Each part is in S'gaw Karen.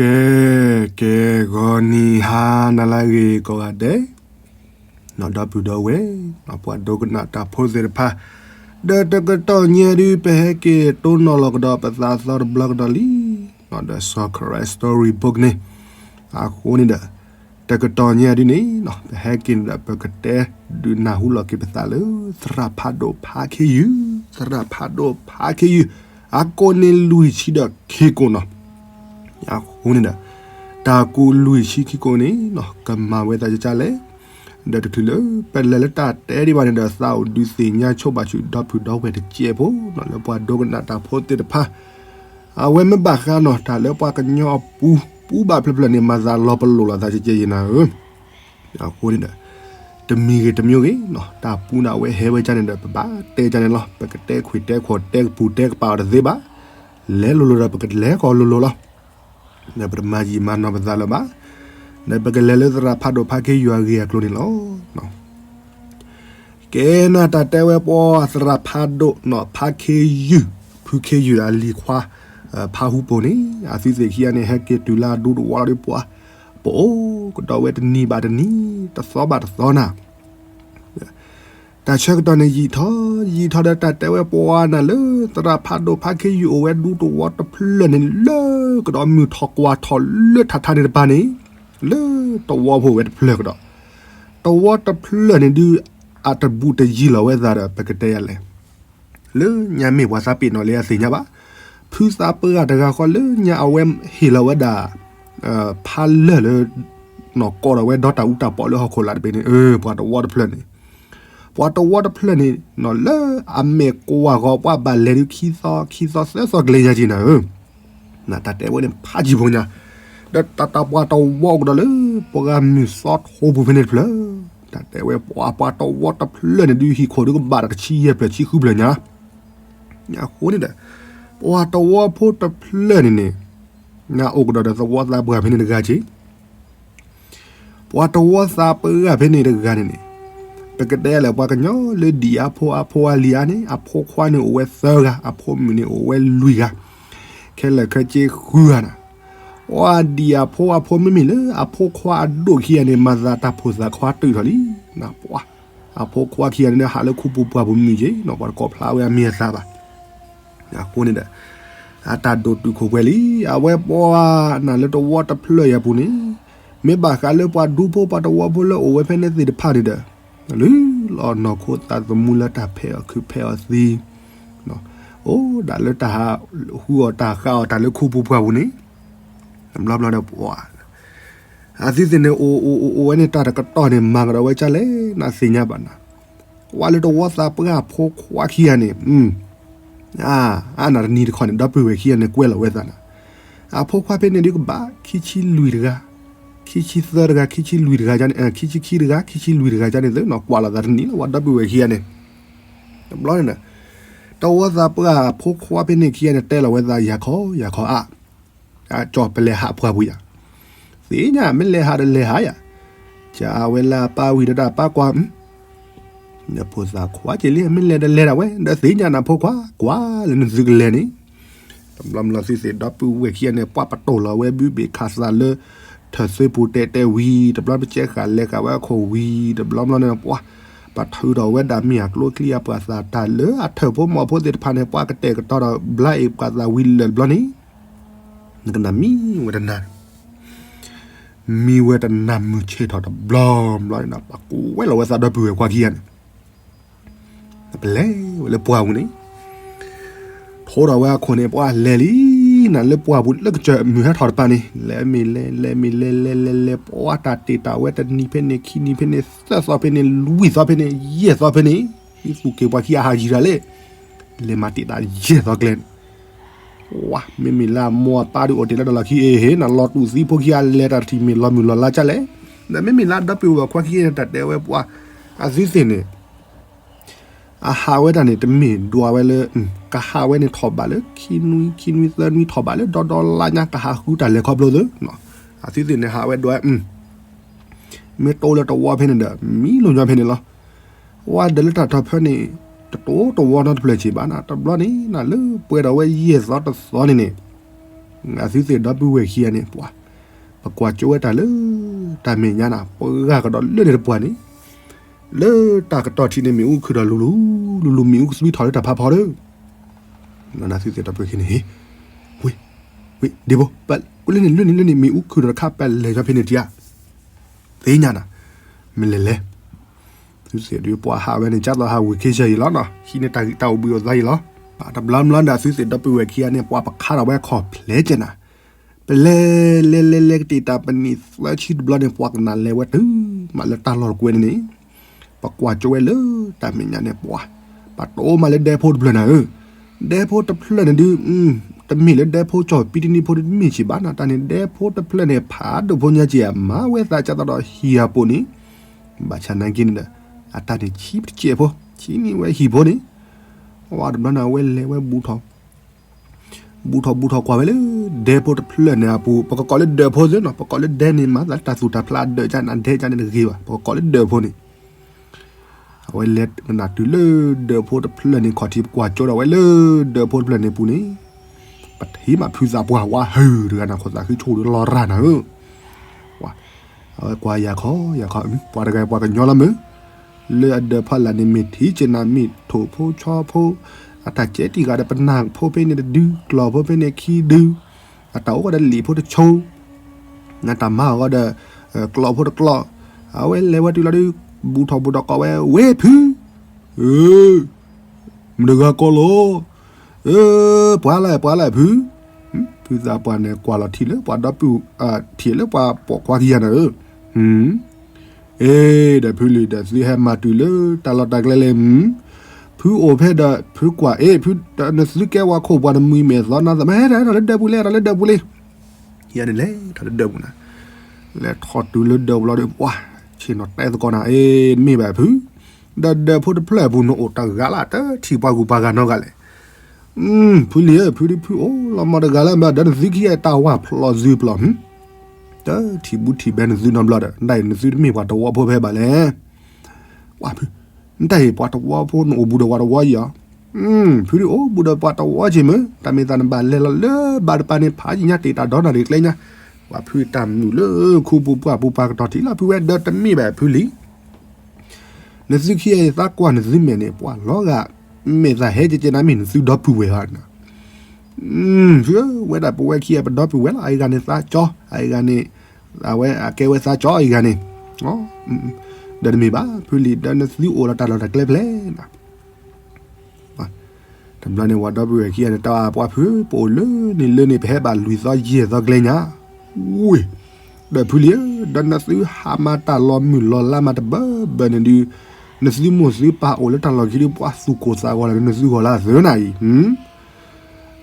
ကဲ, ကဲ, ဂီၤနံၤဟါနၤလၢအဂ့ၤကိးဂၤဒဲး, ဒီပုၢ်ဒီဝဲၢ်, ပှၤဒိကနၣ်တၢ်ဖိသ့ၣ်တဖၣ်, ဒီးတကတီၢ်ညါဒုး ပဟဲက့ၤတိၢ်နီၣ်လီၤကဒီးပသးသီတဘျီကဒီးလံ, ဒီးစီၤခရံာ် story book န့ၣ်, အဃိန့ၣ်ဒီး, တကတီၢ်ညါဒုးန့ၣ်, ပဟဲက့ၤန့ၣ်ဒီး ပကတဲဒုးနၢ်ဟူလီၤက့ၤပသးလၢ သရၣ်ဖးဒိၣ်ဖးခ့ယုၢ်, သရၣ်ဖးဒိၣ်ဖးခ့ယုၢ်, အကိးန့ၣ်လွံၢ်ဆံဒီးခံကိးနီၤ အဃိန့ၣ်ဒီး, တၢ်ကူးလွံၢ်ဆံခံကိးန့ၣ်, ကမၤဝဲသးကကလဲၣ်, ဒီးတချုးလၢပလဲၤလၢတၢ်တဲဒံးဘၣ်န့ၣ်ဒီး သးအိၣ်ဒုးသ့ၣ်ညါဆိဘၣ်ဆူဒီပုၢ်ဒီဝဲၢ်တကဲးဖိ, လၢပှၤဒိကနၣ်တၢ်ဖိသ့ၣ်တဖၣ်, အဝဲမ့ၢ်ဘၣ်ဃးနီၤ တၢ်လၢပှၤကညီအပူၤ, ပူဘၣ်ဖျၢၣ်ဖျၢၣ်န့ၣ် မၤသးလီၤပလိာ်လိာ်သးကကဲးယဲနၤဧၢ အဃိန့ၣ်ဒီး, တမံၤဂ့ၤတမံၤဂ့ၤ, တၢ်ပူန့ၣ်အဝဲဟဲဝဲကန့ၣ်ဒီး ပဘၣ်တဲကန့ၣ်လီၤ. ပကတဲခွ့တဲခိၣ်တဲကပူၤတဲကပာ်အီၤတသ့ဘၣ်. လဲၤလိၤလိၤဒီးပကလဲၤကီၤလိၤလိၤလီၤ. ဒီးပတမၤယံာ်မၤနီၢ်ပသးလၢၤဘၣ်. ဒီးပကလဲၤလၢသရၣ်ဖးဒိၣ်ဖးခ့ယုၢ်အဂ့ၢ်အကျိၤန့ၣ်လီၤ. ကဲနၤ တၢ်တဲဝဲပှၤသရၣ်ဖးဒိၣ် ဖးခ့ယုၢ်, ဖုခ့ယုၢ်အလံၤခွါ, ဖးဟူပိၤန့ၣ် အသုသ့ၣ်ခံဂၤန့ၣ် ဟဲက့ၤတုၤလၢအဒူသဝီဒီးပှၤ, ပအိၣ်ကဒီးဝဲတနံၤဘၣ်တနံၤ, တသီဘၣ်တသီနၤ. တၢ်ဆၢကတီၢ်န့ၣ်ယံာ်ထီၣ်ယံာ်ထီၣ်ဒီး တၢ်တဲဝဲပှၤနၤလၢ သရၣ်ဖးဒိၣ်ဖးခ့ယုၢ်အိၣ်ဝဲဒူသဝီတဖျၢၣ်န့ၣ် လၢကဒီးမုၢ်ထီၣ်ကွၢ်ထီၣ်လၢထးထးန့ၣ်တပၤန့ၣ်, လၢသဝီဖိဝဲတဖျၢၣ်ကဒီး, သဝီတဖျၢၣ်န့ၣ်ဒုး အတဘူးတယံၤလီၤဝဲသးဒီး ပကတဲယၤလဲၣ်. လၢညါမ့ၢ်ပှၤသးပ့ၤနီၣ်လၢအသ့ၣ်ညါဘၣ်. ဖုသးပှၢ်တဂၤဃီလၢညါအဝဲဟ့ၣ်လီၤဝဲဒၣ် ဖးလၢၢ်လၢ နီၢ်ကီၢ်ဒီးဝဲဒီတၢ်အူတၢ်ပီးလၢဟီၣ်ခိၣ်လာ်တဘ့ၣ်န့ၣ်, ပှၤသဝီတဖျၢၣ်န့ၣ်, ပှၤသဝီတဖျၢၣ်န့ၣ် လၢအမဲာ်ကွၢ်ဂီၤပှၤဘၣ်လဲၤဒုးခံသီခံသီသၢသီကလဲၤညါက့ၤနၤဧၢ. တၢ်တဲဝဲန့ၣ် ဖးယံာ်ဖိညါ, ဒီးတၢ်တၢ်ပှၤသဝီအိၣ်ကဒီးလၢ ပှၤဂၤမုၢ်သီထိပူၤဖဲန့ၣ်တဖျၢၣ်, တၢ်တဲဝဲပှၤ ပှၤသဝီတဖျၢၣ်န့ၣ်ဒုး ဟံၣ်ခိၣ်ဒုးကဘၣ်တၢ်တဆံယဲၢ်ဖျၢၣ်ဆံဃုဖျၢၣ်ညါ. အဃိန့ၣ်ဒီး ပှၤသဝီဖိတဖျၢၣ်န့ၣ်န့ၣ် နအိၣ်ကဒီးဒီးသဝီသးပှၢ်ဖဲန့ၣ်တဂၤက့ၤ ပှၤသဝီသးပှၢ်ဖဲန့ၣ်တဂၤန့ၣ်န့ၣ်, ပကတဲလဲၣ် ပှၤကညီလၢဒံၣ်အါဖိအါဖိအါလံၤအါန့ၣ် အဖိခွါန့ၣ်အိၣ်ဝဲသၢဂၤ, အဖိမုၣ်န့ၣ်အိၣ်ဝဲလွံၢ်ဂၤ, ခဲလၢာ်ခဲဆ့ဃုဂၤနၤ. ပှၤဒံၣ်အဖိအါဖိမ့မ့ၢ်လၢ အဖိခွါအဒိၣ်ခံဂၤန့ၣ် မၤသးတၢ်ဖိသၣ်ခွါတုာ်ထီၣ်လံ. ပှၤ အဖိခွါခံဂၤန့ၣ် ဟးလၢခူပူၤပှၢ်ပူၤမုၢ်က့ၤနီၤ, ပှၤတကိးဖျါဝဲအမံၤအသးဘၣ်. အဃိန့ၣ်ဒီး အတၢ်ဒိၣ်တုာ်ခိၣ်ပှဲၤလံ. အဝဲပှၤနၤလၢသဝီတဖျၢၣ်အံၤအပူၤန့ၣ်, မ့ၢ်ဘၣ်ဃးလၢပှၤဒူဖိပှၤသဝီဖိလၢအိၣ်ဝဲဖဲန့ၣ်သ့ၣ်တဖၣ်န့ၣ်ဒီး, လုၢ်လီၤနီၢ်ခိသးသမူလၢတၢ်ဖဲးအီၣ်ခုးဖဲးအီၣ်သံ, အိၣ်ဒၣ်လၢတၢ်ဟးဃုအီၣ်တၢ်ဃးအီၣ်တၢ်လၢခူပူၤပှၢ်ပူၤန့ၣ်, တဘျီဘျီဒီးပှၤ အသုသ့ၣ်န့ၣ် အိၣ်အိၣ်အိၣ်အိၣ်ဝဲန့ၣ် တၢ်တကတီၢ်န့ၣ် မၤကဒီးဝဲဒ်လဲၣ် နသ့ၣ်ညါဘၣ်နၤ. ပှၤလၢသဝီသးပှၢ်အဖိခွါခံဂၤန့ၣ်, အါနၤတနံၤတခီန့ၣ် ဒီပုၢ်ဝဲၢ်ခံဂၤန့ၣ် ကွဲးလီၤဝဲသးနၤ. အဖိခွါဖဲန့ၣ်ဒုးကဘၣ် ခံဆံလွံၢ်တဂၤ, ခံဆံသၢတဂၤ, ခံဆံလွံၢ်တဂၤ, ခံဆံခံတဂၤ, ခံဆံလွံၢ်တဂၤန့ၣ်သ့ၣ်နီၤ ကွၢ်လီၤသးတနံၤလီၤ ပှၤဒီပုၢ်ဝဲၢ်ခံဂၤန့ၣ်. တဘျီန့ၣ်ဒီး သဝီသးပှၢ်အဖိခွါဖဲန့ၣ်ခံဂၤန့ၣ် တဲလီၤဝဲသး ယၤခီ ယၤခီအါ ကၠီၣ်ပလဲၤဟးပှၢ်ပူၤယၤ, သ့ၣ်ညါ မ့ၢ်လဲၤဟးဒီးလဲၤဟးယၤ, ကဝဲလၢအပၢ်ဝံၤဒီးတၢ်ပၢ်ကွၢ်, ဖိသၣ်ခွါက့ၤလံ မ့ၢ်လဲၤဒီးလဲၤဒၣ်ဝဲ ဒီးသ့ၣ်ညါနဖိခွါ ကွၢ်လၢနသုကလဲၤန့ၣ်. တဘျီဘျီသုသ့ၣ်ဒီပုၢ်ဝဲၢ်ခံဂၤန့ၣ် ပှၤပတိၢ်လီၤဝဲဘုဘ့ၣ်ခးသးလၢ ထၢၣ်သ့ပူၤတဲာ်တဲာ်ဝံၤ တဘျီပကဲဃာ်လဲၤဃာ်ဝဲအခိၣ်ဝံၤ တဘျီဘျီန့ၣ်ပှၤ ပထုးထီၣ်ဝဲဒၣ်မ့ၢ်အကျိချံအပှၤသးတၢ်လၢအထၢၣ်ဖိမီၤဖိသ့ၣ်တဖၣ်န့ၣ် ပှၤကတဲာ်ကတီၤဒီးဘျါအံၤပှၤသးဝံၤလၢာ်တဘျီန့ၣ် နကနၣ်မံဝဲတနၤ, မံဝဲတနၤမုၢ်ဆ့ၣ်ထီၣ်တဘျီဘျီန့ၣ်ဒီး ပှၤကွဲးလီၤဝဲသးဒီပုၢ်ဝဲၢ်ခွါခံဂၤန့ၣ် ပလဲၤဝဲလၢပှၢ်ပူၤန့ၣ်, ထိးထီၣ်ဝဲအခိၣ်န့ၣ် ပှၤလဲၤလံနၤလၢပှၢ်ပူၤလၢကစၢၢ်မုၢ်ဟဲထီၣ်တပၤန့ၣ် လဲၤမ့ၢ်လဲၤ လဲၤမ့ၢ်လဲၤ လဲၤလဲၤလဲၤလဲၤ ပှၤတၢ်တ့ၢ်တၢ်ဝဲတနံၤဖဲန့ၣ် ခံနံၤဖဲန့ၣ် သၢသီဖဲန့ၣ် လွံၢ်သီဖဲန့ၣ် ယဲၢ်သီဖဲန့ၣ် ဟံးသူၣ်က့ၤပှၤခံဂၤဟးယံၤတၢ်လဲၣ်, လဲၤမၤတ့ၢ်တၢ်ယဲၢ်သီကျဲန့ၣ် ပှၤ မ့မ့ၢ်လၢအမိၢ်အပၢ်ဒုးအိၣ်တ့ၢ်လၢဒီးလီၢ်ခံအံၤ ဟ့ၣ်နၤလီၤတူာ်သံဖိခံဂၤလဲၤတၢ်တထံၣ်မ့ၢ်လီၤမုၢ်လီၤလါကလဲၣ်, ဒီးမ့မ့ၢ်လၢအဒီပုၢ်ဝဲၢ်ခွါခံဂၤန့ၣ် တၢ်တဲဝဲပှၤ အသုသ့ၣ်န့ၣ် အဟးဝဲဒၣ်န့ၣ် တမ့ၢ်ဒွးဝဲလၢ ကဟးဝဲန့ၣ်ထီၣ်ဘးလၢ ခံနွံ ခံနွံသၢနွံထီၣ်ဘးလၢ ဒီဒီလါညါ ကဟးဃုတၢ်လဲၤခီဖျိသ့, အသုသ့ၣ်န့ၣ် ဟးဝဲဒွး မ့ၢ်တိလၢတဝီဖဲန့ၣ်ဒီး မံလိာ်ညီဖဲန့ၣ်လီၤ. ဝဲဒီးလၢတၢ်ထီၣ်ဖဲန့ၣ် တတိတဝီနီတဖျၢၣ်ဆံးဘၣ်နၤ တဘျီန့ၣ် နၤလၢပှဲၤဒီးဝဲယဲၢ်သီတသီန့ၣ်န့ၣ် အသုသ့ၣ်ဒီပုၢ်ဝဲၢ်ခံဂၤန့ၣ် ပှၤ ပကွၢ်ကၠိဝဲတၢ်လၢ တၢ်မဲာ်ညါနၤ ပှၤဂၤကဒီးလၢန့ၣ်တပှၢ်န့ၣ် လၢတၢ်ကတီၢ်ထံးန့ၣ် မ့ၣ်အူခုၣ်ဒီးလူၤလူၤ လူၤလူၤ မ့ၣ်အူကသွံထီၣ်လၢတၢ်ဖးဖီဒီး သုသ့ၣ်ဒီပုၢ်ဝဲၢ်ခံန့ၣ် ဝ့ၢ် ဝ့ၢ် ဒ့ဖိ ပလၢန့ၣ် လၢန့ၣ် လၢန့ၣ် မ့ၣ်အူခုၣ်ဒီးတခါ ပလဲၤကၠီဖဲန့ၣ်ထံဧါ သ့ၣ်ညါနၤ မ့ၢ်လဲၤလဲၤ သုသ့ၣ်ဒုးပှၤဟးဝဲန့ၣ် ကၢ်သိးဟးဝံၤခ့ဆၢအံၤလီၤနီၤ ဟံးန့ၢ်တၢ်ဂံၢ်တၢ်အိၣ်ဘှံးအိၣ်သါအံၤလီၤ. တဘျီဘျီဒီး သုသ့ၣ်ဒီပုၢ်ဝဲၢ်ခံဂၤန့ၣ် ပှၤပခါထီၣ်ဝဲခီၣ်ဖျဲးကဲနၤ ပလဲၤ လဲၤလဲၤလဲၤကတ့ၢ်တၢ်ပနံာ်သၢဆံတဘျီန့ၣ် ပှၤကနၣ်လဲၤဝဲတုၤမးလၢတၢ်လီၢ်တကွဲန့ၣ်န့ၣ် ပကွၢ်ကၠိဝဲလၢတၢ်မဲာ်ညါန့ၣ် ပှၤ ပှၤတိၢ်မးလၢဒဲဖိတဖျၢၣ်နၤဧၢ ဒဲဖိတဖျၢၣ်န့ၣ်ဒုး တမ့ၢ်လၢဒဲဖိကၠီၣ်ပံတနံၤဖိတမ့ၢ်ဆံးဘၣ်နၤ တၢ်န့ၣ်ဒဲဖိတဖျၢၣ်န့ၣ် ဖးဒိၣ်ဖိညါက့ၤ အမၤဝဲသးကၢ်သိးဒီးဟံၣ်အပူၤန့ၣ် ဘၣ်ဆၣ်နာ်က့န့ၣ်ဒီး အတၢ်န့ၣ်ဆံးတစဲးဖိ ဆံးန့ၢ်ဝဲဟံၣ်ဖိန့ၣ် ဝဲတဘျီန့ၣ် အဝဲလဲၤဝဲဘူးထီၣ် ဘူးထီၣ်ဘူးထီၣ်ကွၢ်ဝဲလၢ ဒဲဖိတဖျၢၣ်န့ၣ်အပူၤ ပကကိးလၢဒၢးဖိသ့နီၤ ပကိးလၢဒဲန့ၣ်မၤသးလၢတၢ်သူၣ်တၢ်ဖျးအဒၢးကန့ၣ် အဒဲကန့ၣ်တဂ့ၤဘၣ် ပကကိးလၢဒၢးဖိန့ၣ် အဝဲလဲၤကနၣ်တုၤလၢဒၢးဖိတဖျၢၣ်န့ၣ် ခီၣ်ထံးပကွၢ်ကၠိဒီးဝဲလၢဒၢးဖိတဖျၢၣ်န့ၣ်ပူၤန့ၣ် ပထံၣ်မးဖုသးပှၢ်ဝါဟုၣ်တဂၤန့ၣ် ခိၣ်သးဃံဆိၣ်ဒီးလီၤရၢ်နၤဧၢ အဝဲကွၢ်ယၤခီယၤခီ ပှၤတဂၤပှၤကညီလီၤမုၢ် လၢအဒၢးဖီလာ်န့ၣ် မ့ၢ်ထံၣ်က့ၤနၤ မ့ၢ်ထိၣ်ဖိဆီဖိ အတၢ်ကဲတံၢ်ဂၤဒီး ပနၢ်ဖိဖဲန့ၣ်တဒု ကျီၢ်ဖိဖဲန့ၣ်ခံဒု အတၢ်အိၣ်ဝဲဒီးလံာ်ဖိတဆိ နတၢ်မၤအဂီၢ်ဒီး ကျီၢ်ဖိတကျီၢ် အဝဲလဲၤဝဲတုၤလီၤဒုး ဘူးထီၣ်ဘူးထီၣ်ကိးဝဲ ဝ့ၢ်ဖု မတၤတဂၤကိးလီၤ ပှၤလၢ်ပှၤလၢ်ဖု ဖုသးပှၢ်န့ၣ် ကွၢ်လီၤထံၣ်လၢပှၤဒီပုၢ် ထံၣ်လၢပှၤပိာ်ခွါခံဂၤန့ၣ်ဧၢ အ့ ဒီးဖုလံၤဒီးသုဟဲမၤတုၤလၢတၢ်လီၢ်တၢ်ကျဲလဲၣ် ဖုအိၣ်ဖဲဒီးဖုကွၢ်အ့ ဖု နသုကဲဝဲခိၣ်ပှၤတမှံၤမဲာ်သီနါသး မ့ၢ်ဟဲထီၣ်လၢဒၢးပူၤလဲၣ် ဟဲထီၣ်လၢဒၢးပူၤလဲၣ် ယၤန့ၣ်လဲၤထီၣ်လၢဒၢးပူၤနၤ လဲၤထီၣ်တုၤလၢဒၢးပူၤလီၤဒီး ပှၤ ဆ့ၣ်နီၤတဲသကိးနၤ အ့ မ့ၢ်ဘၣ်ဖု ဒီးဒၢးဖိတဖျၢၣ်အပူၤ နအိၣ်တဂၤလၢ် တထံၣ်ပှၤဂုၤပှၤဂၤနီတဂၤလဲၣ် ဖုလံၤဧၢ ဖုဒုးဖုအိၣ်လီၤမီတဂၤလၢ်ဘၣ် ဒီးနသုခံဂၤတၢ်ဝၢ်ဖျိးသုပျီၤ တထံၣ်ဘူးထံၣ်ဘဲနသုနီတဘျီဒီး နတၢ်အံၤနသုတမ့ၢ်ပှၤတဝီဖိဖဲဘၣ်လဲၣ် ဝဲဖု နတၢ်အံၤပှၤတဝီဖိနအိၣ်ဘူးဒီးပှၤတဝီယီၤ ဖုဒုးအိၣ်ဘူးဒီးပှၤတဝီက့ၤမုၢ် တၢ်မ့ၢ်သးနဘၣ်လဲၤလီၤလၢဘၣ်တပၤန့ၣ် ဖးယံၤညါတ့ၢ်တၢ်ဒီနၢ်ရံၣ်ကျဲညါ ဝဲဖုတၢ်မုာ်လၢခူပူၤပှၢ်ပူၤပှၤကတီၢ်ထံးလီၤ ဖုဝဲဒီးတမ့ၢ်ဘၣ်ဖုလံၤ နသုခံဂၤအံၤသးကွၢ်နသုမဲာ်န့ၣ် ပှၤလီၤဂာ် မဲာ်သးဟဲကဲကဲနၤမ့ၢ်နသုဒီပုၢ်ဝဲၢ်ဧါ ဖုဧၢ ဝဲဒၣ်ပဝဲခံဂၤပဒီပုၢ်ဝဲၢ်လီၤ အအံၤဂၤန့ၣ်သးကၠီ အအံၤဂၤန့ၣ် အဝဲအကဲဝဲသးကၠီအံၤဂၤန့ၣ် ဒီးတမ့ၢ်ဘၣ် ဖုလံၤဒီးနသုအိၣ်လီၤတၢ်လီၢ်တၢ်ကျဲဖဲလဲၣ် တဘျီန့ၣ် ဝဲဒီပုၢ်ဝဲၢ်ခံဂၤန့ၣ် တၢ်ပှၤဖု ပအိၣ်လၢန့ၣ်လၢန့ၣ် ပဟဲဘၣ်လွံၢ်သီယဲၢ်သီကျဲညါ ဝ့ၢ် ဒီးဖုလံၤဧၢ ဒီးနသုဟးမၤတၢ်လီၤမုၢ်လီၤလါမးတဘၢဘၢန့ၣ်ဒုး နသုမိၢ်သုပၢ်အိၣ်လၢတၢ်လီၢ်ခံဒုး ပှၤသူၣ်ကိၢ်သးဂီၤလၢနသုဂီၢ်လၢအသၢနၤ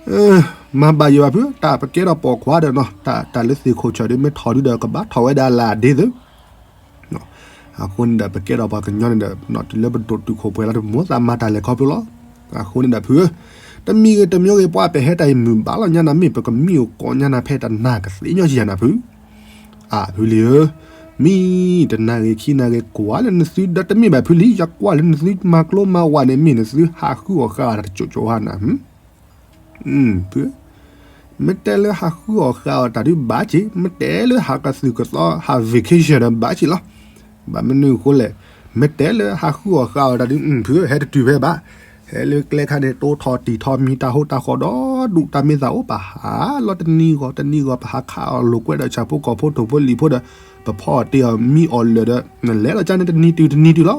အံၤ မၤဘၣ်ယံၤဘၣ်ဖု တၢ်ပကဲထီၣ်ပိာ်ခွါဒီးနီၤ တၢ်တၢ်လၢသ့ၣ်ခိၣ်ဆၢၣ်ဒုး မ့ၢ်ထီၣ်ဒုးဒီးကဘၣ်ထီၣ်ဝဲဒၣ်လၢအဒ့သု အဃိန့ၣ်ဒီး ပကဲထီၣ်ပှၤကညီန့ၣ်ဒီး နီၢ်တုၤလၢပဒိၣ်တုာ်ခိၣ်ပှဲၤလီၤ တမိၣ်သးမၤတၢ်လဲၤခီဖျိလီၤ. အဃိန့ၣ်ဒီးဖုဧၢ, တမံၤဂ့ၤတမံၤဂ့ၤ ပှၤပဟဲတၢ်အံၤမုာ်ဘၣ်လီၤညါနၤ မ့ၢ်ပကမံအိၣ်ကိးညါနၤဖဲတနၤကသ့ညီကယၤနၤဖု. အၢ ဖုလံၤဧၢ, မံတနၤဂ့ၤခံနၤဂ့ၤ ကွၢ်လၢနသုဒီးတမ့ၢ်ဘၣ်ဖုလံၤ ယကွၢ်လၢနသုမၤကျိမၤဝးန့ၣ် မ့ၢ်နသုဟးဃုအီၣ်ဃုအီတၢ်တကၠိၣ်ကၠိၣ်ဧါနၤ ဖု, မ့ၢ်တဲလၢဟးဃုအီၣ်ဃုအီတၢ်ဒုးဘၣ်က့ၤ, မ့ၢ်တဲလၢဟးကသုၣ်ကသီဟး vacation ဒီးဘၣ်က့ၤလီၤ. ဘၣ်မနုၤအဃိလဲၣ်, မ့ၢ်တဲလၢဟးဃုအီၣ်ဃုအီတၢ်ဒုး ဖု ဟဲတတုၤဖဲဘၣ်, ဟဲလၢကျဲခါန့ၣ် တိထီၣ်တံၢ်ထီၣ်မံၤတၢ်ဟိတၢ်ဃီဒီဒူၣ် တၢ်မ့ၢ်သးအိၣ် ပဟးလီၤတနံၤဂီၤတနံၤဂီၤ ပဟးခးအီၣ်လိာ်ကွဲဒီးဆၣ်ဖိကီၢ်ဖိထိၣ်ဖိလံာ်ဖိဒီး ပဖီအီၣ်တ့ၢ်အီၣ်မံအီၣ်လၢာ်ဒီး နလဲၤလီၤကၢ်န့ၣ်တနံၤတုၤတနံၤတုၤလီၤ.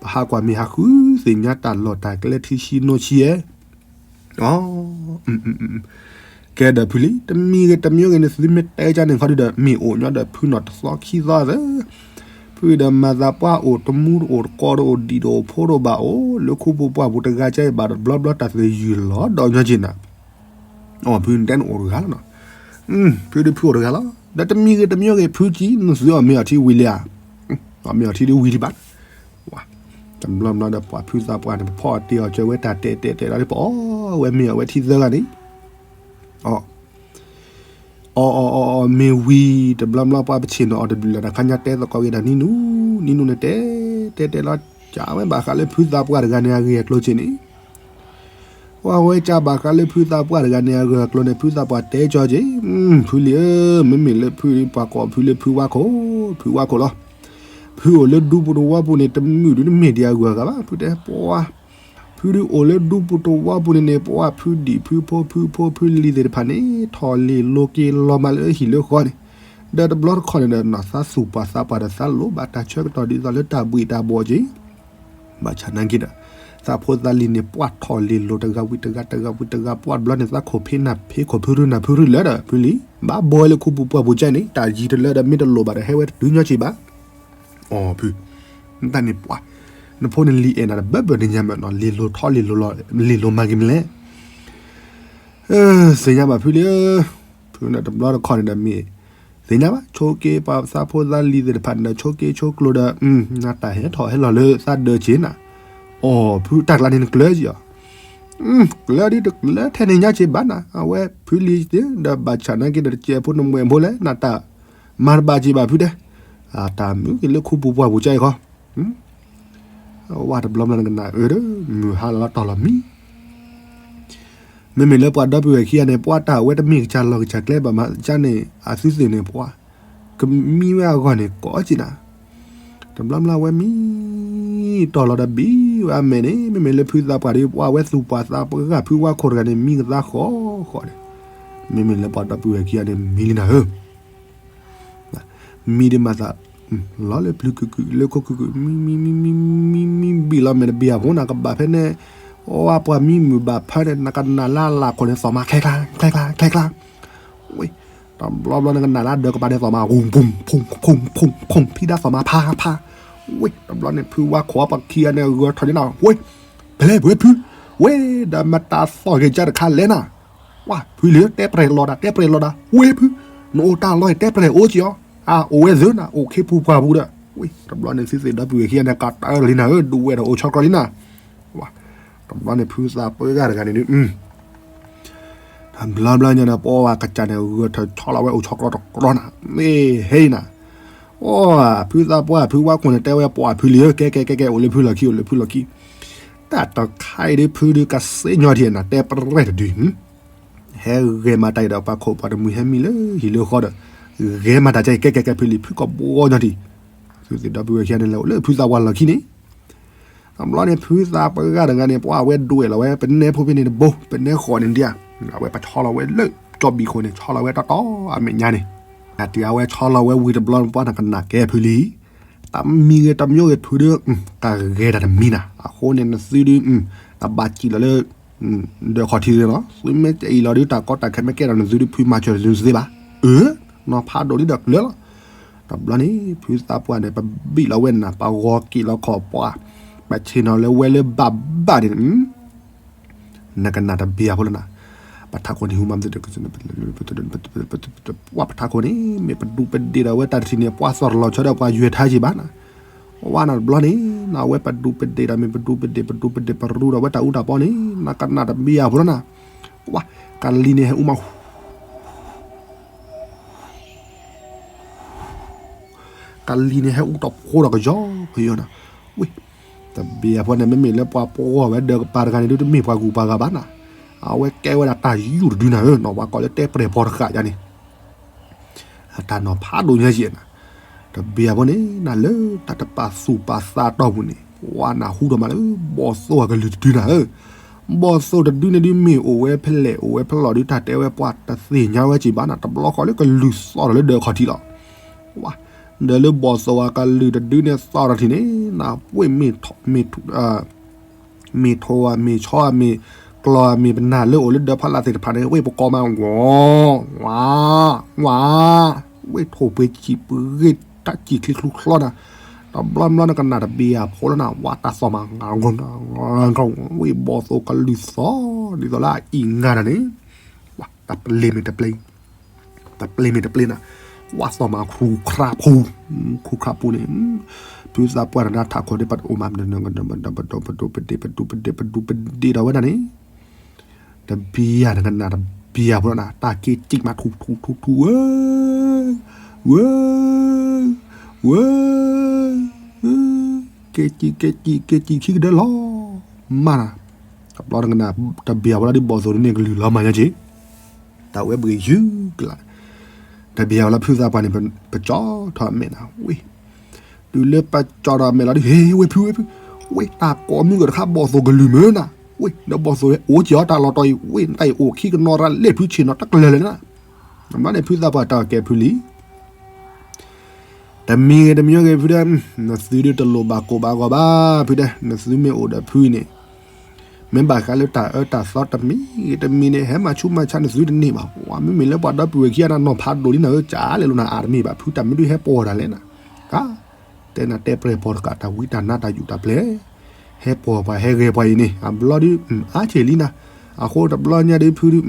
ပဟးကွၢ်မ့ၢ်ဟးဃုသ့ၣ်ညါတၢ်လီၢ်တၢ်ကျဲထံဆံနိဆံယဲၢ် ကဲဒီးဖုလံၤ တမံၤဂ့ၤတမံၤဂ့ၤန့ၣ် သုမ့ၢ်တဲကၢ်န့ၣ်ခီဒုးဒီး မ့ၢ်အိၣ်ညီဒီးဖုနီၢ်တသီခံသီသၢ, ဖုဒီးမၤသးပှၢ်အိၣ်တမူတအိၣ်တကိးတအိၣ်ဒံၣ်တအိၣ်ဖိတအိၣ်ဘၣ်အိၣ် လၢခူပူၤပှၢ်ပူၤတဂၤကၢ်အံၤဘၣ်တဘျီဘျီတၢ်သယုၢ်လီၤဒီးညီက့ၤနၤ အဖုတဲနအိၣ်တဂၤလီၤနီၤ, ဖုဒုးဖုအိၣ်တဂၤလီၤ. ဒီးတမံၤဂ့ၤတမံၤဂ့ၤ ဖုကံ နသုအီၣ်မ့ၤအီထံဝံၤလံဧါ, အီၣ်မ့ၤအီထံဒုးဝံၤဒံးဘၣ်. တဘျီဘျီဒီးပှၤဖုသးပှၢ်န့ၣ် ပဖီအီၣ်တ့ၢ်အီၣ်ကၢဝဲတၢ်တဲာ်တဲာ်တဲာ်လီၤဒုး ပအီၣ်ဝဲမ့ၤအီၣ်ဝဲထံသၢဂၤန့ၣ် အီၣ် အီၣ်အီၣ်အီၣ်အီၣ်မ့ၤဝံၤ တဘျီဘျီပှၤပဆ့ၣ်နီၤအီၤတဘျုးလၢ် တၢ်ခါညါတဲသကိးက့ၤဒီးနံၤနူ နံၤနူန့ၣ်တဲ တဲတဲလီၤ ကးဝဲဘၣ်ဃးလၢဖုသးပှၢ်တဂၤန့ၣ် အဂ့ၢ်အကျိၤက့ၤန့ၣ် ပှၤဝဲကးဘၣ်ဃးလၢဖုသးပှၢ်တဂၤန့ၣ် အဂၢၢ်အကျိၤန့ၣ် ဖုသးပှၢ်တဲကၠီက့ၤ, ဖုလံၤဧၢ, မ့မ့ၢ်လၢဖုလံၤ ပှၤကိးဖုလၢဖုဝါခိၣ်, ဖုဝါခိၣ်လီၤ. ဖုအိၣ်လၢဒူပူၤတဝီပူၤန့ၣ် တမုာ်ဒုးတမ့ၢ်ဒံးအဂၢၢ်အဂၤဘၣ်, ဖုတဲပှၤ ဖုဒုးအိၣ်လၢဒူပူၤတဝီပူၤန့ၣ်န့ၣ် ပှၤဖုဒံၣ်ဖုဖိဖုဖိဖုလံၤသ့ၣ်တဖၣ်န့ၣ် ထီၣ်လ့ၤလိၤက့ၤလီၤမးလၢဟံၣ်လၢဃီန့ၣ်, ဒီးတဘျီတခီၣ်န့ၣ်ဒီး နီၢ်သးသူၣ်ပှၢ်သးပှၢ်ဒီးသးလိၣ်ဘၣ်တၢ်ဆၢကတီၢ်ဒ်သိးလၢတၢ်ဘှံးတၢ်ဘှီးက့ၤ ဘၣ်ဆၣ်နာ်က့ဒီး သးဖိသးလံၤန့ၣ် ပှၤထီၣ်လ့ၤလိၤတဂၤဝံၤတဂၤ တဂၤဝံၤတဂၤ ပှၤတဘျီန့ၣ် သးခိၣ်ဖ့နၢ်ဖ့ခိၣ်ဖုရူနၢ်ဖုရူလၢာ်ဒီး ဖုလံၤ ဘၣ်ဘှီလၢခူပူၤပှၢ်ပူၤကၠဲန့ၣ် တၢ်ယံၤတလၢဒီး မ့ၢ်တလိၣ်ဘၣ်ဒီး ဟဲဝဲတတုၤညီက့ၤဘၣ်. အိ ဖု နတၢ်န့ၣ်ပှၤ နဖိန့ၣ်လံၤအဲၣ်နၤတဘၢဘၢတညါမးနီၤ လ့ၤလိၤထီၣ်လ့ၤလိၤလီၤ လ့ၤလိၤမၤက့ၤမလဲၣ်. သ့ၣ်ညါဘၣ်ဖုလံၤဧၢ, ဖုန့ၣ်တဘျီတခီၣ်န့ၣ်ဒီးမ့ၢ် သ့ၣ်ညါဘၣ် ဆိက့ပှၤသးဖိသးလံၤသ့ၣ်တဖၣ်န့ၣ်ဒီး ဆိက့ဆိကျိၤဒီး နတၢ်ဟဲထီၣ်ဟဲလီၤလၢသးဒၢးက့ၤနၤ, အိ ဖုတၢ်ကျါန့ၣ်နကျၢၤက့ၤအီၤ, ကျၢၤဒ်တကျၢၤထဲန့ၣ်ညါက့ၤဘၣ်နၤ အဝဲဖုလံၤသ့ၣ်ဒီး ဘၣ်ဆၣ်နာ်က့ဒီး တကဲးဖိနမဲာ်ဖိလဲၣ် နတၢ် မၤတဘၣ်က့ၤဘၣ်ဖုတဲ, အတၢ်မုာ်က့ၤလၢခူပူၤပှၢ်ပူၤကၠဲအံၤခီ, ဝဲတဘျီဘျီနကနၣ်အၢဒီး မုၢ်ဟါလီၤလီၤတီၢ်လီၤမံ မ့မ့ၢ်လၢပှၤဒီပုၢ်ဝဲၢ်ခံဂၤန့ၣ် ပှၤတၢ်ဝဲတမ့ၢ်ကစၢ်လီၢ်ကစၢ်ကျဲဘၣ်မး ကၢ်န့ၣ် အသုသ့ၣ်န့ၣ် ပှၤ ကမံဝဲအဂီၢ်န့ၣ် ကိးက့ၤနၤ, တဘျီဘျီဝဲမံ တီၢ်လီၤဒီးဘံၣ်ဝဲအမဲာ်န့ၣ် မ့မ့ၢ်လၢဖုသးပှၢ်ဒီး ပှၤဝဲသူၣ်ပှၢ်သးပှၢ်ဖုဝါခိၣ်တဂၤန့ၣ် မံကသါဃီဃီန့ၣ်, မ့မ့ၢ်လၢပှၤဒီပုၢ်ဝဲၢ်ခံဂၤန့ၣ် မံလံနၤဧၢ မံဒ်မၤသး လီၤလၢပျုၤကုာ်ကုာ်လၢခိကုာ်ကုာ် မံ မံ မံ မံ မံ ဘံၣ်လီၤမဲာ်တဘ့ၣ်အဖိနၤ ကဘၣ်ဖဲန့ၣ်, အဝဲပှၤမံမုာ်ဘၣ်ဖၢန့ၣ် နကနၣ်လၢအလၢ်ခိၣ်န့ၣ် သီၣ်မါချဲကျါ ချဲကျါ ချဲကျါ, ဝ့ၢ်, တဘျီဘျီနကနၣ်လၢအဒၢးကပၤန့ၣ် သီၣ်မါ ဝူၣ် ဖူၣ် ဖူၣ် ဖူၣ် ဖူၣ် ဖံဒၣ်သီၣ်မါဖး ဖး, ဝ့ၢ်, တဘျီန့ၣ် ဖုဝါခိၣ်ပှၤခံဂၤန့ၣ် ဂၢၢ်ထီၣ်န့ၣ်နၤ ဝ့ၢ်, ပလဲၤပှဲၤဖု, ဝ့ၢ်, ဒီးမတၤသီၣ်ဂ့ၤကၢ်တခါလဲၣ်နၤ ဝါ ဖုလံၤ တဲပြဲၢ်လီၤဒၣ် တဲပြဲၢ်လီၤဒၣ် ဝ့ၢ်ဖု, နအိၣ်တၢ်လီၢ်အံၤ တဲပြဲၢ်အိၣ်က့ၤအီၤ, အအိၣ်ဝဲသ့ၣ်နၤ အိၣ်ခ့ပူၤပှၢ်ပူၤဒီး ဝ့ၢ်, တဘျီန့ၣ် သုသ့ၣ်ဒီပုၢ်ဝဲၢ်ခံဂၤန့ၣ် ကးတၢၢ်လံနၤဧၢ ဒူဝဲဒီးအိၣ်ဆီကျီလံနၤ, ဝါ, တဘျီန့ၣ် ဖုသးပှၢ်ဂၤတဂၤန့ၣ်ဒုး တဘျီဘျီညါဒီး ပှၤဝဲကစၢ်န့ၣ် ဂၢၢ်ထီၣ်ဆီလီၤဝဲအိၣ်ဆီကျီတကျီနၤ မ့ၢ်ဟဲအံၤနၤ, အိ, ဖုသးပှၢ် ဖုဝါခိၣ်န့ၣ် တဲဝဲပှၤဖုလံၤဧၢ ကဲကဲကဲကဲ အိၣ်လၢဖုလီၢ်ခံ အိၣ်လၢဖုလီၢ်ခံ, တၢ်တခါအံၤဒုး ဖုဒုးကသ့ညီထံၣ်နၤ တဲပြဲၢ်တဒု ဟဲဂဲၤမၤတၢ်အံၤဒီး ပှၤခိၣ်ပှၤတမှံၤဟဲမံလၢဟံၣ်လၢဃီဒီး ဂဲၤမၤတၢ်ကဲ ကဲကဲကဲ ဖုလံၤ ဖုကီၢ်ဘီညီထံၣ်, သုသ့ၣ်ဒီပုၢ်ဝဲၢ်ခံဂၤန့ၣ် လဲၤအိၣ်လၢဖုသးပှၢ်လီၢ်ခံန့ၣ်, တဘျီန့ၣ် ဖုသးပှၢ်ဂၤတဂၤန့ၣ် ပှၤဝဲဒွဲၣ်လီၤဝဲ ပနဲဖိဖဲန့ၣ်တဘိ ပနဲဃီးန့ၣ်ဒ်, အဝဲပဆီလီၤဝဲလၢကၠီဘံၣ်ခိၣ်န့ၣ် ဆီလီၤဝဲတီတီအမဲာ်ညါန့ၣ်, အတုၤအဝဲဆီလီၤဝဲဝံၤတဘျီ ပှၤနကနၣ်ကဲဖုလံၤ တမံၤဂ့ၤတမံၤဂ့ၤ ဖုဒုး ကဂဲၤတၢ်တမံၤနၤ အဃိန့ၣ် နသုဒုး တဘၣ်စံၣ်လီၤလၢ ဒၢးခီၣ်ထံးလီၤ, သုမ့ၢ်တအံၤလီၤဒုး တၢ်ကီတၢ်ခဲမ့ၢ်ကဲထီၣ် နသုဒုး ဖုမၤစၢၤသုသ့ဘၣ်, အၢ, နီၤဖးဒိၣ်လံဒီးကျၢၤလီၤ, တဘျီန့ၣ် ဖုသးပှၢ်န့ၣ် ပဘံၣ်လီၤဝဲနၤ ပဂီၤက့ၤလီၤခီၣ်ပှၢ်, ပဆ့ၣ်နီၤလၢဝဲလၢဘၣ်ဘၣ်န့ၣ် နကနၣ်တဘ့ၣ်အဖိလီၤနၤ, ပထးခိၣ်န့ၣ် ဟူမၤမသ့ၣ် ပှၤပထးခိၣ်န့ၣ် မ့ၢ်ပဒူးပဒ့ၣ်ဒီးဝဲတၢ်တထံၣ်န့ၣ် ပှၤသီၣ်တလီၤဆီဒီးပှၤယွဲၢ်ထါက့ၤဘၣ်နၤ, ဝါနၤတဘျီန့ၣ် နဝဲပဒူးပဒ့ၣ်ဒီးမ့ၢ်ပဒူးပဒ့ၣ် ပဒူးပဒ့ၣ်ပရူဒီးဝဲတၢ်အူတၢ်ပီန့ၣ် နကနၣ်တဘ့ၣ်အဖိလီၤနၤ, ဝါ, ကလံၤန့ၣ်ဟဲအူမး ကလံၤန့ၣ် ဟဲအူတဖိဒီးကယီကယီနၤ, ဝ့ၢ်, တဘ့ၣ်အဖိန့ၣ် မ့မ့ၢ်လၢပှၤပှီၢ်ဝဲဒၢးကပၤတဂၤန့ၣ်ဒုး တမ့ၢ်ပှၤဂုၤပှၤဂၤဘၣ်နၤ, အဝဲကဲဝဲဒၣ်တၢ်ယူၢ်တဒုနၤဧၢ, နီၢ်ဝါကီးလၢတဲပြဲၢ်ဖီတဃာ်ယါန့ၣ်, အတၢ်နီၤဖးဒိၣ်ညါယဲၢ်နၤ, တဘ့ၣ်အဖိန့ၣ် နၤလၢတၢ်တပာ်သူၣ်ပာ်သးတီၢ်ပူၤန့ၣ် ပှၤနၢ်ဟူထီၣ်မးလၢ ဘီၣ်သိၣ်အကလုၢ်တဒုနၤဧၢ, ဘီၣ်သိၣ်တဒုန့ၣ်ဒုး မ့ၢ်အိၣ်ဝဲဖဲလဲၣ် အိၣ်ဝဲဖဲလဲၣ်ဒုး တၢ်တဲဝဲပှၤတသ့ၣ်ညါဝဲက့ၤဘၣ်နၤ, တဘျီဃီလၢကလုၢ်သီၣ်ထီၣ်လၢဒၢးခီၣ်ထံးလီၤ, ဝါ, ဒီးလၢဘီၣ်သိၣ်အကလုၢ်တဒုန့ၣ် သီၣ်ထီၣ်ထံၣ်န့ၣ် နဝ့ၢ်မ့ၢ်ထိၣ်ဧါ မ့ၢ်ဆီဧါ မ့ၢ်ကျီၤဧါ မ့ၢ်ပနၢ်လၢအိၣ်လၢဒၢးဖးလၢ်သ့ၣ်တဖၣ်န့ၣ် ဝ့ၢ်ပကိးမး ဝီၤ, ဝါ, ဝါ, ဝ့ၢ်ထိၣ်ပှ့ၤစံၣ်ပှ့ၤတၢ်စံၣ်ချံချူချီနၤ, တဘျီဘျီနကနၣ်တဘ့ၣ်အဖိလီၤနၤ, ဝါတၢ်သီၣ်မး ဝ့ၢ်ဘီၣ်သိၣ်ကလုၢ်သီၣ် ဒ်သိးလၢအအံၣ်ငါတၢ်န့ၣ်, ဝါ, တပျ့ၤမ့ၢ်တပျ့ၤ တပျ့ၤမ့ၢ်တပျ့ၤနၤ, ဝါသီၣ်မးခူခရးဖူ, ခူခရးဖူန့ၣ်, ဖုသးပှၢ်တၢ်ထးခိၣ်ဒ်ပအိၣ်မး ပဒူပဒ့ၣ် ပဒူပဒ့ၣ် ပဒူပဒ့ၣ်ဒီးဝဲဒၣ်န့ၣ်, တဘ့ၣ်ယၤနကနၣ်တဘ့ၣ်ယၤဖိလီၤနၤ, တၢ်က့ၤစံၣ်မးထူထူထူထူဧၢ, ဝဲ, ဝဲ, က့ၤစံၣ် က့ၤစံၣ် က့ၤစံၣ်ခံကဒၢလီၤ, မၤနၤ တဘျီတကနၣ် တဘၣ်ဝဲလၢဒ်ဘီၣ်သိၣ်ဒ်န့ၣ် ကလုၢ်လီၤမၤညါက့ၤ တၢ်ဝဲဘှံးယုၢ်ကလာ် တဘၣ်ဝဲလၢဖုသးပှၢ်န့ၣ် ပကၠီထီၣ်အမဲာ်နၤဝ့ၢ်, တုၤလၢပကၠီထီၣ်အမဲာ်လီၤဒ် ဟ့ၣ်ဝ့ၢ်ဖုဝ့ၢ်ဖု, ဝ့ၢ်တၢ်ကိးမုၢ်ကီၢ်တခါဘီၣ်သိၣ်ကလုၢ်မုၢ်နၤ, ဝ့ၢ်ဒီးဘီၣ်သိၣ်အိၣ်က့ၤအီၤတၢ်လီၤတီၤအံၤ ဝ့ၢ်နတၢ်အံၤအိၣ်ခံကနီၤရၤလ့ၣ်ဖုဆ့ၣ်နီၤတကလၢၤလၢၤနၤ, အဘျီန့ၣ်ဖုသးပှၢ်တၢ်ကဲဖုလံ တမံၤဂ့ၤတမံၤဂ့ၤဖုဒဲး, နသုဒုးတလိၣ်ဘၣ်ကိၢ်ဘၣ်ဂီၤဘၣ်ဖုဒဲး, နသုမ့ၢ်အိၣ်ဒီးဖုအံၤန့ၣ်, မ့ၢ်ဘၣ်ဃးလၢတၢ်အၢတၢ်သီတမံၤဂ့ၤတမံၤန့ၣ် ဟဲမၤဆူးမၤဆါနသုတန့ၢ်ဘၣ်, ဝဲမ့မ့ၢ်လၢပှၤဒီပုၢ်ဝဲၢ်ခံဂၤန့ၣ် နီၤဖးဒိၣ်လံနၤဧၢ, ကလဲၤလိာ်နၤအါတမံၤဘၣ်, ဖုတၢ်မ့ၢ်ဒုးဟဲပိာ်တၢ်လဲၣ်နၤ, က တဲနၤတဲပြဲၢ်ပိာ်တကးတၢ်ဝံတၢ်နါတၢ်ယူးတၢ်ပျဲၢ်, ဟဲပိာ်ပှၤဟဲဂဲၤပှၤအံၤန့ၣ် အဘျီဒုး အါဆံးလံနၤ, အဃိတဘျီညါဒုးဖုဒုး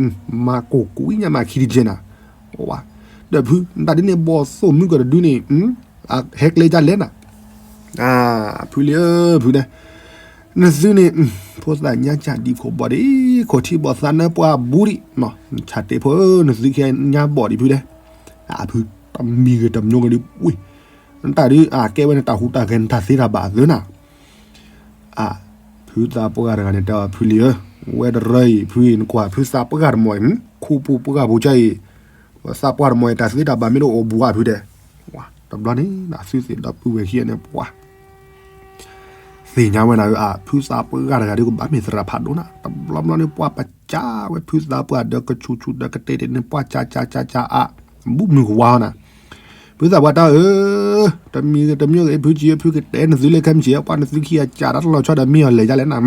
မၤကိၢ်ကွံာ်ညါမၤခံတကဲနၤ, ဝါ, ဒီးဖု တၢ်ဒ်န့ၣ်ဘီၣ်သိၣ်မုၢ်ကီၢ်တဒုန့ၣ် ဟဲကျဲဒ်လဲၣ်နၤ, ဖုလံဧၢ ဖုဒဲး, နသုန့ၣ် ဖိသၣ်ညါစၢ်ဒံးခိၣ်ဘီၣ်ဒံး ခိၣ်ထံဘီၣ်သးနၢပှၢ်ဘူးဒံး, ဆၣ်တဲာ်ဖိဧၢ နသုခံဂၤညါဘီၣ်ဒံးဖုဒဲး, အဖု တမံၤဂ့ၤတမံၤဂ့ၤဒုး ဝ့ၢ် နတၢ်ဒုးအကဲဝဲနတၢ်ဟူးတၢ်ဂဲၤနတၢ်သ့တၢ်ဘၣ်အသၢနၤ, အ ဖုသးပှၢ်တဂၤန့ၣ် တဲအီၤဖုလံဧၢ, ဝဲတရၢအံၤ ဖုအံၤ နကွၢ်ဖုသးပှၢ်တမီၤအံၤ ခူပူၤပှၢ်ပူၤကါအံၤ, သးပှၢ်တမီၤအံၤ တၢ်သ့တၢ်ဘၣ်မ့ၢ်တအိၣ်ဘူးဧါဖုဒဲး, တဘျီန့ၣ် နသုသ့ၣ်ဒီပုၢ်ဝဲၢ်ခံဂၤန့ၣ် ပှၤ သ့ၣ်ညါဝဲနၤဧၢ, အဖုသးပှၢ်တဂၤဒုး ကဘၣ်မ့ၢ်သရၣ်ဖးဒိၣ်နၤ, တဘျီဘျီန့ၣ် ပှၤပကးဝဲဖုသးပှၢ်ဒီးကဆူးဆူးဒီးကတဲာ်တဲာ်န့ၣ် ပှၤကးကးကးကးအါ, ဘူးမုၢ်ကဝါနၤ, ဖုသးပှၢ်တၢ်ဧၢ, တမံၤဂ့ၤတမံၤဂ့ၤ ဖုကံဧၢ ဖုကတဲနသုလၢခဲမုၢ်ဆ့ၣ် ပှၤနသုခံဂၤကးတၢ်တလီၤဆီဒီးမ့ၢ်အီၤလဲၤဒ်လဲၣ်နၤ,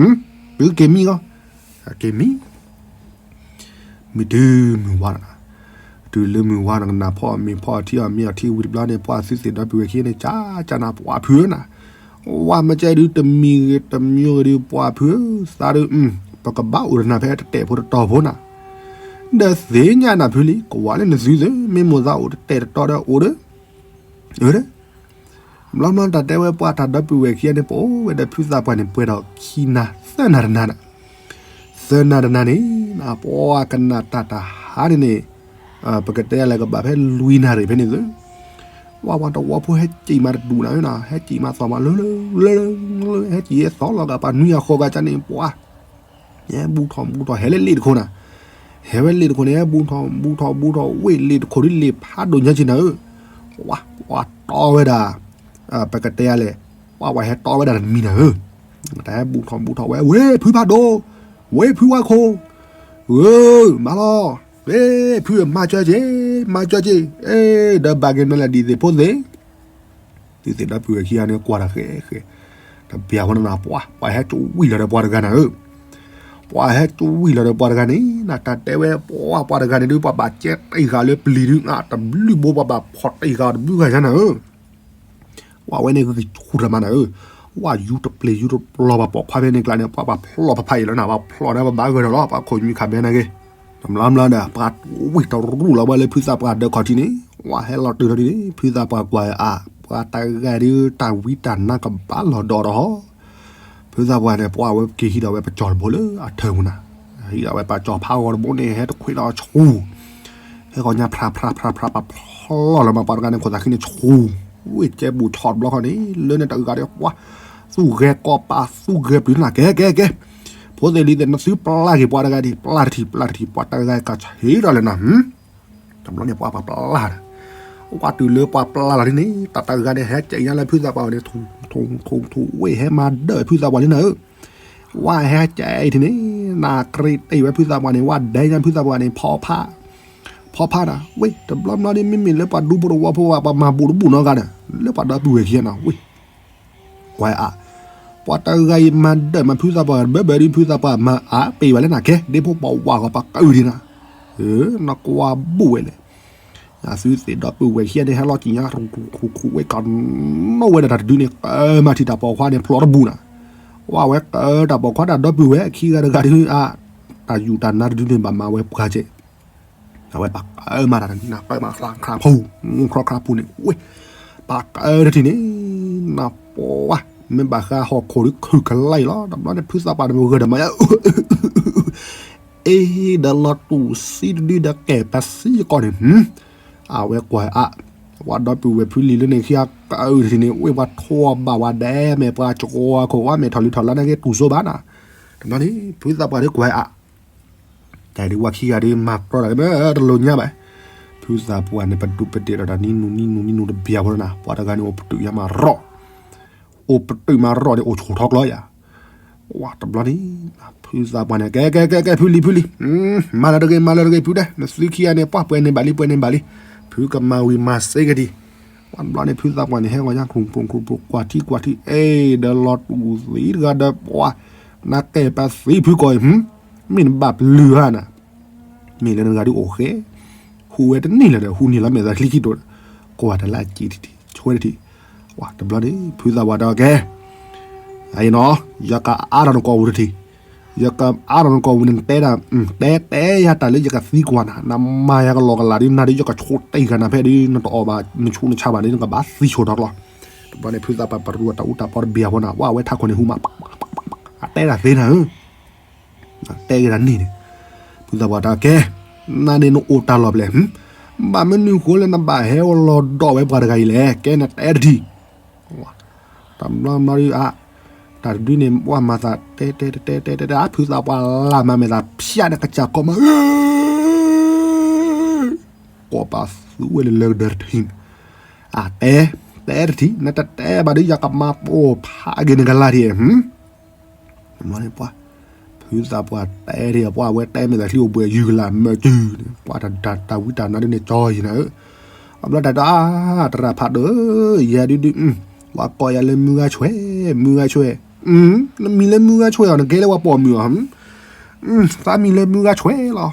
ဖုက့ၤမံဂီၢ်, က့ၤမံ မုၢ်တုၤမုၢ်ဝါနၤ, တုၤလၢမုၢ်ဝါနၤ ကနၣ်ဖီအီၣ်မ့ၤဖီအီၣ်ထံအီၣ်မ့ၤအီၣ်ထံဝံၤတဘျီန့ၣ် ပှၤသုသ့ၣ်ဒီပုၢ်ဝဲၢ်ခံဂၤန့ၣ် ကးကးနၤပှၤဖုဧၢနၤ, ဝါမ့ၢ်ကဲဒုးတမံၤဂ့ၤတမံၤဂ့ၤဒုး ပှၤဖုဧၢ, သးဒုး ပကဘၣ်အိၣ်ဒီးနၤဖဲတတဲာ်ဖိတတီၤဖိနၤ, ဒီးသ့ၣ်ညါနၤဖုလံ ကဝၤလၢနသုသ့ၣ် မ့ၢ်မိၢ်သးအိၣ်တတဲာ်တတီၤဒီးအိၣ်ဒီး အၢ ဘျီမ့ၢ်တၢ်တဲဝဲပှၤတၢ်ဒီပုၢ်ဝဲၢ်ခံဂၤန့ၣ် ပအိၣ်ဝဲဒီးဖုသးပှၢ်န့ၣ် ပှဲၤဒီးခံနၤသၢနၤတနၤနၤ, သၢနၤတနၤန့ၣ် ပှၤကနၣ်တၢ်တဟါန့ၣ်န့ၣ်, ပကတဲလဲၣ်ကဘၣ်ဖဲလွံၢ်နၣ်ရံၣ်ဖဲန့ၣ်သု, ဝါဝါတဝီဖိဟဲစံၣ်မးတဒူၣ်နၤဧၢနၤ, ဟဲစံၣ်မးသီၣ်မးလၢလၢလၢလၢ ဟဲစံၣ်ဟဲသီၣ်လီၤဂာ်ပှၤနွံဂၤဃိးဂၤကန့ၣ် ပှၤ ဟဲဘူးထီၣ်ဘူးထီၣ် ဟဲလၢလ့ၣ်တခိၣ်နၤ, ဟဲဝဲလ့ၣ်တခိၣ်န့ၣ် ဟဲဘူးထီၣ်ဘူးထီၣ်ဘူးထီၣ် ဝ့ၢ်လ့ၣ်တခိၣ်ဒ်လ့ၣ်ဖးဒိၣ်ညါက့နၤဧၢ, ပှၤတီဝဲဒၣ်, ပကတဲလဲၣ်, ပှၤဝဲဟဲတီဝဲဒၣ်တမံၤနၤဧၢ, တၢ်ဟဲဘူးထီၣ်ဘူးထီၣ်ဝဲ ဝ့ၢ်ဖုဖးဒိၣ်, ဝ့ၢ်ဖုဝါခိၣ်, ဧၢ, မၤလီၤ, ဝ့ၢ်ဖု မၤကၢက့ၤ, မၤကၢက့ၤ, အ့ ဒီးဘၣ်က့ၤနၤလဲၣ်ဒ်သ့ၣ်ဖိသ့ၣ် သုသ့ၣ်ဒီပုၢ်ဝဲၢ်ခံဂၤန့ၣ် ကွၢ်တၢ်ဃဲဃဲ, တဘၣ်ဝဲနၤ ပှၤ ပှၤဟဲကဝံၣ်လီၤဒီးပှၤတဂၤနၤဧၢ, ပှၤဟဲကဝံၣ်လီၤဒီးပှၤတဂၤန့ၣ် နတၢ်တဲဝဲ ပှၤ ပှၤတဂၤန့ၣ်ဒုး ပှၤဘၣ်ကဲတ့ၢ်ဃာ်လၢပျံၤဒုး တဘျုးဘိ ပှၤဘၣ်ဖီၣ်တ့ၢ်ဃာ်တဘျုးဂၤညါနၤဧၢ, ပှၤဝဲန့ၣ်ဂံၢ်ဆူၣ်တမးနၤဧၢ, ပှၤယူတပျ့ၤယူတပျီၤ ပှၤပိာ်ခွါဖဲန့ၣ်ကျါန့ၣ် ပှၤ ပှၤဖျီၣ်ဖးဖးအံၤလီၤနၤ ပှၤဖျီၣ်န့ၣ် ပဘၣ်ဂၢၢ်ဒီးလီၤ ပှၤခိၣ်ညွံခးဘဲနၤဂ့ၤ, တမျီမျီဒီး ပှၤဝံၣ်တရူၣ်လီၤဝဲလၢဖုသးပှၢ်ဒၢးခီၣ်ထံးန့ၣ် ဝဲဟဲလီၤတုၤထီၣ်ဒ်န့ၣ် ဖုသးပှၢ်ကွၢ်အါ ပှၤတဂၤဒုးတၢ်ဝံတၢ်နါကဘၣ်လီၤဒီးဒီး ဖုသးပှၢ်န့ၣ် ပှၤဝဲက့ၤဟံးဒီးဝဲပကၠီၤတဘိလၢအထၢၣ်ပူၤနၤ, ဟံးဒီးဝဲပကၠီၤဖးဂီၤတဘိန့ၣ် ဟဲတခွံးဒီးဆူၣ်, ဟဲဂီၤညါဖြးဖြးဖြးဖြး ပှၤဖျီၣ်လီၤမး ပှၤတဂၤန့ၣ် ခိၣ်သးခံန့ၣ်ဆူၣ်, ဝ့ၢ်ကဲဘူးဆီၣ်တဘျီခီန့ၣ် လၢန့ၣ်တဂၤဒီး ပှၤ သူၣ်ဂဲၤကီးပာ် သူၣ်ဂဲၤပျုၤနၤ ကဲကဲကဲ ဖိသ့ၣ်လံၤသ့ၣ် နသုပျၢ်က့ၤပှၤတဂၤဒံး ပျၢ်တထံၣ် ပျၢ်တထံၣ် ပှၤတဂၤကဆံးဒီးလဲၣ်နၤ, တဘျီန့ၣ်ပှၤပှၤပျၢ်ဒီး, ပှၤတုၤလၢပှၤပျၢ်လီၤဒ်န့ၣ် တၢ်တဂၤန့ၣ် ဟဲကဲညါလၢဖုသးပှၢ်န့ၣ် ထူၣ်ထူၣ်ထူၣ်ထူၣ် ဝ့ၢ်ဟဲမၤဒၢၣ်ဖုသးပှၢ်လံနၤဧၢ, ဝဲဟဲကဲအံၤထံၣ်န့ၣ် နၢ်ကြ့တ့ၢ်ဝဲဖုသးပှၢ်န့ၣ် ဝဲဒဲညါဖုသးပှၢ်န့ၣ် ဖီဖး ဖီဖးနၤ ဝ့ၢ် တဘျီဘျီဒ်မ့မ့ၢ်လၢပှၤဒူဖိတဝီဖိ ပှၤမၤဘူးတဘူးနီတဂၤဒီး လၢပှၤဒီပုၢ်ဝဲၢ်ခံဂၤနၤ ဝ့ၢ် ကွၢ်အါ, ပှၤတဂၤအံၤမၤဒၢၣ်မးဖုသးပှၢ် ဘၢဘၢဒ်ဖုသးပှၢ်မၤအါပ့ၤဘၣ်လၢနၤ ကဲ ဒ့ဖိပှၤဝၤဂီၤပှၤကအုၣ်ဒံးနၤ, နကွၢ်ဘူးဝဲလဲၣ်, သုသ့ၣ်ဒီပုၢ်ဝဲၢ်ခံဂၤန့ၣ် ဟဲလီၤကံၣ်ညါ ခူခူခူဝ့ၢ်ကနီၣ်ဝဲဒၣ်တၢ်တဒုန့ၣ် ကမၤထံၣ်တၢ်ပိာ်ခွါန့ၣ် ဖျိးတဘူးနၤ, ဝဲဝဲကတၢၢ်တၢ်ပိာ်ခွါတၢ်ဒီပုၢ်ဝဲၢ်ခံဂၤတဂၤဒုးအါ, တၢ်ယူၢ်တၢ်နါတဒုန့ၣ် ဘၣ်မၤဝဲပှၤကဲ အဝဲပှၤကမၤတၢ်တနံၤနၤ ပှၤမၤခရါခရါဖိ ခရါခရါဖိန့ၣ် ဝ့ၢ် ပှၤကတထံၣ်န့ၣ် နပှၤ မ့ၢ်ဘၣ်ဃးဟီၣ်ခိၣ်ဒုးခုၣ်ကလါအံၤလီၤ တဘျီန့ၣ် ဖုသးပှၢ်န့ၣ် မဂၢၢ်ဒီးမၤ အ့ ဒီးလီၤတူၢ်စံတဒုဒီးကဲပစံယကီးန့ၣ် အဝဲကွၢ်အါ ပှၤဒီပုၢ်ဝဲၢ်ဖုလံၤလၢန့ၣ် ခံဂၤကတထံၣ်န့ၣ် ဝ့ၢ်ပှၤထိးဘၣ်ဝဲဒဲး မ့ၢ်ပှၤကဝီၤခိၣ်ဝဲ မ့ၢ်ထီၣ်လံၤထီၣ်လါန့ၣ်က့တူၢ်စိဘၣ်နၤ တဘျီန့ၣ် ဖုသးပှၢ်ဒုးကွၢ်အါ တၢ်ဒုးဝဲခံဂၤဒုးမၤကြီတၢ်လၢမ့ၢ်တလိၣ်ညါဘၣ်. ဖုသးပှၢ်န့ၣ် ပဒူးပဒ့ၣ်ဒီးတၢ်နံၤနူၤနံၤနူၤနံၤနူၤတဘျီဖိလီၤနၤ, ပှၤတဂၤန့ၣ် အိၣ်ပတုာ်ယါမးရီၣ်, အိၣ်ပတုာ်မးရီၣ်န့ၣ် အိၣ်ဆိးထီၣ်ကျီယၤ. ဝဲတဘျီန့ၣ် ဖုသးပှၢ်န့ၣ် ကဲ ကဲ ကဲ ကဲ ဖုလံၤ ဖုလံၤ, မၤလၢတဂ့ၤ မၤလၢတဂ့ၤ ဖုဒဲး, နသုခံဂၤန့ၣ် ပှၤပှဲၤန့ၢ်ဘၣ်လံ ပှဲၤန့ၢ်ဘၣ်လံ, ဖုကမၤဝံၤမၤစ့ကဒံး. ဝဲတဘျီန့ၣ် ဖုသးပှၢ်န့ၣ် ဟဲဂီၤညါ ခရူၣ်ခရူၣ်ခရူၣ်ခရူၣ် ကွၢ်ထံကွၢ်ထံ အဲၣ် ဒီးလီၤတူာ်သံတဂၤဒီး ပှၤ နကဲပသံဖုကီၢ်အံၤ မ့ၢ်နဘၣ်ပလုာ်ဧါနၤ, မ့ၢ်လၢနဂၤဒုးအိၣ်ဃဲ ဟူးဝဲတန့ၢ်လၢၤဒီး ဟူးန့ၢ်လီၤမဲာ်သးချံခံတိာ်, ကွၢ်တလၢကံၤတထံၣ် ဆွဲတထံၣ်, ဝဲတဘျီန့ၣ် ဖုသးပှၢ်တဲကဲ အံၤနီၤ ယကအါထီၣ်နကိာ်ပူၤတထံၣ်, ယကအါထီၣ်နကိာ်ပူၤန့ၣ် နတဲဒၣ် တဲ တဲယၤတၢ်လၢယကသံကွၢ်နၤ, နမၤယၤကလီကလးဒုး နၤဒုး ယကဆိတ့ၢ်ဃာ်နၤဖဲဒုး နတအီၣ်ဘၣ် နဆူးနဆါဘၣ်ဒုး နကဘၣ်သံဆိးထီၣ်ကျီ. တဘျီန့ၣ် ဖုသးပှၢ်ပရူအတၢ်အူတၢ်ပီတဘ့ၣ်အဃိနၤ ဝဲဝဲထးခိၣ်န့ၣ်ဟူးမး အတဲဒၣ်သ့နၤဧၢ တဲက့ၤတၢ်န့ၣ်န့ၣ်, ဖုသးပှၢ်တဲကဲ နၤန့ၣ်နအိၣ်တၢ်လီၢ်ဖျဲၣ်, ဘၣ်မနုၤဃိလၢနဘၣ်ဟဲအိၣ်လီၤဒီးဝဲပှၤတဂၤအံၤလဲၣ်, ကဲနတဲတထံၣ်. တဘျီဘျီဒုးအါ, တၢ်တဒုန့ၣ် ပှၤမၤသးတဲတဲတဲတဲတဲတဲ ဖုသးပှၢ်လၢ်မၤမဲာ်သးဖၠးန့ၣ်ကစၢ်ကီးမး ကိးပသူဝဲလၢလၢကဒၢတထံၣ်န့ၣ်, အတဲ, တဲတထံၣ် နတတဲဘၣ်ဒုး ယကမၤပိာ်ဖးက့ၤနကလါထံၣ်, တဘျီန့ၣ်ပှၤ, ဖုသးပှၢ်တဲဒ်အပှၤဝဲတဲမဲာ်သးချံအိၣ်ဘှံးယုၢ်ကလးမၢတုၤန့ၣ် ပှၤတၢ်ဝံတၢ်နါဒုးန့ၣ်ကၠီယံၤနၤဧၢ, အဘျီတၢ်တၢ် တရၣ်ဖးဒိၣ်ဧၢ, ယဲဒုးဒုး, ပှၤကိးယၤလၢမုၢ်ဂၤဆွဲ, မုၢ်ဂၤဆွဲ, နမံၤလၢမုၢ်ဂၤဆွဲအီၤ နကဲလၢပှၤပိာ်မုၣ်အီၤ, သးမံၤလၢမုၢ်ဂၤဆွဲလီၤ,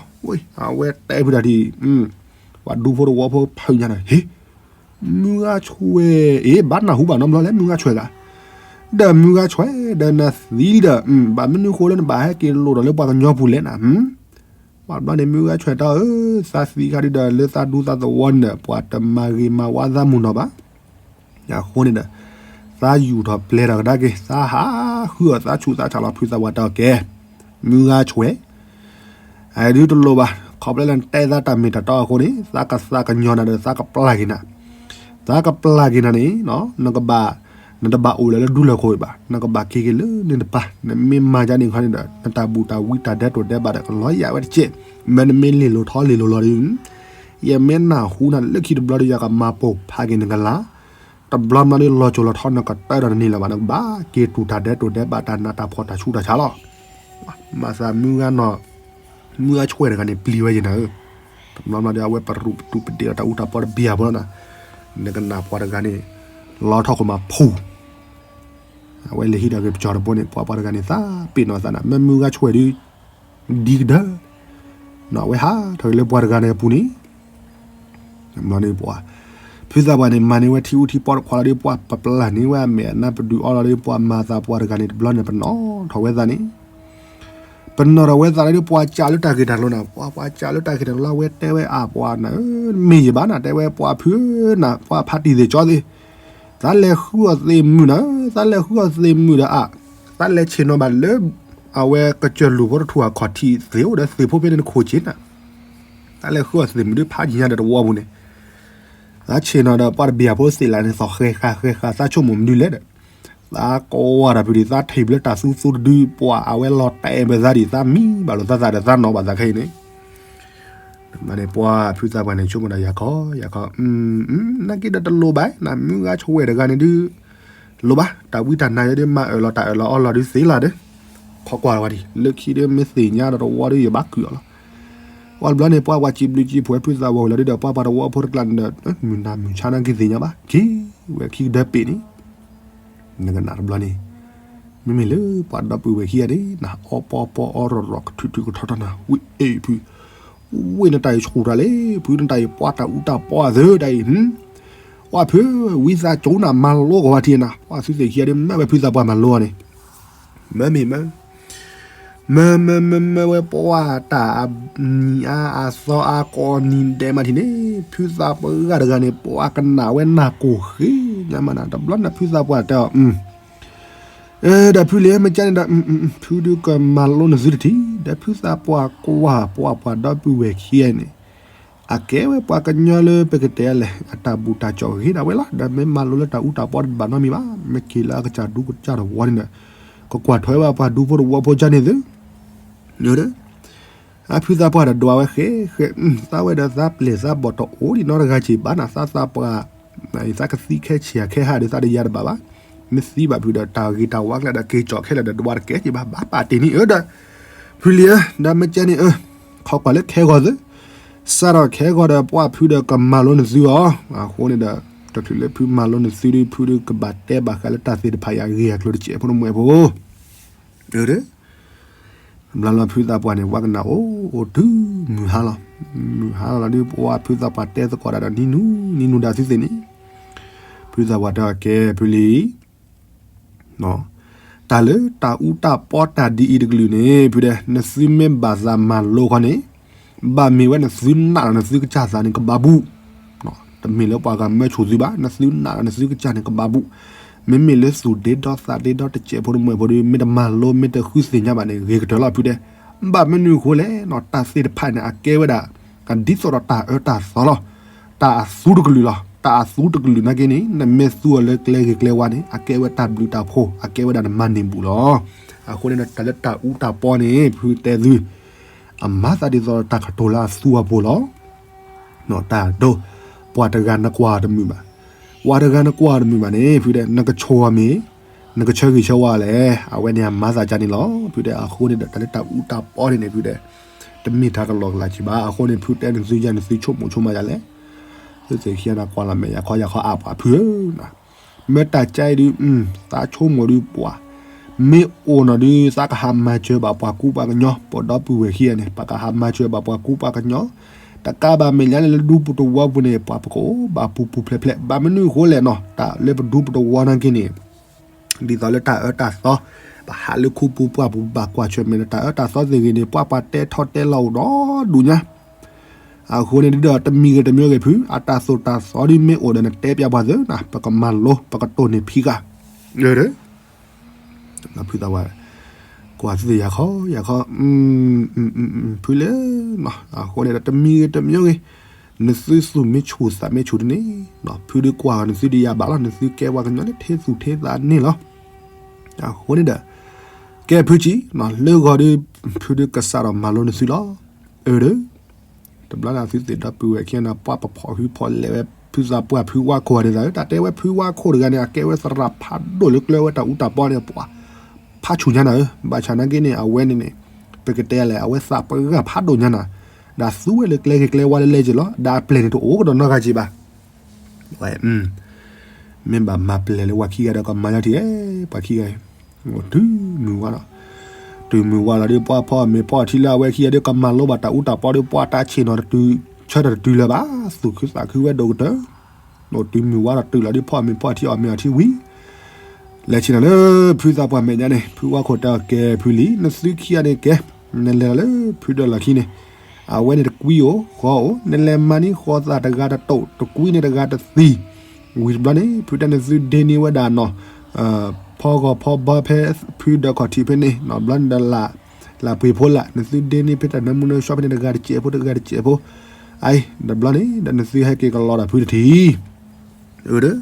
အဝဲတဲဖုတၢ်ဒ်, ပှၤဒူဖိတဝီဖိဖုညါန့ၣ် ဟ့ၣ် မုၢ်ဂၤဆွဲ, အ့ ဘၣ်နၢ်ဟူဘၣ်နီတဘျီလဲၣ် မုၢ်ဂၤဆွဲဂၤ, ဒီးမုၢ်ဂၤဆွဲ ဒီးနသံလံဒီး, ဘၣ်မနုၤဃိလၢနဘၣ်ဟဲက့ၤလိာ်ဒီးလၢပှၤကညီပူၤလဲၣ်နၤ, ပှၤတဘျီန့ၣ် မုၢ်ဂၤဆွဲတၢ်ဧၢ, သးသံခါဒုးဒီးလၢသးဒူသးသဝီန့ၣ်ဒီး ပှၤတမၤဂ့ၤမၤဝါသးမုၢ်နီၤဘၣ် အဃိန့ၣ်ဒီး, သးယူာ်ထီၣ်ပျဲၤထီၣ်ကဒါက့ၤ သးဟးဃုအီၣ်သးဆူးသးဆါလီၤ ဖုသးပှၢ်တဲအီၤကဲ, မုၢ်ဂၤဆွဲ, အဒုးတလိၣ်ဘၣ်, ခီဖျိလၢနတဲသးတၢ်မ့ၢ်တၢ်တီအဃိန့ၣ် သးကသးကညီၤနၤဒီးသးကပျၢ်က့ၤနၤ, သးကပျၢ်က့ၤနၤန့ၣ်, နကဘၣ်, နတဘၣ်အိၣ်လၢလၢဒူလၢၢ်ခိၣ်ဘၣ်, နကဘၣ်က့ၤက့ၤလၢန့ၣ်တပၤ, နမ့ၢ်မၤဒ်န့ၣ်ခီန့ၣ်ဒီး နတၢ်ဘူၣ်တၢ်ဝံတၢ်ဒဲးတိာ်ဒဲးဘးဒီးကလီၤယၤဝဲတက့ၢ်, မ့ၢ်နမ့ၢ်လ့ၢ်လိၤထီလ့ၢ်လိၤလီၤဒီး ယမ့ၢ်နၢ်ဟူနၤလၢခံတဘျီဒီး ယကမၤပိာ်ဖးက့ၤနကလါ, တဘျီမးဒီးလီၤစိၤလီၤထီနကတၢၢ်ဒီးနန့ၢ်လၢၤဘၣ် နကဘၣ်က့ၤတူၢ်တၢ်ဒဲးတိာ်ဒဲးဘးတၢ်နးတၢ်ဖှီၣ်တၢ်ဆူးတၢ်ဆါလီၤ. မၤသးမုၢ်ဂၤနီၤ, မုၢ်ဂၤဆွဲတဂၤန့ၣ် ပျံၤဝဲယနၤဧၢ, တဘျီမးဒီး အဝဲပရူးပတူးပဒ့ၣ်အီၤတၢ်အူတၢ်ပီတဘ့ၣ်အပူၤလီၤနၤ, နကနၣ်ပှၤတဂၤန့ၣ် လီၤထီၣ်ခိၣ်မးဖူ အဝဲလဲၤဟံးဒီးဂ့ၤပကၠီၤတဘိန့ၣ် ပှၤပှၤတဂၤန့ၣ် သးပ့ၤနီၣ်သးနၤ မ့ၢ်မုၢ်ဂၤဆွဲဒုး ဒ်ကဒၢ, နီၢ်ဝဲဟးထီၣ်က့ၤလၢပှၤတဂၤန့ၣ်အပူၤန့ၣ်, ဘျီန့ၣ်ပှၤ, ဖုသးပှၢ်န့ၣ် မၤန့ၢ်ဝဲထံအူထံပီတခွးလီၤဒီး ပှၤပပျၢ်န့ၢ်ဝဲအမဲာ်အနါပဒုးအီလီၤဒီး ပှၤမၤသးပှၤတဂၤန့ၣ် တဘျီန့ၣ် ပနီၣ်ထီၣ်ဝဲသးန့ၣ် ပနီၣ်ထီၣ်ဝဲသးလၢဒီး ပှၤကးလၢတၢ်ဂ့ၢ်တၢ်ကျိၤနၤ, ပှၤပှၤကးလၢတၢ်ဂ့ၢ်တၢ်ကျိၤလၢ အဝဲတဲဝဲအပှၤနၤဧၢ, မ့ၢ်ယဘၣ်နၤ တဲဝဲပှၤဖုဧၢနၤ, ပှၤဖးတံၢ်သ့ၣ်ကၠီသ့ၣ်, သးလဲၤဃုအီၣ်သ့ၣ်မုာ်နၤဧၢ, သးလဲၤဃုအီၣ်သ့ၣ်မုာ်ဒီးအါ, သးလဲၤဆ့ၣ်နီၤဘၣ်လၢ အဝဲကစၢၢ်လူၢ်ဖိတထူၣ်အခီၣ်ထံးသ့ၣ်အိၣ်ဒီးသ့ၣ်ဖိဖဲန့ၣ်နခိၣ်က့နၤ, သးလဲၤဃုအီၣ်သ့ၣ်မုာ်ဒုးဖးယံၤညါဒီးတဝီပူၤန့ၣ် သးဆ့ၣ်နီၤဒီးပှၤတဘ့ၣ်အဖိသ့ၣ်လၢန့ၣ် သီၣ်ဃဲၤဃာ်ဃဲၤဃာ် သးဆိကမိၣ်မနုၤလဲၣ်ဒီး, သးကွၢ်တၢ်ဖုးဒံး သးထံၣ်ဘျၢတၢ်သူသူတဒု ပှၤအဝဲလီၤတဲာ်ဘၢသးဒံး သးမံဘၣ်လိာ်သးသးဒီးသးနီၣ်ဘၣ်သးခဲအံၤန့ၣ်, မ့ၢ်ပှၤဖုသးပှၢ်န့ၣ် ဆိကမိၣ်ဒီးယၤခီ ယၤခီ, နာ်က့ဒီးတလိၣ်ဘၣ် နမုၢ်ဂၤဆွဲတဂၤန့ၣ်ဒုး လိၣ်ဘၣ် တၢ်ဝံတၢ်နါယဲဒုး မၤအၢၣ်လီၤတၢ်အၢၣ်လီၤအီလီၤဒုးသ့လီၤဒီး, ခီကွၢ်ဝဲဒံး လၢခံဒုးမ့ၢ်သ့ၣ်ညါဒီးတဝီဒုး ယဘၣ်ကုၢ်အီၤလီၤ. ပှၤတဘျီန့ၣ် ပှၤပှၤစံးဘျုးစံးဖှိၣ်ဖုသးပှၢ်ဝံၤလီၤဒုးဒီး ပှၤပှၤတဝီဖိတကျါန့ၣ်ဒီး မုၢ်နၤမုၢ်ဆါနာ်က့သ့ၣ်ညါဘၣ် က့ၤဝဲခံကဒၢပ့ၤန့ၣ် နကနၣ်တဘျီန့ၣ်, မ့မ့ၢ်လၢပှၤဒီပုၢ်ဝဲၢ်ခံဂၤန့ၣ် နၤအီပီပီအီရီၣ်ရီၣ်ကထုးထုးကထီထီနၤ ဝံၣ်အ့ၣ်ဖု, ဝံၣ်နတၢ်အံၤဆူၣ်တၢ်လံ ဖုနတၢ်အံၤပှၤတၢ်အူတၢ်ပီအသၢတၢ်အံၤ, ပှၤဖု, ဝံသးစူၤနၤမၤလိကဝီၤထံနၤ ပှၤသုသ့ၣ်ခံဂၤဒုး မ့ၢ်ဝဲဖုသးပှၢ်မၤလိအီၤန့ၣ်, မၢမ့ၢ်မၢ မၢမၢမၢမၢဝဲပှၤတၢ်အနံၤအါအသီအါကိးနံၤဒဲးမးထံၣ်န့ၣ် ဖုသးပှၢ်ဂၤတဂၤန့ၣ် ပှၤကနၣ်ဝဲနၢ်ကိၢ်ဃ့ညါမးနၤ တဘျီန့ၣ်ဖုသးပှၢ်တဲအီၤ, ဒီးဖုလံမ့ၢ်ကဲန့ၣ်ဒီး, ဖုဒုးကမၤလိနသုတထံၣ် ဒီးဖုသးပှၢ်ကွၢ်ပှၤပှၤဒီပုၢ်ဝဲၢ်ခံဂၤန့ၣ်, အကဲဝဲပှၤကညီလၢပကတဲလဲၣ် အတၢ်ဘူၣ်တၢ်ကၠီၣ်ဂ့ၤဒၣ်ဝဲလီၤ ဒီးမ့ၢ်မၤလိလၢတၢ်အူတၢ်ပီတဘၣ်နီတမံၤဘၣ် မ့ၢ်က့ၤလၢအကစၢ်ဒူကစၢ်တဝီန့ၣ်ဒီး, ကကွၢ်ထွဲဘၣ်ပှၤဒူဖိတဝီဖိကန့ၣ်သု, အဖုသးပှၢ်ဒီးဒွးဝဲဃဲဃဲ, သးဝဲဒီးသးပျဲၢ်သးဘီၣ်တအိၣ်ဒံးနီတဂၤက့ၤဘၣ်နၤ, သးသးပှၢ် သးကသံခဲဆံးခဲဟးဒီးသးတယါတဘၣ်ဘၣ်, မ့ၢ်သံဘၣ်ဖုဒီးတၢ်ဂ့ၤတၢ်ဝါကျဲဒီးက့ၤကၠီၣ်ခဲလၢာ်ဒီးဒွးတကဲက့ၤဘၣ်, ဘၣ်ပာ်တ့ၢ်န့ၣ်အၢဒီး, ဖုလံၤဧၢ, ဒီးမ့ၢ်ကဲန့ၣ်အၢ, ခိးကွၢ်လၢခဲဂီၤသု, စးထီၣ်ခဲဂီၤဒီးပှၢ်ဖုဒီးကမၤလိနသုအီၤ, အဃိန့ၣ်ဒီး, တချုးလၢဖုမၤလိနသုဒီး ဖုဒီးကဘၣ်တဲဘၣ်ဃးလၢတၢ်သ့ၣ်တဖၣ်အံၤ အဂ့ၢ်အကျိၤတစဲးဖိတမှဲးဖိ ဘျီလီၤဖုသးပှၢ်န့ၣ် ဝဲကနၣ်အိၣ်အိၣ်တုၤမုၢ်ဟါလီၤ. မုၢ်ဟါလီၤလီၤဒီး ပှၢ်ဖုသးပှၢ်တဲသကိးတၢ်ဒီးနံၤနူနံၤနူၤဒၣ်သုသ့ၣ်န့ၣ်, ဖုသးပှၢ်တဲအီၤကဲဖုလံၤ, တၢ်လၢတၢ်အူတၢ်ပီတၢ်ဒ်အံၤတကလုာ်န့ၣ် ဖုဒဲး နသုမ့ၢ်ဘၣ်သးမၤလိခီန့ၣ်, ဘၣ်မ့ၢ်ဝဲနသုနာ်ဒီးနသုကစၢ်သးန့ၣ်ကဘၣ်ဘူး တမ့ၢ်လၢပှၤဂၤမၢဆူၣ်သုဘၣ်, နသုနာ်ဒီးနသုကစၢ်န့ၣ်ကဘၣ်ဘူး, မ့မ့ၢ်လၢသူၣ်ဒ့ဒီသးဒ့ဒီတစဲးဖိတမှဲးဖိဒီး မ့ၢ်တမၤလိမ့ၢ်တဃုသ့ၣ်ညါဘၣ်န့ၣ် ဂ့ၤကတၢၢ်လီၤဖုဒဲး, ဘၣ်မနုၤအဃိလဲၣ်, တၢ်သ့ၣ်တဖၣ်န့ၣ် အကဲဝဲဒၣ် ဒ်သိးဒီးတၢ်အၢတၢ်သီလီၤ. တၢ်အသူတကလုာ်လီၤ. တၢ်အသူတကလုာ်နာ်က့န့ၣ် နမ့ၢ်သူအီၤလၢကျဲဂ့ၤကျဲဝါန့ၣ် အကဲဝဲတၢ်ဘျုးတၢ်ဖှိၣ်, အကဲဝဲဒၣ်နမၤန့ၢ်ဘူးလီၤ. အဃိန့ၣ်ဒီး တၢ်လၢတၢ်အူတၢ်ပီန့ၣ် ဖုတဲသု, အမၤသးဒ်သိးဒီးတၢ်ကတိၤလၢအသူအပူၤလီၤ. တၢ်ဒိ, ပှၤတဂၤနကွၢ်တမုာ်ဘၣ်, ပှၤတဂၤနကွၢ်တမုာ်ဘၣ်န့ၣ် ဖုဒဲး နကဆိၣ်အီၤမ့ၢ်, နကဆၢဂ့ၤဆၢဝါလဲၣ်, အဝဲန့ၣ်အမၤသးကန့ၣ်လီၤ. ဖုဒဲး အဃိန့ၣ်ဒီး တၢ်လၢတၢ်အူတၢ်ပီန့ၣ်န့ၣ် ဖုဒဲး တမ့ၢ်တၢ်ကလီကလီက့ၤဘၣ်. အဃိန့ၣ် ဖုတဲနသုယၤ နသုဆိကမိၣ်ဆိကမးယၤလဲၣ်. သုသ့ၣ်ခံဂၤန့ၣ် ကွၢ်လီၤမဲာ်ယၤခီယၤခီအါပှၤဖုဧၢ, မ့ၢ်တၢ်ကါအံၤဒုး, သးဆိကမိၣ်ဒုးပှၤ, မ့ၢ်အိၣ်နီၤဒုး သးကဟးမၤစၢၤဘၣ်ပှၤကူပှၤကညီ, ပဒီပုၢ်ဝဲၢ်ခံဂၤန့ၣ် ပကဟးမၤစၢၤဘၣ်ပှၤကူပှၤကညီ, တကးဘၣ်မဲာ်ညါန့ၣ် လၢဒူပတဝီပူၤန့ၣ် ပှၤပကအိၣ်ဘၣ်ပူၤပူၤဖျဲးဖျဲး, ဘၣ်မနုၤအဃိလဲၣ်နီၤ, တၢ်လၢပဒူပတဝီနာ်က့န့ၣ် ဒ်သိးလၢတၢ်အၢတၢ်သီ, ပဟးလၢခူပူၤပှၢ်ပူၤ ဘၣ်ကွၢ်ဆၢၣ်မဲာ်ဒီးတၢ်အၢတၢ်သီသ့ၣ်ဂ့ၤန့ၣ် ပှၤပှၤတဲထီၣ်တဲလီၤအိၣ်ဒီဒူၣ်ညါ. အဃိန့ၣ်ဒုးဒီး တမံၤဂ့ၤတမံၤဂ့ၤဖု, အတၢ်သိၣ်တၢ်သီဒုးမ့ၢ်အိၣ်ဒီး နတဲပျးပှၤသုနၤ, ပကမၤလိ ပကတိၢ်န့ၢ်ဖံးဃာ်, ဒီး ဖုသးပှၢ် ကွၢ်သုသ့ၣ်ယၤခီယၤခီ, ဖုလၢ အဃိန့ၣ်ဒီး တမံၤဂ့ၤတမံၤဂ့ၤ, နသုသူၣ်မ့ၢ်ဆူၣ်သးမ့ၢ်ဆူၣ်တန့ၣ်, ဖုဒုးကွၢ်ဂီၤနသုဒုးယၤဘၣ်လီၤ, နသုကဲပှၤကညီလၢထ့သူၣ်ထ့သးန့ၣ်လီၤ. အဃိန့ၣ်ဒီး ကဲဖုကံ, လၢဂီၤဒုး ဖုဒုးကစးထီၣ်မၤလိနသုလီၤ. အၢ ဒီး တဘျီန့ၣ် အသုသ့ၣ်ဒီပုၢ်ဝဲၢ်ခံဂၤန့ၣ် ပှၤပဖီၣ်ဟုဖီၣ်လဲၤဝဲ ဖုသးပှၢ်ဖုဝါခိၣ်ဒ်သိးဧၢ, တၢ်တဲဝဲဖုဝါခိၣ်တဂၤန့ၣ် အကဲဝဲသရၣ်ဖးဒိၣ်လၢကျဲဝဲတၢ်အူတၢ်ပီန့ၣ် ပှၤဖးဆူၣ်ညါနၤဧၢ, ဘၣ်ဆၣ်နာ်က့န့ၣ် အဝဲန့ၣ်န့ၣ် ပကတဲလဲၣ် အဝဲသးပှၢ်ဖးဒိၣ်ညါနၤ, ဒီးသူဝဲလၢကျဲဂ့ၤကျဲဝါလၢလဲက့ၤလီၤ, ဒီးအပျဲၢ်န့ၣ်တအိၣ်ကဒီးနီတဂၤက့ၤဘၣ်. ဝဲ မ့ၢ်ဘၣ်မၤပျဲၢ်လၢပှၤခံဂၤဒီး ကမၤလၢထံၣ်, ပှၤခံဂၤအံၤ အိၣ်တုၤမုၢ်ဝါလီၤ. တုၤမုၢ်ဝါလီၤဒီး ပှၤဖီမ့ၤဖီထံလၢအဝဲခံဂၤဒီး ကမၤလိဘၣ်တၢ်အူတၢ်ပီဒီး ပှၤတၢ်ဆ့ၣ်နီၤတတုၤ ဆၢထၢၣ်တတုၤလၢၤဘၣ်, သူၣ်ခုသးခုဝဲဒိၣ်ကတၢၢ်. အိၣ်တုၤမုၢ်ဝါဒီးတုၤလီၤဒီး ဖီမ့ၤဖီထံအီၣ်မ့ၤအီထံဝံၤ လဲၤဆ့ၣ်နီၤလၢဖုသးပှၢ်မဲာ်ညါန့ၣ် ဖုဝါခိၣ်တဲအီၤကဲဖုလံ, နသုခံဂၤန့ၣ်ကဲ, နလဲၤလီၤလၢဖုဒီးလီၢ်ခံန့ၣ်, အဝဲန့ၣ်တကွံအိၣ်ဃီအိၣ်, နလဲၤမၤန့ၢ်ဃီသးတဂၤတတိာ် တကွံန့ၣ်တဂၤတသံ, ဝံၤတဘျီန့ၣ် ဖုတဲနသုဒ့န့ၢ်ဝဲဒၣ်နီၤ, ဖီဂီၤဖီဘီဖဲဖုဒီးခီၣ်ထံးဖဲန့ၣ်, ဘျီန့ၣ်ဒီး လၢပှ့ၤဖိလၢ် နသုဒ့န့ၢ်ဖဲတၢ်နၢမူနၢဆှီဖဲန့ၣ်တဂၤတစဲးဖိတဂၤတစဲးဖိ, အံၤ တဘျီန့ၣ်ဒီးနသုဟဲက့ၤကလီဒီးဖုတထံၣ် အၢ ဒီး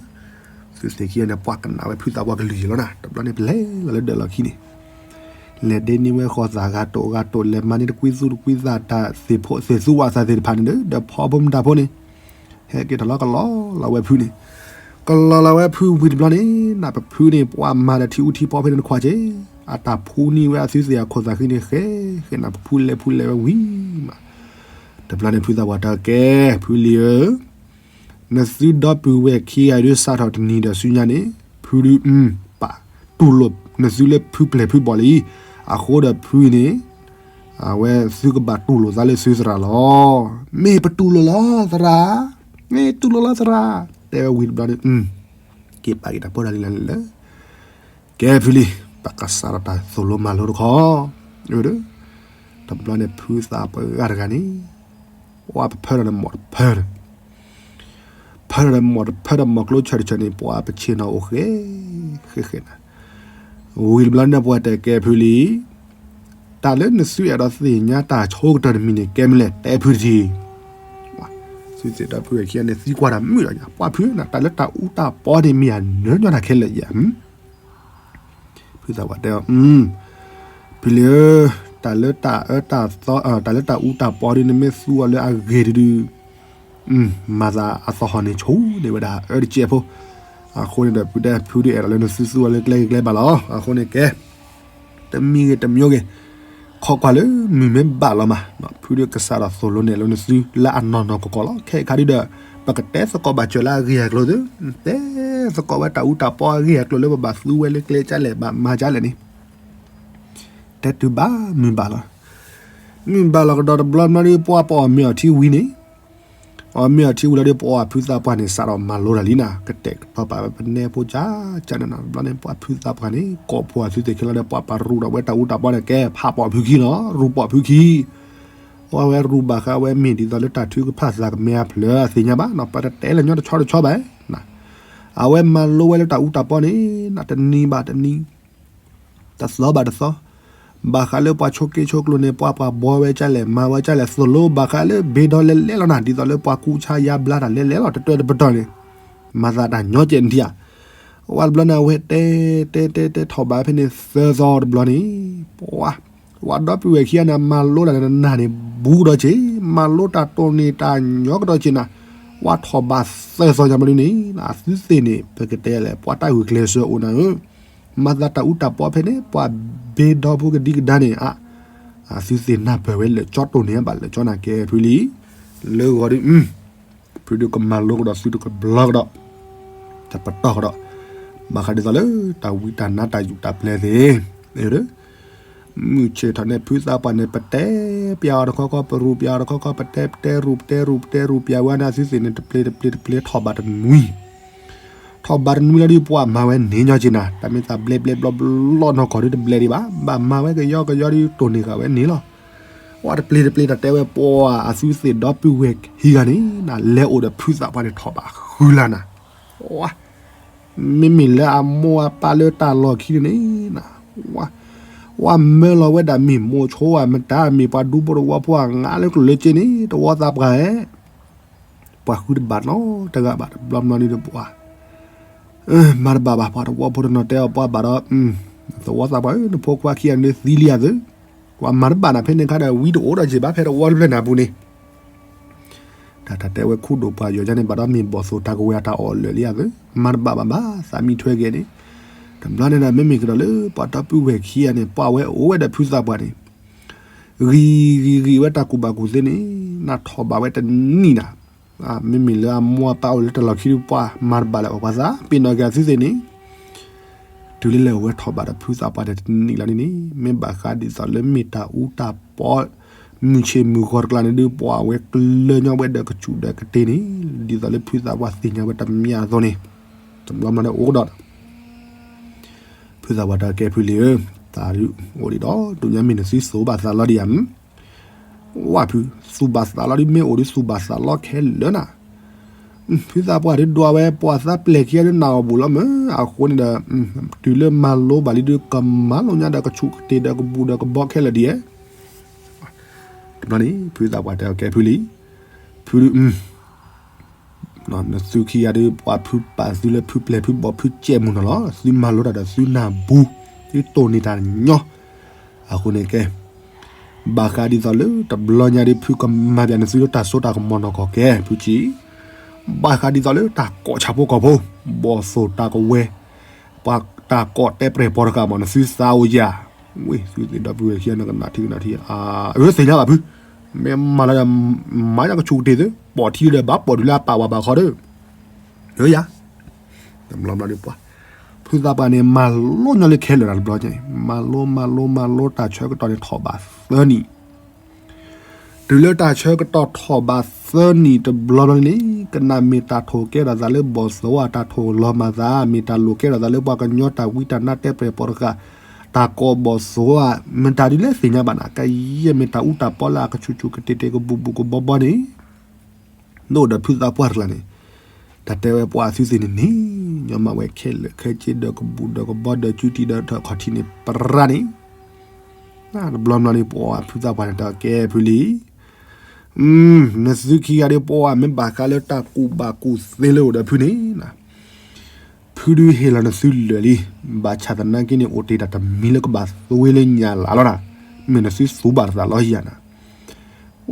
သုသ့ၣ်ခံဂၤန့ၣ် ပှၤကနၣ်ဝဲဖုသးပှၢ်ကလုၢ်ယံၤလီၤနၤ, တဘျီန့ၣ် ပလဲၤလီၤလၢဒၢးလီၢ်ခံန့ၣ်, လဲၤဒ့န့ၢ်ဝဲဃီသးဂၤတိာ်ဂၤတိာ် လဲၤမၤန့ၢ်တကွံသူတကွံသးတၢ်သ့ၣ်ဖိသ့ၣ်သူဝဲသးသ့ၣ်တဖၣ်န့ၣ်ဒီး ဒီးဖီဖိမတၤဖိန့ၣ်, ဟဲက့ၤထီၣ်လီၤကလီလီၤဝဲဖုန့ၣ်, ကလီလီၤဝဲဖုဝံၤတဘျီန့ၣ် နၢ်ပဖုန့ၣ် ပှၤမၤဒီးထံအူထံဖီဖဲန့ၣ်တခွးက့, အတၢ်ဖှူန့ၢ်ဝဲအသုသ့ၣ်အခိၣ်သးဃံန့ၣ် ဃဲ ဃဲနၢ်ပဖုလဲၤဖုလဲၤဝဲဝံၤမး, တဘျီန့ၣ်ဖုသးပှၢ်တဲကဲ ဖုလံၤဧၢ နသုဒီပုၢ်ဝဲၢ်ခံဂၤဒုးစးထီၣ်တနံၤဒီးဆူညါန့ၣ် ဖုဒုး ပာ်တူၢ်လိာ်နသုလၢဖုပျဲၢ်ဖုဘီၣ်လံ, အဃိဒီးဖုန့ၣ် အဝဲသုကဘၣ်တူၢ်လိာ်သးလၢသုသရၣ်လီၤ. မ့ၢ်ပတူၢ်လိာ်လီၤသရၣ်, မ့ၢ်တူၢ်လိာ်လီၤသရၣ်, တဲဝဲဝံၤတဘျီန့ၣ် က့ၤပာ်က့ၤတၢ်ဖိတၢ်လံၤလၢလၢ ကဲဖုလံၤ ပကစးထီၣ်တၢ်သိၣ်လိမၤလိတခီ, တဘျီန့ၣ်ဖုသးပှၢ်တဂၤန့ၣ် ပှၤပဖၢထီၣ်န့ၣ်မီၢ်တဖၢဒီး ဖၢထီၣ်ဒီးမီၢ်တဖၢဒီးမီၢ်ကျိဆၢၣ်တဆၢၣ်န့ၣ် ပှၤပဆ့ၣ်နီၤအိၣ်ဃဲ ဃဲဃဲနၤ, ဝံၤတဘျီန့ၣ်ပှၤတဲကဲဖုလံၤ, တၢ်လၢနသုအဲၣ်ဒိးသ့ၣ်ညါတၢ်ဆိကတၢၢ်တမံၤန့ၣ် ကဲမနုၤလဲၣ် တဲဖုတထံၣ်. သုသ့ၣ်ဒီပုၢ်ဝဲၢ်ခံဂၤန့ၣ် သံကွၢ်တၢ်မုာ်လီၤညါ ပှၤဖုနၤ တၢ်လၢတၢ်အူတၢ်ပီန့ၣ်မ့ၢ်အနၢညီတၢ်ခဲလၢာ်ယၤ ဖုသးပှၢ်တဲအီၤ, ဖုလံဧၢ, တၢ်လၢတၢ်အၢတၢ်သီ တၢ်လၢတၢ်အူတၢ်ပီဒုး နမ့ၢ်သူအီၤလၢအဂ့ၤဒုးဒုး မၤသးအသဟီၣ်န့ၣ်ဆိန့ၢ်ဝဲဒၣ်အၢတစဲးဖိ. အဃိန့ၣ်ဒီး ဖုတဲ ဖုဒုးအဲၣ်ဒိးလၢနသုသူအီၤလၢကျဲဂ့ၤကျဲဘၣ်လီၤ. အဃိန့ၣ်ကဲ တမံၤဂ့ၤတမံၤဂ့ၤ, ခိးကွၢ်လၢမုၢ်မ့ၢ်ဘၣ်လီၤမး, ဖုဒုးကစးထီၣ်သိၣ်လိနဲၣ်လိနသုလၢအနီၢ်နီၢ်ကီၢ်ကီၢ်လီၤ. ခဲအံၤခါဒုးဒီး ပကတဲသကိးဘၣ်စၢၤလၢအဂ့ၢ်အကျိၤသု, တဲသကိးဝဲတၢ်အူတၢ်ပီအဂ့ၢ်အကျိၤလၢ ပဘၣ်သူဝဲလၢကျဲကၢ်လဲၣ် ဘၣ်မၤကၢ်လဲၣ်န့ၣ် တဲတုၤဘၣ်မုၢ်ဘၣ်လီၤ. မုၢ်ဘၣ်လီၤကဒီးတဘျီဘျီဒီး ပှၤပအီၣ်မ့ၤအီထံဝံၤန့ၣ်, အီၣ်မ့ၤအီထံဝံၤလီၤဒီး ပှၤဖုသးပှၢ်န့ၣ် စးထီၣ်မၤလိတၢ်လံနၤ, ကတဲာ်ကတီၤပာ်ဝဲပနဲဖိကၠၢ်ကၠၢ်န့ၣ်နၤ. တဘျီန့ၣ် ပှၤဖုသးပှၢ်န့ၣ် ကိးဖှိၣ်အသုသ့ၣ်ခဲလၢာ်ဒီး ပှၤပာ်ရူးဒီးဝဲတၢ်အူတၢ်ပီန့ၣ် ကဲဖးပိာ်ဖုခံလီၤ, ရူးပိာ်ဖုခံ အဝဲရူးဘၣ်ဃးဝဲမ့ၢ်ဒ်သိးလၢတၢ်ထုကဖၣ်သးကမဲအဖျၢၣ်အသ့ၣ်ညါဘၣ်နီၤ, ပတတဲလၢာ်ညီတဆီတဆီဘၣ်. အဝဲမၤလိဝဲလၢတၢ်အူတၢ်ပီန့ၣ် တနံၤဘၣ်တနံၤ, တသီဘၣ်တသီ, ဘၣ်ဃးလၢပှၤဆိးက့ဆိးကျိၤန့ၣ် ပှၤပှၤဘှီဝဲကၢ်လဲၣ် မၤဝဲကၢ်လဲၣ် သိၣ်လိဘၣ်ဃးလၢဘ့ဒီလဲလဲလီၤနၤ, ဒ်သိးလၢပှၤကူစါယါဘျါတၢ်လဲလဲလီၤ တတၢၢ်တပတီၢ်န့ၣ် မၤသးတၢ်ညီကဲးနထံၣ်ဧါ. ဝဲတဘျီန့ၣ် အဝဲတဲတဲတဲတဲထီၣ်ဘးဖဲန့ၣ်သၢသီတဘျီန့ၣ်, ပှၤ ပှၤဒီပုၢ်ဝဲၢ်ခံဂၤန့ၣ် မၤလိတၢ်န့ၣ်နၤန့ၣ် ဘူးကဒီးက့ၤ, မၤလိတၢ်တိၢ်န့ၢ်တၢ်ညီကဒီးက့ၤနၤ, ပှၤထီၣ်ဘးသၢသီညါဘျီန့ၣ် အသုသ့ၣ်န့ၣ် ပကတဲလဲၣ် ပှၤတၢ်ဂုာ်ကျဲးစၢးအိၣ်နၤဧၢ, မၤသးတၢ်အူတၢ်ပီဖဲန့ၣ် ပှၤဘ့ဒီဖိကဒံကဒါန့ၣ် အသုသ့ၣ်နၢ်ပၢၢ်ဝဲလၢာ်ကၠီတိၢ်န့ၢ်ဘၣ်လၢာ်ကၠီနၤကဲဖုလံ, လၢဂီၤဒုး ဖုဒုးကမၤလိကဒီးသုတကဘျီကဒီး, တပတီၢ်ကဒီး, ဘၣ်ဃးဒ်သိးလၢတၢ်ဝံတၢ်နါတၢ်ယူးတၢ်ပျဲၢ်သ့ၣ်, မုၢ်ဆ့ၣ်ထီၣ်န့ၣ် ဖုသးပှၢ်န့ၣ် ပတဲပျးအီၤတခီခီ ပရူးပျးအီၤတခီခီ ပတဲပတဲရူးပတဲရူးပတဲရူးပျးဝဲန့ၣ် အသုသ့ၣ်န့ၣ် တပျ့ၤတပျ့ၤတပျ့ၤထီၣ်ဘးတနွံ ထီၣ်ဘးတနွံလီၤဒုး ပှၤမၤဝဲန့ၢ်ညီက့ၤနၤ, တၢ်မ့ၢ်သးဘျဲးဘျဲးဘျီဘျီနီၢ်ကီၢ်ဒုး တဘျဲးဒံးဘၣ်, ဘၣ်မၤဝဲကယီကယီဒုး တိၢ်န့ၢ်ဃာ်ဝဲန့ၢ်လီၤ. ပှၤတပျ့ၤတပျ့ၤတၢ်တဲဝဲ ပှၤအသုသ့ၣ်ဒီပုၢ်ဝဲၢ်ခံဂၤန့ၣ် နလဲၤအိၣ်ဒီးဖုသးပှၢ်န့ၣ် ထီၣ်ဘးဃုလါနၤ, မ့မ့ၢ်လၢအမိၢ်အပၢ်လၢတၢ်လီၢ်ခံန့ၣ်န့ၣ် ဝဲမၢလီၤဝဲဒၣ်မ့ၢ်မိၤဆိဧါ မတၤမ့ၢ်ပှၤဒူဖိတဝီဖိအငါလၢကျိၣ်လၢစ့န့ၣ် တဝီသးပှၢ်ဧါ, ပှၤဃုတဘၣ်နီတဂၤဘၣ် တဘျီဘျီန့ၣ်ဒီးပှၤ မၤတဘၣ်ဘၣ် ပှၤတဝီဖိတနီၤတဲအီၤပှၤဘၣ်ဒီး တဝီသးပှၢ်ဧၢ နဖိခွါခံဂၤန့ၣ်သံလံဧါသၢ, ပှၤမၤတဘၣ်နၤဖဲန့ၣ်ခါဒီး ဝံတအိၣ်ဒီးက့ၤဘၣ်ဖဲတဝီတဖျၢၣ်နၤပူၤန့ၣ် တၢ်တၢ်တဲဝဲခူဒိၣ်ပှၤယီၤယါန့ၣ် ဘၣ်ဒီးမ့ၢ်ဘီၣ်သိၣ်တၢ်ကဝဲၤအတၢ်အီၣ်လၢာ်လံဧါသၢ, မၤတဘၣ်ဘၣ်ဘၣ် သးမံထွဲက့ၤန့ၣ်, တဘျီန့ၣ်ဒီး မ့မ့ၢ်ကဒီးလၢပှၤဒီပုၢ်ဝဲၢ်ခံဂၤန့ၣ် ပှၤဝဲအိၣ်ဝဲဒီးဖုသးပှၢ်န့ၣ် ဂံၤဂံၤဂံၤဝဲတၢ်ကူၣ်ဘၣ်ကူၣ်သ့န့ၣ် နထီၣ်ဘးဝဲတနံၤနၤ, မ့မ့ၢ်လၢအမိၢ်အပၢ်အိၣ်လၢတၢ်လီၢ်ခံဒီး ပှၤမၤတဘၣ်လၢၤအီၤ ပှၤသးပ့ၤနီၣ်က့ၤအသုသ့ၣ်န့ၣ် တုၤလၢလဲၤအိၣ်ဝဲထီၣ်ဘးဒီးဖုသးပှၢ်ဒီးတနံၤလီၤန့ၣ်န့ၣ် မ့ၢ်ဘၣ်ဃးဒ်သိးလၢမ့ၢ်တၢ်အူတၢ်ပီ မုၢ်ဆ့ၣ်မုၢ်ဂီၤတကျါန့ၣ်ဒုး ပှၤဝဲကျၢၤညီဝဲဒီးကစူၣ်ဒီးကတ့ၢ်န့ၣ် ဒ်သိးလၢဖုသးပှၢ်သ့ၣ်ညါဝဲတမံၤအသိးန့ၣ် တဘျီမၤဒီးအိၣ်ကဒီး ဖုသးပှၢ်တဲကဲဖုလံဧၢ, သးဒုးအိၣ်ဒံးဒီး ဒုးညါမ့ၢ်နသုသူဘၣ်သးလီၤဒံးဧါ, ဝဲဖု သူဘၣ်သးလီၤဒုး မ့ၢ်အိၣ်ဒုးသူဘၣ်သးလီၤခဲလၢာ်နၤ, ဖုသးပှၢ်ဒုးဒွးဝဲပှၤသးပျဲၢ်ခံဂၤဒုးနၢ်အီၣ်ဘူးလီၤမး, အဃိန့ၣ်ဒီး တုၤလၢမၤလိဘၣ်လံဒုး ကမၤလိညါဒီးကဆူးကတ့ၢ်ဒီးကဘူၣ်ဒီးကဘီခဲလၢာ်ဒ်ဧါ, တဘျီန့ၣ် ဖုသးပှၢ်တဲအီၤကဲဖုလံ, ဖုဒုး နသုခံဂၤဒုး ပှၤဖုပာ်သုလၢဖုပျဲၢ်ဖုဘီၣ်ဖုကဲးမုၢ်နီၤလီၤ. သုမၤလိတၢ်ဒီးသုနၢ်ဘူး, သုတိၢ်န့ၢ်တၢ်ညီ, အဃိန့ၣ်ကဲ, ဘၣ်ဃးဒ်သိးလၢတဘျီညါဒုး ဖုကမၤပၠးနသုလၢတၢ်စိတၢ်ကမီၤနီၢ်ကီၢ်ကဲ ဖုဆံး, ဘၣ်ဃးဒ်သိးလၢတၢ်ကိးဆၣ်ဖိကီၢ်ဖိ, ဘီၣ်သိၣ်တၢ်ကဝဲၤ, ပှၤတၢ်ကိးတဲပြဲၢ်ပီတဃာ်မး နသုသးအိၣ်ယၤ, ဝ့ၢ်သုသ့ၣ်ဒီပုၢ်ဝဲၢ်ခံဂၤနကနၣ်ထံကနၣ်ထံ, အၢ သ့ၣ်ညါဘၣ်ဖု, မ့ၢ်မၤလၢ မၤညါကဆူးကတ့ၢ်သု, ပိာ်ထံဒီးဘၣ်ပိာ်တုၤလၢအပာ်ဝဲဘၣ်ခီဒီး, ယၤ, တဘျီဘျီဒုးပှၤ, ဖုသးပှၢ်န့ၣ် မၤလိညီလၢခဲလၢာ်တဘျီညါ, မၤလိမၤလိမၤလိတၢ်ဆၢကတီၢ်န့ၣ်ထီၣ်ဘးသၢနံၣ်, တုၤလၢတၢ်ဆၢကတီၢ်ထီၣ်ဘးသၢနံၣ်တဘျီဘျီန့ၣ် ကနၣ်မ့ၢ်တၢ်ထိၣ်ကဲထီၣ်သးလၢဘီၣ်သိၣ်ဧါ တၢ်ထိၣ်လီၤမၤသး, မ့ၢ်တၢ်လိာ်ကဲထီၣ်သးလၢပှၤကညီတၢ်ဝံတၢ်နါတဲပြဲၢ်ပီတဃာ်, တၢ်ကိးဘီၣ်သိၣ်ဧါ, မ့ၢ်တၢ်ဒ်လဲၣ်သ့ၣ်ညါဘၣ်နၤ, ကယဲၢ်မ့ၢ်တၢ်အူတၢ်ပီလၢအကဆူးဆူးကတ့ၢ်တ့ၢ်ကဘူၣ်ဘူၣ်ကဘီဘီန့ၣ် နအိၣ်ဒီးဖုသးပှၢ်တကျါန့ၣ်, တၢ်တဲဝဲပှၤအသုသ့ၣ်န့ၣ်န့ၣ်, ညီမးဝဲခဲလၢာ်ခဲဆ့ဒီးကဘူၣ်ဒီးကဘီဒီးကၠူတံၢ်ဒီးထၢၣ်ခီၣ်ထံးန့ၣ် ပြၢန့ၣ်, တဘျီဘျီန့ၣ် ပှၤဖုသးပှၢ်န့ၣ်တၢ်ကဲဖုလံ, နသုခံဂၤဒုးပှၤမ့ၢ်ဘၣ်ဃးလၢတၢ်ကူၣ်ဘၣ်ကူၣ်သ့လၢအိၣ်ဒီးဖုန့ၣ်, ဖု ကုဒုဟ့ၣ်လီၤနသုလၢာ်လံ, ဘၣ်ဆၣ်သနာ်က့န့ၣ် အိၣ်တ့ၢ်တၢ်တမံၤလၢကဘၣ်သွ့လၢညၣ်လၤလီၤနၤ, မ့ၢ်နသုသူဘၣ်တသးလီၤယၤနၤ.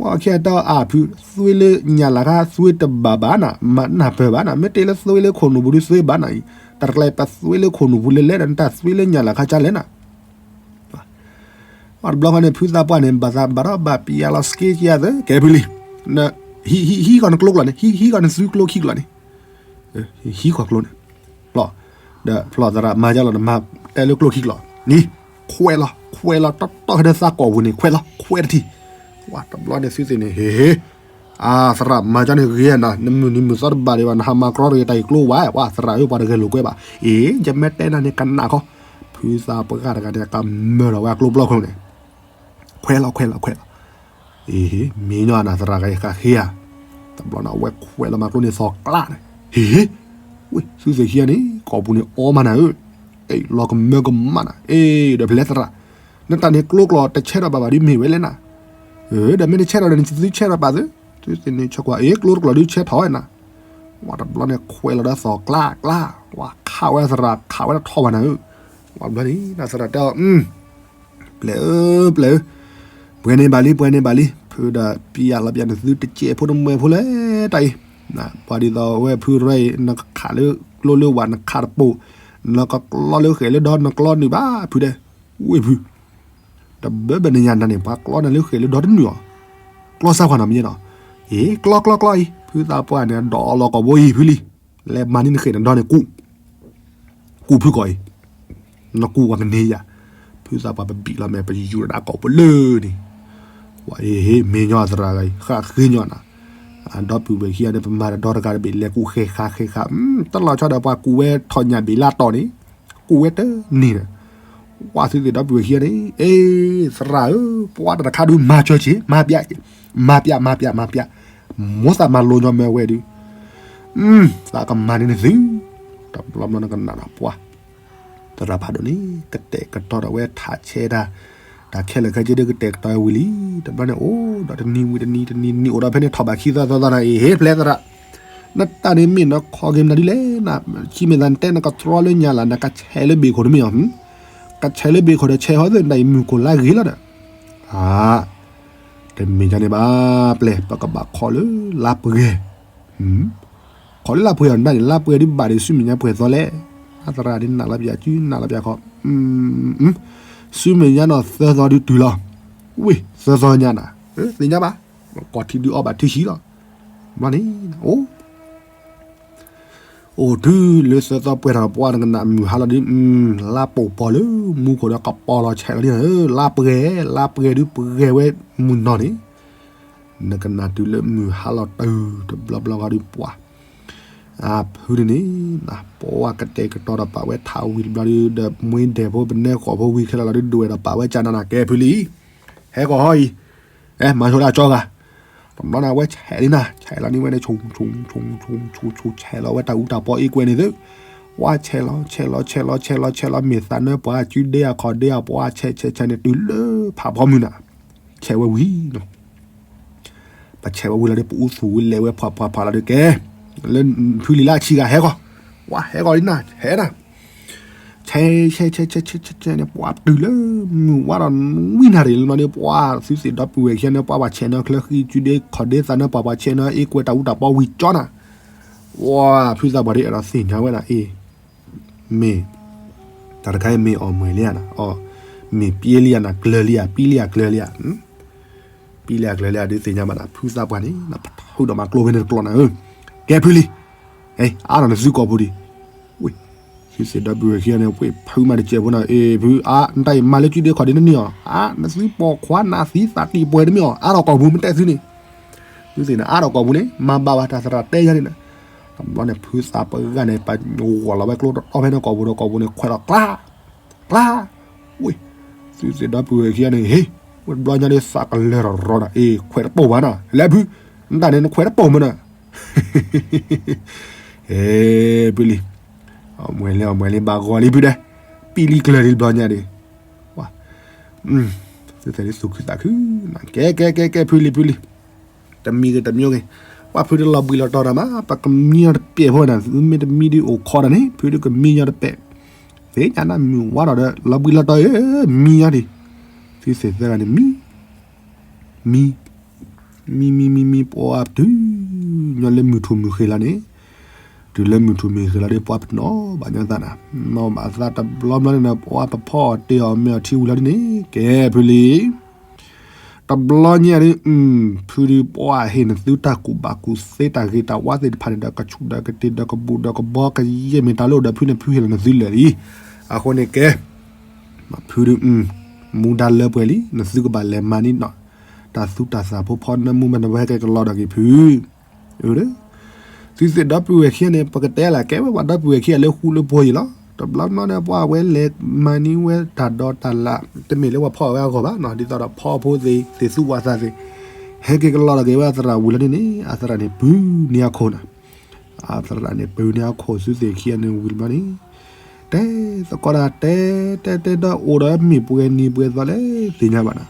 ဝဲခဲတၢ်အဖု သွ့လၢညၣ်လၤခါ သွ့တဘၣ်ဘၣ်နၤ, မၤနၢ်ပၢၢ်ဘၣ်နၤ, မ့ၢ်တ့ၢ်လၢသွ့လၢခိၣ်နူာ်ပူၤဒုးသွ့ဘၣ်နၤအံၤ, တၢ်တကျဲၤပသွ့လၢခိၣ်နူာ်ပူၤလဲၤလဲၤဒီး နတၢ်သွ့လၢညၣ်လၤခါကလဲၣ်နၤ. တဘျီဃီန့ၣ် ဖုသးပှၢ်န့ၣ် ဘၣ်သးဘၣ်ထီၣ်ဘၣ်ပံၤယၤလီၤ စက့ကယၤသၢ ကဲဖုလံ, ဟံးဟံးဃီနကျိကျိာ်န့ၣ် ဟံးဟံးဃီနသုကျိခံကျိာ်န့ၣ်, ဟံးဃီကျိန့ၣ်, ဖျီၣ်, ဒီးဖျီၣ်သရၣ်မၤယါလီၤ နမၤတဲလၢကျိခံကျိာ်န့ၣ်, ခွဲးလီၤ ခွဲးလီၤ တီတီခဲဒၣ်သးကိာ်ပူၤန့ၣ် ခွဲးလီၤ ခွဲးတထံၣ်, ဝဲတဘျီန့ၣ်သုသ့ၣ်န့ၣ် ဟ့ၣ် အသရၣ်မၤကၠီန့ၣ်ဂ့ၤနၤ, နမုၢ်နံၤမုၢ်သီတဘၣ်ဒံးဘၣ် နဟးမၤကြီတဂ့ၤ တၢ်အံၤကျိဝဲ, ဝဲသရၣ်ဧၢ ပှၤတဂဲၤလိာ်ကွဲဘၣ်, အ့ ယမ့ၢ်တဲနၤန့ၣ်ကနၣ်ခီ, ဖုသးပှၢ်တဂၤန့ၣ် ကမၢလီၤဝဲအကျိဘျီခိၣ်န့ၣ်, ခွဲးလီၤ ခွဲးလီၤ ခွဲးလီၤ, အ့ မ့ၢ်ညီနၤသရၣ်ဂၤဃးဃ့ဧါ, တဘျီန့ၣ် အဝဲခွဲးလီၤမၤကျိန့ၣ်သီၣ်ကျါန့ၣ်, ဟ့ၣ် ဝဲသုသ့ၣ်ခံဂၤန့ၣ် ကိာ်ပူၤန့ၣ်အီမးနၤဧၢ, အ့ လီၤကမၢကမၣ်နၤ, အ့ ဒီးဖဲလဲၣ်သရၣ်, နတၢ်န့ၣ်ကျိကျိာ်တဆဲထီၣ်ဘၣ်ဘၣ်ဒ်မ့ၢ်ဝဲလဲၣ်နၤ, ဒီးမ့ၢ်တဆဲထီၣ်ဒီး နသုဆဲထီၣ်ပာ်သု, သုသ့ၣ်န့ၣ်ဆၢကွၢ် အ့ ကျိတကျိာ်ဒုးဆဲထီၣ်ဝဲနၤ, ဝဲတဘျီန့ၣ် ခွဲးလီၤဒီးသီၣ်ကျါကျါ, ဝဲခးဝဲသရၣ် ခးဝဲတထီၣ်ဘၣ်နၤဧၢ, ဝဲတဘျီန့ၣ် သရၣ်တဲအီၤ ပျဲၢ်ဧၢ ပျဲၢ်ဧၢ, ပှဲၤန့ၢ်ဘၣ်လံ ပှဲၤန့ၢ်ဘၣ်လံ, ဖုဒီးပံယၤလီၤပံယၤ နသုတစဲးဖိတမှဲၤဖိလဲၣ်တၢ်အံၤ, ပှၤဒ်သိးဝဲဖုရၢအံၤ နကခးလၢကျိလၢဝၤနခးတပိာ်, နကကျီလၢဃဲးလၢဒီနကျီနုာ်ဘၣ်ဖုဒဲး, ဝ့ၢ်ဖု တဘၢဘၢနညါနၤန့ၣ် ပှၤကျီနၤလၢဃဲးလၢဒီတနုာ်အီၤ, ကျီစၢ်ကွၢ်နီၤမ့ၢ်နီၤ, အ့ ကျီကျီကျီအံၤ ဖုသးပှၢ်န့ၣ် ဒီးအီၤလီၤကိာ်ဘိအံၤဖုလံ, လဲၤမၤန့ၢ်နဃဲးနဒီန့ၣ်ကူၣ် ကူၣ်ဖုကိာ်အံၤ, နကူၣ်ဝဲကန့ၢ်ယၤ, ဖုသးပှၢ်ပဘံၣ်လီၤမဲာ် ပယူၤဒၣ်ကိာ်ပလၢန့ၣ်, ဝဲအ့ဟ့ၣ် မ့ၢ်ညီသရၣ်ဂၤအံၤ ဃၣ်ဃ့ညီနၤ, ဒီပုၢ်ဝဲၢ်ခံဂၤန့ၣ် ပမၤဒီးတဂၤတဘ့ၣ် လဲၤကူၣ်ဃဲဃးဃဲဃး, တလီၤဆီဒီးပှၤကူၣ်ဝဲထီၣ်ညၣ်ဘ့ၣ်လၢတီၤန့ၣ်, ကူၣ်ဝဲတန့ၢ်ဒီး, ဝဲသုသ့ၣ်ဒီပုၢ်ဝဲၢ်ခံဂၤန့ၣ်, အ့ သရၣ်ဧၢ, ပှၤတၢ်တခါဒုးမၤစၢၤက့ၤ, မၤပျး, မၤပျး မၤပျး မၤပျး, မိၢ်သးမၤလိညီမ့ၢ်ဝဲဒုး သးကမၤန့ၢ်နသု, တဘျီဘျီနကနၣ်ဒီးပှၤ, သရၣ်ဖးဒိၣ်န့ၣ် ကတဲာ်ကတီၤဒီးဝဲထးဆဲးတၢ်, တၢ်ခဲလၢာ်ခဲဆ့ဒုးကတဲာ်ကတီၤဝံၤလံ, တဘျီန့ၣ်အိၣ်ဒီးတနံၤဝံၤတနံၤ တနံၤနံၤအိၣ်ဒီးဖဲန့ၣ်ထီၣ်ဘၣ်ခံသီသီသီနၤ အ့ဟ့ၣ် ပျဲၢ်သရၣ်, နတၢ်န့ၣ်မ့ၢ်နခီက့ၤမနုၤဒ်လဲၣ်, ဆံးမဲာ်သးနတဲနကတြီလၢညါလၢ် နကဆဲးလၢဘ့ၣ်ခိၣ်တမ့ၢ်အီၤ, ကဆဲးလၢဘ့ၣ်ခိၣ်ဒီးဆဲးဟီသ့ၣ် နတၢ်အံၤမုၢ်ခိၣ်လါဂ့ၤလီၤဒီး, အါ တမ့ၢ်ဒ်န့ၣ်ဘၣ်, ပျဲၢ် ပကဘၣ်ခီလၢလါပှဲၤ, ခီလၢလါပှဲၤအီၤဒၣ်န့ၣ် လါပှဲၤဒုးဘၣ်ဒီး ဆူမဲာ်ညါပှဲၤသီလဲၣ်, အသရၣ်ဒ်နးလီၤပၠး စုနးလီၤပၠးခီ, ဆူမဲာ်ညါနီၤသၢသီဒုးတုၤလီၤ, ဝ့ၢ် သၢသီညါနၤ, သ့ၣ်ညါဘၣ်, ကိးထံဒုးအီဘၣ်ထံဆံးလီၤ, ဘျီန့ၣ် အိၣ် အိၣ်တုၤလၢသၢသီပှဲၤထီၣ်ပှၢ် နကနၣ်မုၢ်ဟါလီၤဒုး, လါပိာ်ပီၤလၢမူခိၣ်ဒီးကပီၤလီၤဆဲးလီၤဒ်, လါပှဲၤ လါပှဲၤဒုးပှဲၤဝဲမုၢ်နီၢ်န့ၣ်, နကနၣ်တုၤလၢမုၢ်ဟါလီၤတုၤတဘျီဘျီဃီဒုးပှၤ, အဖုဒုးန့ၣ်, ပှၤကတဲာ်ကတီၤဒီးပာ်ဝဲထးဝံၤတဘျီဒုး ဒီးမှ့ဒဲးဖိပနဲဃီၤဖိဝံၤခဲလၢာ်လီၤဒုး ဒွဲၣ်ဒီးပာ်ဝဲကၢ်နၤနၤကဲဖုလံ, ဟဲကီၢ်ဟီအံၤ, ဟဲမၤဆိဒၣ်ကၠီဂၤ တဘျီန့ၣ် အဝဲဆဲးလံနၤ, ဆဲးလီၤန့ၢ်ဝဲန့ၣ် ဆူ ဆူ ဆူ ဆူ ဆူ ဆူ ဆဲးလီၤဝဲတၢ်အူတၢ်ပီအ့ကွဲန့ၣ်သု, ဝဲဆဲးလီၤ ဆဲးလီၤ ဆဲးလီၤ ဆဲးလီၤ ဆဲးလီၤ မ့ၢ်သးနၢပှၤ စုဒ့အခီၣ်ဒ့အပှၤ ဆဲးဆဲးဆဲးန့ၣ် တုၤလၢဖးဖီမုၢ်နၤ, ဆဲးဝဲဝံၤ ပဆဲးဝဲဝံၤလီၤဒီး ပအူသူၣ်ဝံၤလဲၤဝဲဖှးဖှးဖှးလီၤဒီးကဲ, လၢဖုလံၤလၢအဆံးဂၤဟဲဃီ, ဝဲဟဲဃီလံနၤ ဟဲနၤ ဆဲးဆဲးဆဲးဆဲးဆဲးဆဲးန့ၣ် ပှၤတုၤလၢမုၢ်ဝါဒီးဝံနၤရံၣ်လီၤန့ၣ် ပှၤသုသ့ၣ်ဒီပုၢ်ဝဲၢ်ခံဂၤန့ၣ် ပှၤဘၣ်ဆဲးနီၢ်ချၢဃံ စုဒ့ခီၣ်ဒ့သးနၢပှၤ ပှၤဆဲးနီၢ်အ့ကွဲတၢ်အူတၢ်ပီဝံၤကၠီနၤ, ဝဲဖုသးပှၢ်ဒ်အဲၣ်ဒိးသ့ၣ်ညါဝဲဒၣ်အ့ၣ် မ့ၢ် တၢ်တခါအံၤမ့ၢ်အီၣ်မ့ၤလံဧါ, အီၣ်မ့ၤပျံၤလံဧါနၤ ကျၢၤလံဧါ ပျံၤလံဧါကျၢၤလံဧါ, ပျံၤလံဧါကျၢၤလံဧါ ဒုးသ့ၣ်ညါဘၣ်နၤ ဖုသးပှၢ်န့ၣ် နပထုးဒီးမၤကျိဖဲန့ၣ်တကျိာ်နၤဧၢ, ကဲဖုလံ, အါထီၣ်နသုကိာ်ပူၤဒံး, ဝ့ၢ် သုသ့ၣ်ဒီပုၢ်ဝဲၢ်ခံဂၤန့ၣ် ဝ့ၢ်ဖုမၤတစဲးဖိနၤ အ့ၣ်ဖု အါ နတၢ်အံၤမၤလၢစုဒ့ခီၣ်ဒ့နန့ၢ်အီၤ အါ နသုပိာ်ခွါနသံသးတံၢ်ပှဲၤတမ့ၢ်အီၤ အါထီၣ်ကိာ်ပူၤမ့ၢ်တဲသုန့ၣ် သုသ့ၣ်န့ၣ် အါထီၣ်ကိာ်ပူၤန့ၣ် မၤဘၣ်ဝဲတၢ်သရၣ်တဲယၤန့ၣ်နၤ, တဘျီန့ၣ် ဖုသးပှၢ်ဂၤန့ၣ် ပဂီၢ်လီၤဝဲကျိတီတီဖဲန့ၣ်ကိာ်ပူၤဒီး ကိာ်ပူၤန့ၣ် ခွဲးလီၤကျါ ကျါ, ဝ့ၢ် သုသ့ၣ်ဒီပုၢ်ဝဲၢ်ခံဂၤန့ၣ် ဟ့ၣ် ဝဲတဘျီညါဒီး သးကလၢၤထီၣ်ရီနၤ အ့ၣ် ခွဲးတပိာ်ဘၣ်နၤ လဲၤဖု နတၢ်န့ၣ် နခွဲးတပိာ်မးနၤ ဟ့ၣ် ဖုလံၤ အမွဲၤလံ အမွဲၤလံ ဘၣ်ဂီၤလံဖုဒဲး ပံလံကျၢၤလံတဘျီညါဒီး သုသ့ၣ်လံသူၣ်ခုသးခု ကဲ ကဲ ကဲ ကဲ ဖုလံၤ ဖုလံၤ တမံၤဂ့ၤ တမံၤဂ့ၤ ပှၤဖုဒုးလီၤဘှံးလီၤတီၤတၢ်မး ပကမံညီတပဲာ်ဖိနၤ, မ့တမံဒုးအိၣ်ခိးတၢ်န့ၣ် ဖုဒုးကမံညီတပဲာ်, သ့ၣ်ညါနမုၢ်ဝါထီၣ်ဒီး လီၤဘှံးလီၤတီၤဧၢ, မံညီဒံး, သုသ့ၣ်သၢဂၤန့ၣ်မံ မံ မံမံမံမံ ပှၤပတုၤညီလၢမုၢ်ထူၣ်မုၢ်ဃ့ၤလီၤန့ၣ်, တုၤလၢမုၢ်ထူၣ်မုၢ်ဃ့ၤလီၤဒီး ပှၤပနီၣ်ဘၣ်ညီသးနၤ, နီၣ်ဘၣ်သးတဘျီဘျီန့ၣ်ဒီး ပှၤပဖီအီၣ်တ့ၢ်အီၣ်မ့ၢ်အီၣ်ထံဝံၤလီၤဒ်န့ၣ် ကဲဖုလံ တဘျီညါဒုး ဖုဒုးပှၤဟ့ၣ်နသုတၢ်ကူၣ်ဘၣ်ကူၣ်သ့တၢ်ဂ့ၤတၢ်ဝါသ့ၣ်တဖၣ်န့ၣ်ဒီး ကဆူၣ်ဒီးကတ့ၢ်ဒီးကဘူၣ်ဒီးကဘီကယဲၢ်မ့ၢ်တၢ်လၢအိၣ်ဒီးဖုန့ၣ် ဖုဟ့ၣ်လီၤနသုလၢာ်လံ. အဃိန့ၣ်ကဲ ဖုဒုး မူဒါလၢပှဲၤလံ နသုကဘၣ်လဲၤမၤန့ၢ်နီၣ် တၢ်သူတၢ်သၣ်ဖိဖီနၢမူမ့ၢ်နဝဲဟဲက့ၤကလီဒီးက့ၤဖု သုသ့ၣ်ဒီပုၢ်ဝဲၢ်ခံဂၤန့ၣ် ပကတဲလၢ်ကဲဝဲပှၤဒီပုၢ်ဝဲၢ်ခံဂၤလၢ ဃူလၢဖိအံၤလီၤ. တဘျီဘျီန့ၣ် ပှၤဝဲလဲၤမၤန့ၢ်ဝဲတၢ်ဒိးတၢ်လၣ် တမ့ၢ်လၢပှၤဖီၣ်ဝဲအဂီၢ်ဘၣ်နီၤ ဒ်သိးဒီးဖီဖိသ့ၣ် သ့ၣ်သူဝၣ်သးသ့ၣ် ဟဲက့ၤကလီဒီးက့ၤဝဲအသရၣ်ဝံၤလီၤဒ်န့ၣ် အသရၣ်န့ၣ်ပုၢ်န့ၢ်အခိၣ်နီၤ အသရၣ်န့ၣ်ပုၢ်န့ၢ်အခိၣ်သုသ့ၣ်ခံဂၤန့ၣ်ဝံၤတဘျီန့ၣ် တဲသကိးတၢ်တဲတဲတဲဒီးအိၣ်ဒီးမ့ၢ်ပှဲၤနံၤပှဲၤသီလဲၣ် သ့ၣ်ညါဘၣ်နီၤ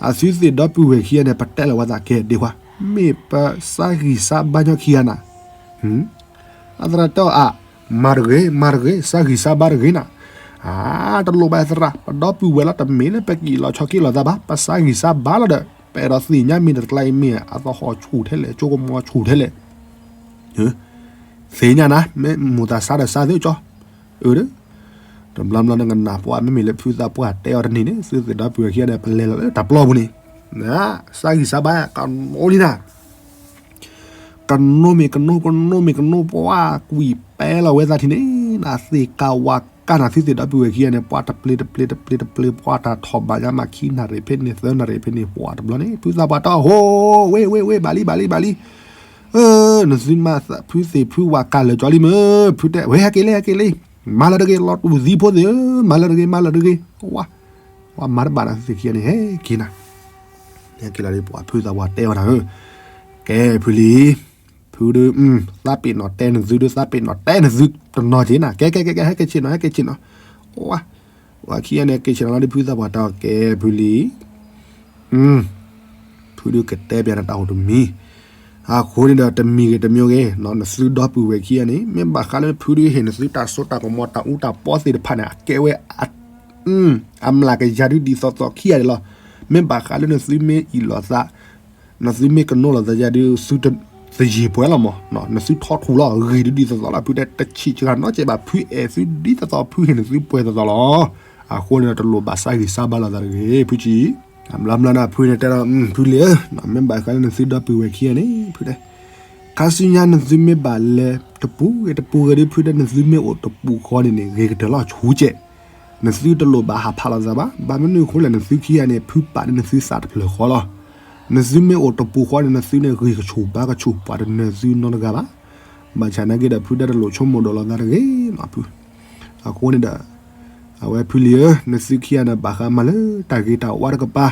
အသုသ့ၣ်ဒီပုၢ်ဝဲၢ်ခံဂၤန့ၣ် ပတဲလီၤဝဲသးကဲဒ့ခွါ မ့ၢ်ပစါဂံၢ်စါဘါညီခံဂၤနၤ အသရၣ်တဲအီၤအါ မၤတဂ့ၤ မၤတဂ့ၤ စါဂံၢ်စါဘါတဂ့ၤနၤ အါ တလိၣ်ဘၣ်သရၣ် ပဒီပုၢ်ဝဲၢ်လီၤ တမ့ၢ်လၢပကအံၣ်လီၤဆီခံလီၤသးဘၣ် ပစါဂံၢ်စါဘါလီၤဒီး ပအဲၣ်ဒိးသ့ၣ်ညါမ့ၢ်တကျါအံၤမ့ၢ် အသဟီၣ်ဆူၣ်ထဲလဲၣ် ကၠိကမီၤဆူၣ်ထဲလဲၣ် သ့ၣ်ညါနၤ မ့ၢ်မိၢ်သးစါဒီးစါသ့ကၠီ အၢ တဘျီဘျီန့ၣ်ကနၣ်ပှၤမ့မ့ၢ်လၢဖုသးပှၢ်တဲအီၤတနံၤန့ၣ် သုသ့ၣ်ဒီပုၢ်ဝဲၢ်ခံဂၤန့ၣ် ပလဲၤလီၤလၢတၢ်ပျီပူၤန့ၣ် စါဂံၢ်စါဘါ ကနိလံနၤ ကနိမ့ၢ်ကနိ ကနိမ့ၢ်ကနိ ပှၤကွံာ်ပဲလီၤဝဲသးထံၣ်န့ၣ် နသ့ၣ်ကးဝါကးနၤသုသ့ၣ်ဒီပုၢ်ဝဲၢ်ခံဂၤန့ၣ် ပှၤတပျ့ၤတပျ့ၤတပျ့ၤတပျ့ၤ ပှၤတၢ်ထီၣ်ဘးညါမးခံနၣ်ရံၣ်ဖဲန့ၣ် သၢနၣ်ရံၣ်ဖဲန့ၣ် ပှၤတဘျီန့ၣ် ဖုသးပှၢ်တၢ်ဟိ ဝ့ၢ်ဝ့ၢ်ဝ့ၢ် ဘၣ်လံဘၣ်လံဘၣ်လံ နသုမၤသးဖုသ့ၣ်ဖုဝၤကးလၢာ်ကၠီလံမ့ၢ် ဖုတဲ ဝဲဟဲက့ၤလံ ဟဲက့ၤလံ မၤလၢတဂ့ၤ လီၤတူၢ်သံဖိသ့ၣ်ဧၢ မၤလၢတဂ့ၤ မၤလၢတဂ့ၤ ဝါ ဝါမၤတဘၣ်နၤသုသ့ၣ်ခံဂၤန့ၣ် ဟဲက့ၤနၤ ဟဲက့ၤလီၤဒီးပှၤဖုသးပှၢ်တဲအီၤနၤဧၢ ကဲဖုလံ ဖုဒုး သးပ့ၤနီၣ်တဲနသုဒုး သးပ့ၤနီၣ်တဲနသုတနီၤက့ၤနၤ ကဲကဲကဲကဲ ဟဲက့ၤဆ့ၣ်နီၤ ဟဲက့ၤဆ့ၣ်နီၤ ဟဲက့ၤဆ့ၣ်နီၤ ဝါခံဂၤန့ၣ် က့ၤဆ့ၣ်နီၤလီၤဒီးဖုသးပှၢ်တဲအီၤ ကဲဖုလံ ဖုဒုးကတဲပျးနတၢ်အိၣ်တမံၤ အဃိန့ၣ်ဒီးတမံၤဂ့ၤတမံၤဂ့ၤ နသုဒီပုၢ်ဝဲၢ်ခံဂၤန့ၣ် မ့ၢ်ဘၣ်ဃးလၢဖုဒုးဟ့ၣ်နသုတၢ်စိတၢ်ကမီၤတၢ်အူတၢ်ပီသ့ၣ်တဖၣ်န့ၣ် အကဲဝဲ အမျးကယၤဒုးဒ်သိးသိးခံဂၤဒဲးလီၤ. မ့ၢ်ဘၣ်ဃးလၢနသုမ့ၢ်အ့ၣ်လိာ်သး နသုမ့ၢ်ကနိလိာ်သးယၤဒုး သုသယံၤပှဲၤလီၤမး, နသုထီထူၣ်လီၤ ဂ့ၤဒုးဒ်သိးသိးလီၤ. ဖုတဲတဆံးစှၤနီတစဲးဘၣ် ဖုအဲၣ်သုဒ်သိးသိး ဖုဟ့ၣ်နသုပှဲၤသိးသိးလီၤ. အဃိန့ၣ်ဒီးတလိၣ်ဘၣ်စါဂံၢ်စါဘါလိာ်သးတဂ့ၤ ဖုဆံး ဘျီဘျီန့ၣ် ဖုန့ၣ်တဲဒီး ဖုလံဧၢ, မ့ၢ်ဘၣ်ဃးလၢနသုဒီပုၢ်ဝဲၢ်ခံဂၤန့ၣ် ဖုတဲ ခါဆူညါနသုမ့ၢ်ဘၣ်လဲၤတပူၤဂ့ၤတပူၤဂ့ၤဒုး ဖုတဲ နသုမ့ၢ်အိၣ်တပူၤဃီန့ၣ်န့ၣ် ဂ့ၤကတၢၢ်လီၤဆူကဲး, နသုတလိၣ်ဘၣ်ဟးဖးလိာ်သးဘၣ်. ဘၣ်မနုၤအဃိလဲၣ် နသုခံဂၤန့ၣ် ဖုပာ်န့ၢ်နသုသးတဖျၢၣ်ဃီလီၤ. နသုမ့ၢ်အိၣ်တပူၤဃီန့ၣ် နသုန့ၣ်ဂ့ၤကဆူၣ်ဘါကဆူၣ် ပှၤတနၢၤသုနီတဂၤဘၣ်. ဘၣ်ဆၣ်နာ်က့ဒီး ဖုတဲတလိၣ်ဆိကမိၣ်ဒိးလိာ်သးတဂ့ၤနီၤ ဖု အဃိန့ၣ်ဒီး အဝဲဖုလံဧၢ, နသုခံဂၤန့ၣ် ဘၣ်ဃးမၤလၢတၢ်ဂ့ၤတၢ်ဝါတကပၤ,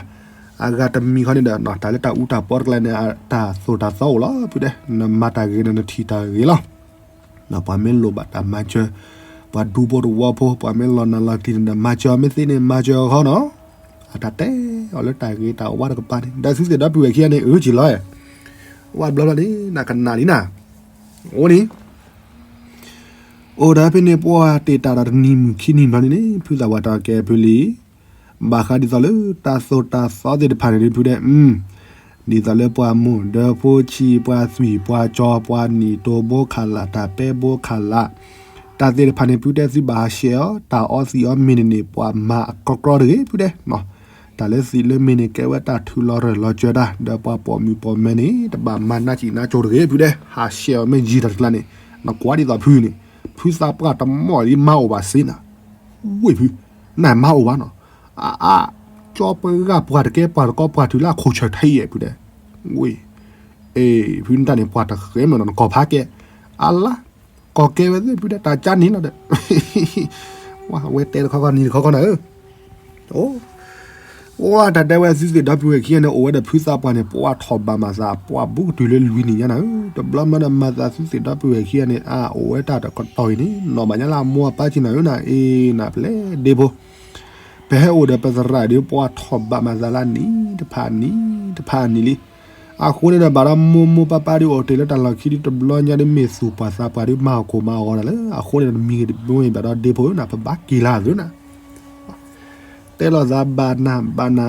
အဂၤတမံၤခီန့ၣ်ဒီး တၢ်လၢတၢ်အူတၢ်ပီတကျါန့ၣ် တၢ်သိၣ်တၢ်သီအိၣ်လီၤ ဖုတဲ, နမၤတၢ်ဂ့ၤန့ၣ် နထံၣ်တၢ်ဂ့ၤလီၤ. ပှၤမ့ၢ်လိၣ်ဘၣ်တၢ်မၤစၢၤ, ပှၤဒူဖိတဝီဖိ ပှၤမ့ၢ်လီၤနၢ်လီၤကျံၤန့ၣ်ဒီး မၤစၢၤအီၤ မ့ၢ်သ့န့ၣ် မၤစၢၤအီၤခီနီၤ. အတၢ်တဲအီၤလၢတၢ်ဂ့ၤတၢ်ဝါတကပၤန့ၣ် ဒီးသုသ့ၣ်ဒီပုၢ်ဝဲၢ်ခံဂၤန့ၣ် အၢက့ၤလီၤ, ဝဲဘျီဘျီန့ၣ် နကနၣ်လံနၤ, အိၣ်န့ၣ် အိၣ်ဒီးဖဲန့ၣ် ပှၤတ့ၢ်တၢ်ဒီးတနံၤမုၢ်ခံနံၤဘျီန့ၣ်န့ၣ် ဖုသးပှၢ်တဲအီၤ ကဲဖုလံ, ဘၣ်ဃးဒ်သိးလၢတၢ်သိၣ်တၢ်သီသ့ၣ်တဖၣ်န့ၣ်ဒုး ဖုတဲ, ဒ်သိးလၢပှၤမိၢ်ဒၢဖိဆံး ပှၤသွံၣ်ပှၤကၠီ ပှၤနံၣ်တိၢ်ဘိခးလး တၢ်ပဲဘိခးလး တၢ်သ့ၣ်တဖၣ်န့ၣ် ဖုတဲသုဘၣ်ဟးရှဲအီၤ, တၢ်အီသံးအီမ့ၢ်န့ၣ်န့ၣ် ပှၤမၤအကီကီတဂ့ၤ ဖုတဲ တၢ်လၢသံးလၢမ့ၢ်န့ၣ် ကဲဝဲတၢ်ထုးလီၤရၢၢ်လီၤစၢၤတၢ်, ဒီးပှၤပိာ်မုၣ်ပိာ်မၢၤန့ၣ် တဘၣ်မၤနးစံးနးစိၤတဂ့ၤ ဖုတဲ, ဟးရှဲအီၤမ့ၢ်ယံာ်တၢ်တကျါန့ၣ်, နကွၢ်ဒ်သိးဖုန့ၣ်, ဖုသးပှၢ်တမီၢ်လံမၤအိၣ်ဘၣ်စ့နၤ, ဝ့ၢ်ဖု, နမၤအိၣ်ဘၣ်နီၤ, အအါ, ကၠီပှၤဂၤပှၤတကဲပှၤတကီပှၤထုးလၢအခိၣ်ဆၢထံအံၤ ဖုတဲ, ဝ့ၢ်, အ့ ဖုနတၢ်န့ၣ် ပှၤတဃဲမ့ၢ်နီၤ နကီၢ်ဖးကဲ, အလါ ကီၢ်ကဲဝဲသ့ၣ် ဖုတဲ တၢ်ကၢန့ၣ်လီၤဒီး, ဝဲတဲတခီခီနံၤတခီခီနၤဧၢ, အိၣ်တၢ်တဲဝဲသုသ့ၣ်ဒီပုၢ်ဝဲၢ်ခံဂၤန့ၣ် အိၣ်ဝဲဒီးဖုသးပှၢ်န့ၣ် ပှၤထီၣ်ဘးမၤသး ပှၤဘူးကတုၤလၢလွံၢ်နံၣ်ညါနၤဧၢ, တဘျီမ့ၢ်ဒီးမၤသးသုသ့ၣ်ဒီပုၢ်ဝဲၢ်ခံဂၤန့ၣ် အအိၣ်ဝဲတၢ်တကတီၢ်အံၤန့ၣ် နီၢ်ဘၣ်ညါလၢအမိၢ်အပၢ်က့နၤဧၢနၤ အ့ နၤပျဲၢ်ဒ့ဖိ ပဟဲအိၣ်ဒီးပသရၣ်ဒီး ပှၤထီၣ်ဘးမၤသးလၢနံၣ်တဖၣ်နံၣ်တဖၣ်နံၣ်လံ. အဃိန့ၣ်ဒီး ဘၣ်ဒီးမိၢ်မိၢ်ပၢ်ပၢ်ဒုးအိၣ်တ့ၢ်လၢတၢ်လီၢ်ခံဒုး တဘျီညါဒုး မ့ၢ်သူၣ်ပှၤသးပှၢ်ဒုး မၤဟီၣ်ခိၣ်မၤဟီၣ်ဂီၤတၢ်လၢ အဃိန့ၣ်ဒီး တမံၤဂ့ၤတမံၤဂ့ၤ ဘၣ်ဒီးဒ့ဖိဧၢနၤ ပဘၣ်က့ၤလၢအသုနၤ တဲလိာ်သးဘၣ်နၤဘၣ်နၤ,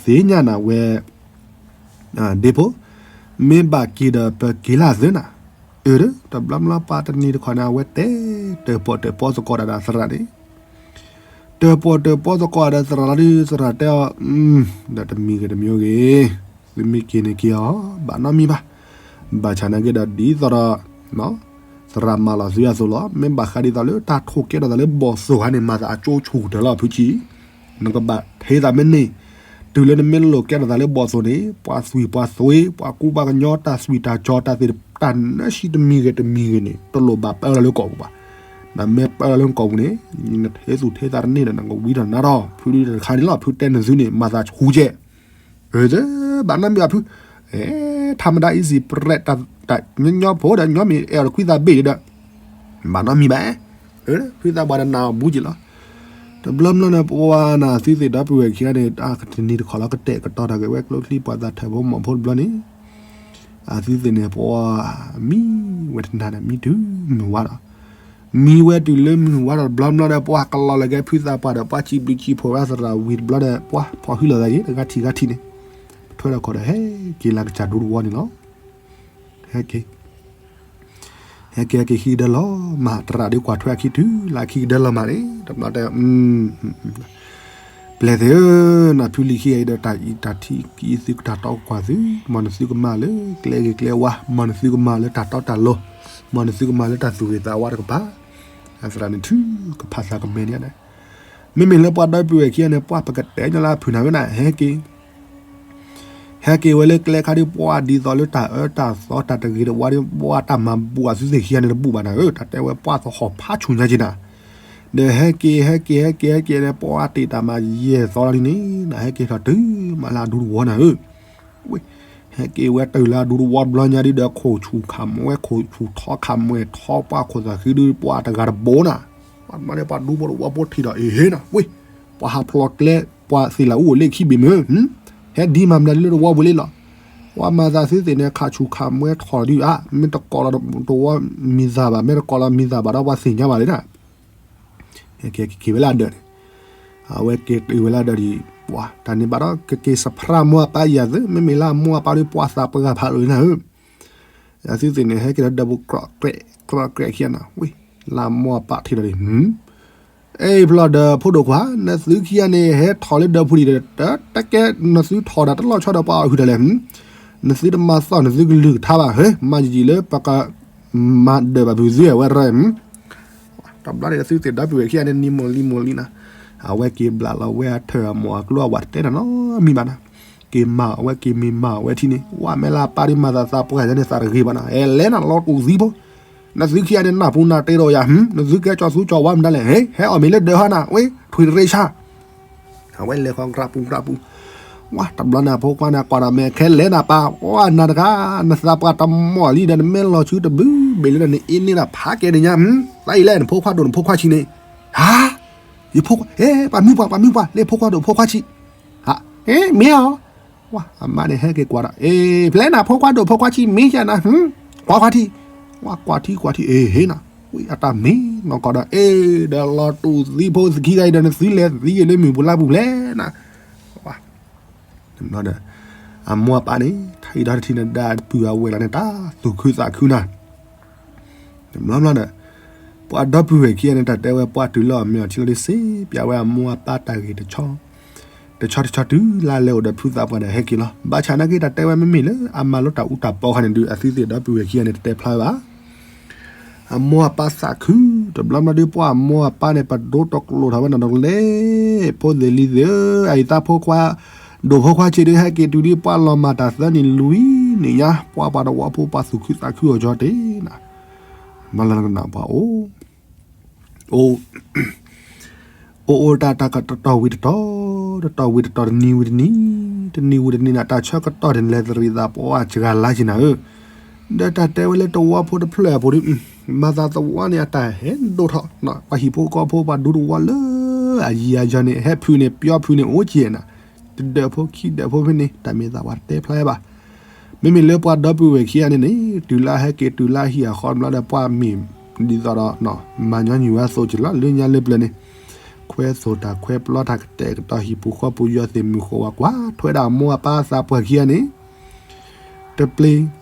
ဒီးသ့ၣ်ညါနၤဝဲ ဒ့ဖိ, မ့ၢ်ဘၣ်က့ၤဒီးပက့ၤလၢအသုနၤ, အၢ တဘျီဘျီပှၤတနံၤတခီန့ၣ် အဝဲတဲ တၢၣ်ပီၣ်တၢၣ်ပီသကိးတၢ်ဒီးသရၣ်န့ၣ်, တၢၣ်ပီၣ်တၢၣ်ပီသကိးဒီးသရၣ်လီၤဒုး သရၣ်တဲအီၤ, ဒီးတမံၤဂ့ၤတမံၤဂ့ၤ, သုမ့ၢ်က့ၤန့ၣ်က့ၤအီၤ ဘၣ်နီတမံၤဘၣ်, ဘၣ်ဆၣ်နာ်က့ဒီးဒ်သိးဒီး သရၣ်မၤလီၤသုအသိးလီၤ. မ့ၢ်ဘၣ်ဃးဒ်သိးလၢတၢ်ထိၣ်ကဲထီၣ်သးလၢဘီၣ်သိၣ်ဧါန့ၣ် မၤသးအကၠိဆူၣ်ကတၢၢ်လီၤဖုဆံး, နကဘၣ်ထဲသးမ့ၢ်န့ၢ်, တုၤလၢနမ့ၢ်လိာ်ကဲထီၣ်သးလၢဘီၣ်သိၣ်န့ၣ် ပှၤသွံၣ်ပှၤသွ့ ပှၤကူပှၤကညီ တၢ်သွံၣ်တၢ်ကၠီ တၢ်သ့ၣ်တၢ်နၢဆံတမံၤဂ့ၤတမံၤဂ့ၤန့ၣ် တလိၣ်ဘၣ်ပၢလီၤလၢကီၢ်ပူၤဘၣ်. နမ့ၢ်ပၢလီၤလၢကီၢ်ပူၤန့ၣ် နထဲသူၣ်ထဲသးတန့ၢ်ဒီး နကဝံထီၣ်နါထီၣ် ဖုဒုးတခါန့ၣ်လီၤ ဖုတဲနသုန့ၣ် မၤသးဆူၣ်ကဲ အၢ ဘၣ်နီတမံၤဘၣ်ဖု, ထါမဒါ easy ပြဲး တၢ်ညီညီဖိဒီး ညီမ့ၢ်အဲၣ်အီၤတခွံသးဘ့ၣ်ဒီး ဘၣ်နီတမံၤဘၣ်, ဖုသးပှၢ်ဒီးနၢ်အီၤဘူးက့ၤလီၤ. တဘျီဘျီန့ၣ် ပှၤနၤ သုသ့ၣ်ဒီပုၢ်ဝဲၢ်ခံဂၤန့ၣ် တနံၤတခီလီၤ ကတဲာ်ကတီၤတၢ်က့ၤဝဲကျိချံ ပှၤသးထၢၣ်ဖိမီၤဖိတဘျီန့ၣ် အသုသ့ၣ်န့ၣ် ပှၤမံဝဲတနၤန့ၣ် မံတုၤမုၢ်ဝါဒီး မံဝဲတုၤလၢမုၢ်ဝါဒီး တဘျီဘျီဒီး ပှၤကလီၤလၢကဲဖုသးပှၢ်ဒီး ပှၤစံးဘျုးစံးဖှိၣ်ဝဲသရၣ်ဝံၤတဘျီဒီး ပှၤဖီၣ်ဟုလီၤသးက့ၤ တဂၤထံၣ်ဂၤထံၣ်န့ၣ် ပထွဲထီၣ်ခီၣ်ဒီး ဟဲက့ၤလၢကစၢ်ဒူသဝီန့ၣ်လီၤ. ဟဲက့ၤ ဟဲက့ၤ ဟဲက့ၤခံကဒၢလီၤမး သရၣ်ဒုးကွၢ်ထွဲအခံတုၤလၢခံကဒၢလီၤမးန့ၣ် တဘျီတဲ ပျဲၢ်သ့ၣ်ဧၢ, နဖုလံၤခံဂၤအံၤဒီး တၢ်အံၤတၢ်ထံၣ်ကံသုကတၢ်တီကကွၢ်သု, မ်နသုကမၤလၢကျဲဂ့ၤကျဲဝါ, မ်နသုကမၤလၢတၢ်တီတၢ်လိၤ, မ်နသုကမၤလၢတၢ်သူၣ်ဂ့ၤသးဝါတကပၤ, အသရၣ်န့ၣ်ထုကဖးသးကမဲာ်န့ၣ်, မ့မ့ၢ်လၢပှၤဒီပုၢ်ဝဲၢ်ခံဂၤန့ၣ် ပှၤပကတဲညီလၢအဖုၣ်နၤဝဲဒၣ် ဟဲက့ၤ ဟဲက့ၤဝဲလၢကျဲခါဒ်ပှၤဒ်သိးလၢတၢ်အၢတၢ်သီတၢ်တဂ့ၤတဝါဒ် ပှၤတၢ်မၤဘူၣ်အသုသ့ၣ်ခံဂၤန့ၣ်တဘူၣ်ဘၣ်နၤဧၢ, တၢ်တဲဝဲပှၤသဟီၣ်ဖးဆူၣ်ညါက့ၤနၤ, ဒီးဟဲက့ၤ ဟဲက့ၤ ဟဲက့ၤ ဟဲက့ၤန့ၣ် ပှၤတ့ၢ်တၢ်မၤယဲၢ်သီလီၤဒ်န့ၣ် နဟဲက့ၤထီၣ်တုၤမးလၢအဒူသဝီနၤဧၢ, ဝ့ၢ် ဟဲက့ၤဝဲတုၤလၢအဒူသဝီတဘျီညါဒ်ဒီး ခိၣ်ဆူၣ်ခးမွဲ ခိၣ်ဆူၣ်ထီခးမွဲထီပှၤခိၣ်သးဃံဒုး ပှၤတဂၤတဘိနၤ, ပှၤမၤန့ၢ်ပှၤဒူဖိတဝီဖိထံၣ်ဒီး အ့ဟ့နၤ ဝ့ၢ် ပှၤဟးဖျိးကျဲ ပှၤသ့ၣ်လၢအူအိၣ်လၢခံဘ့ၣ်မ့ၢ် ဟဲဒ်မၤမနုၤလၢတဝီပူၤလံလီၤ, ပှၤမၤသးသုသ့ၣ်န့ၣ် ခးဆူၣ်ခးမွဲထီၣ်ဒုးဧါ, မ့ၢ်တကိးလီၤတဝီမံၤသၣ်ဘၣ် မ့ၢ်တကိးလီၤမံၤသၣ်ဘၣ်ဒီး ပှၤသ့ၣ်ညါဘၣ်လံနၤ, က့ၤဝဲလၢအဒၢးန့ၣ်, အဝဲက့ၤတုၤဝဲလၢအဒၢးဒံး, ပှၤတၢ်န့ၣ်ဘၣ်ဒီး ကက့ၤစဖရၣ်မိၢ်အပၢ်ယၤသု မ့မ့ၢ်လၢအမိၢ်အပၢ်ဒီး ပှၤသးပှၢ်ဖးလိာ်လံနၤဧၢ, အသုသ့ၣ်န့ၣ် ဟဲက့ၤဒီးဒၢးပူၤ ကြၢးကြဲး ကြၢးကြဲးခံဂၤနၤ, ဝ့ၢ် လၢအမိၢ်အပၢ်ထံၣ်ဒီးဒံး အ့ၣ်ဖျီၣ်ဒီးဖိဒိၣ်ခွါ နသုခံဂၤန့ၣ် ဟဲထီၣ်လၢဒၢးပူၤဒံးဒီး တကဲ နသုထီၣ်ဒၣ်တလီၢ်ဆီဒီးပှၤအီၣ်ဟုၣ်တၢ်လဲၣ်, နသုတမၤသီၣ်နသုကလုၢ်ကထါဘၣ် ဟဲ မၤယံာ်ယံာ်လၢပကမၤဒၢးဘၣ်ဖုးသုဝဲရၢ, တဘျီန့ၣ် သုသ့ၣ်ဒီပုၢ်ဝဲၢ်ခံဂၤန့ၣ် နံၤမိၢ်လံမိၢ်လံနၤ, အဝဲက့ၤဘျးလီၤဝဲအထၢၣ်အမိၢ်အကျိအဝဲတတဲနၤနီတမံၤဘၣ်နၤ, က့ၤမၤအဝဲက့ၤမ့ၢ်မၤအဝဲထံန့ၣ် ဝဲမ့ၢ်လၢအပၢ်ဒ်မၤသးသးပှၢ်ယၤန့ၣ် သးတဂ့ၤဘၣ်နၤ, အဲလဲၣ်နၤလီၤတူၢ်သံဖိ နသုခံဂၤန့ၣ် နၢ်ပူၤနၢ်တ့ဒီးယၤ နသုကဲကၠီသူကၠီဝါမနုၤလဲၣ် ဟဲ ဟဲအီၣ်မ့ၤလၢဒၢးဟါနၤ ဝဲ ထွံၣ်တရ့ဆါ, အဝဲလဲၤဃီၤကြးပူၤကြးပူၤ, ဝဲ တဘျီန့ၣ် အဖိခွါန့ၣ် ကွၢ်ဒီးမဲာ်ခဲလၢာ် နပၢ် ဝဲ နၤတဂၤ နသးပှၢ်တမီၢ်လံဒီး နမ့ၢ်လီၤဆူတဘျုးဘ့ၣ်လံဒီး နအ့န့ၢ်ဒၣ်ဖးကဲဒ်ညါ, သးအံၤလဲၣ် နဖိခွါဒိၣ်နဖိခွါဆံးန့ၣ်, ဟါ, ယဖိခွါ ဟဲ ပှၤမံပှၤ ပှၤမံပှၤ လၢဖိခွါဒိၣ်ဖိခွါဆံး, ဟါ, ဟဲ မ့ၢ်အီၤ ဝဲ အမါန့ၣ်ဟဲက့ၤကွၢ်ဒီး အ့ ဖျဲနၤဖိခွါဒိၣ်ဖိခွါဆံးမ့ၢ်ယၤနၤ, ကွၢ်ခွါထံ, ဝဲ ကွၢ်ထံကွၢ်ထံ အ့ဟ့နၤ, ဝဲ အတၢ်မ့ၢ်နီၢ်ကီၢ်ဒီး အ့ ဒီးလီၤတူၢ်သံဖိသခံဂၤအံၤဒီး နသုလဲၤသံဂ့ၤလၢမုၢ်ပူၤလါပူၤဖျဲနၤ, ဝဲ ဒီး အမိၢ်အပၢ်န့ၣ် ထံၣ်ဒီးတထံၣ်န့ၣ် ဒၣ်ပုၢ်အဝဲၢ်လီၤန့ၣ် တၢ်သူၣ်ခုသးခုနၤ တဘျီဘျီဒီး ပှၤဒီပုၢ်ဝဲၢ်ခံဂၤန့ၣ် တၢ်တဲဝဲပှၤတုၤလၢအီၤမ့ၢ်အီၤထံလီၤဒုး စံးပၠးဝဲအမိၢ်အပၢ်တၢ်ဂ့ၢ်တဆီ တဆီတဆီတုၤလၢအလဲၤအိၣ်ဒီးဖုသးပှၢ်ဒီးဟဲက့ၤလီၤ. ဘၣ်ဆၣ်နာ်က့တၢ်တဲဝဲမ့မ့ၢ်လၢအမၤလိတၢ်အူတၢ်ပီခါန့ၣ်ဒုး အသုသ့ၣ်ဒီပုၢ်ဝဲၢ်ခံဂၤန့ၣ် တတဲဖျါဝဲဘၣ်. အမိၢ်အပၢ်သးခု တဘျီဘျီဒုး ပှၤအမိၢ်အပၢ်န့ၣ် ပဒိတကျိာ်ထီၣ်ဝဲနီၢ်နီၢ်လဲၣ် ဖိသ့ၣ်လံၤသ့ၣ်ဧၢ, အအံၤသးဖိခွါ ဒိၣ်ဖိခွါဆံးဒုး ဟဲက့ၤတုၤဒုး ပှၤလီၤမၢ်တၢ်သၢနံၣ်လွံၢ်နံၣ်ညါ ပှၤပှၤတဝီဖိ ပှၤသူၣ်ခုသးခုအီၤကၠီတ့ၢ်နၤ မၤလၢနကနၣ်ပှၤအိၣ် အိၣ် အိၣ်အိၣ်တၢ်တၢ်ကတီၢ်ဝံၤတတီၤ တတီၢ်ဝံၤတတီၤ တနံၤဝံၤတနံၤ တနံၤဝံၤတနံၤနၤ တၢ်ဆၢကတီၢ်န့ၣ် လဲၤတရံးသးပှၤစှၤလါက့ၤနၤဧၢ, ဒီးတၢ်တဲဝဲလၢတဝီဖိတဖျၢၣ်အပူၤဒုး မၤသးသဝီန့ၣ် အတၢ်ဟဲဒိၣ်ထီၣ် ပှၤဟံၣ်ဖိဃီဖိ ပှၤဒူတဝီလၢအယံၤအယီၤန့ၣ် ဟဲဖုးန့ၣ် ပျီဖုးန့ၣ် အိၣ်က့ၤနၤ, တဒၢးဖိခံဒၢးဖိဖဲန့ၣ် တၢ်မ့ၢ်သးပှၢ်တတဲဖျါဘၣ်. မ့မ့ၢ်လၢပှၤဒီပုၢ်ဝဲၢ်ခံဂၤန့ၣ်န့ၣ် တုၤလၢဟဲက့ၤတုၤလၢဟံၣ်အဃီတဘျီဒီး ပှၤမ့ၢ်ဒ်သိးဒီး မၤညီနုၢ်ဝဲအသိးကလီၤ လၢညါလၢပျၢၤန့ၣ် ခွဲသိၣ်တၢ်ခွဲပျီတၢ်ကတဲာ်ကတီၤဟံၣ်ပူၤဃီပူၤ ယီၤသ့ၣ်မုၢ်ဃိးဝဲကွၢ်ထွဲဒၣ်အမိၢ်အပၢ်သးပှၢ်ခံဂၤန့ၣ် တပျ့ၤ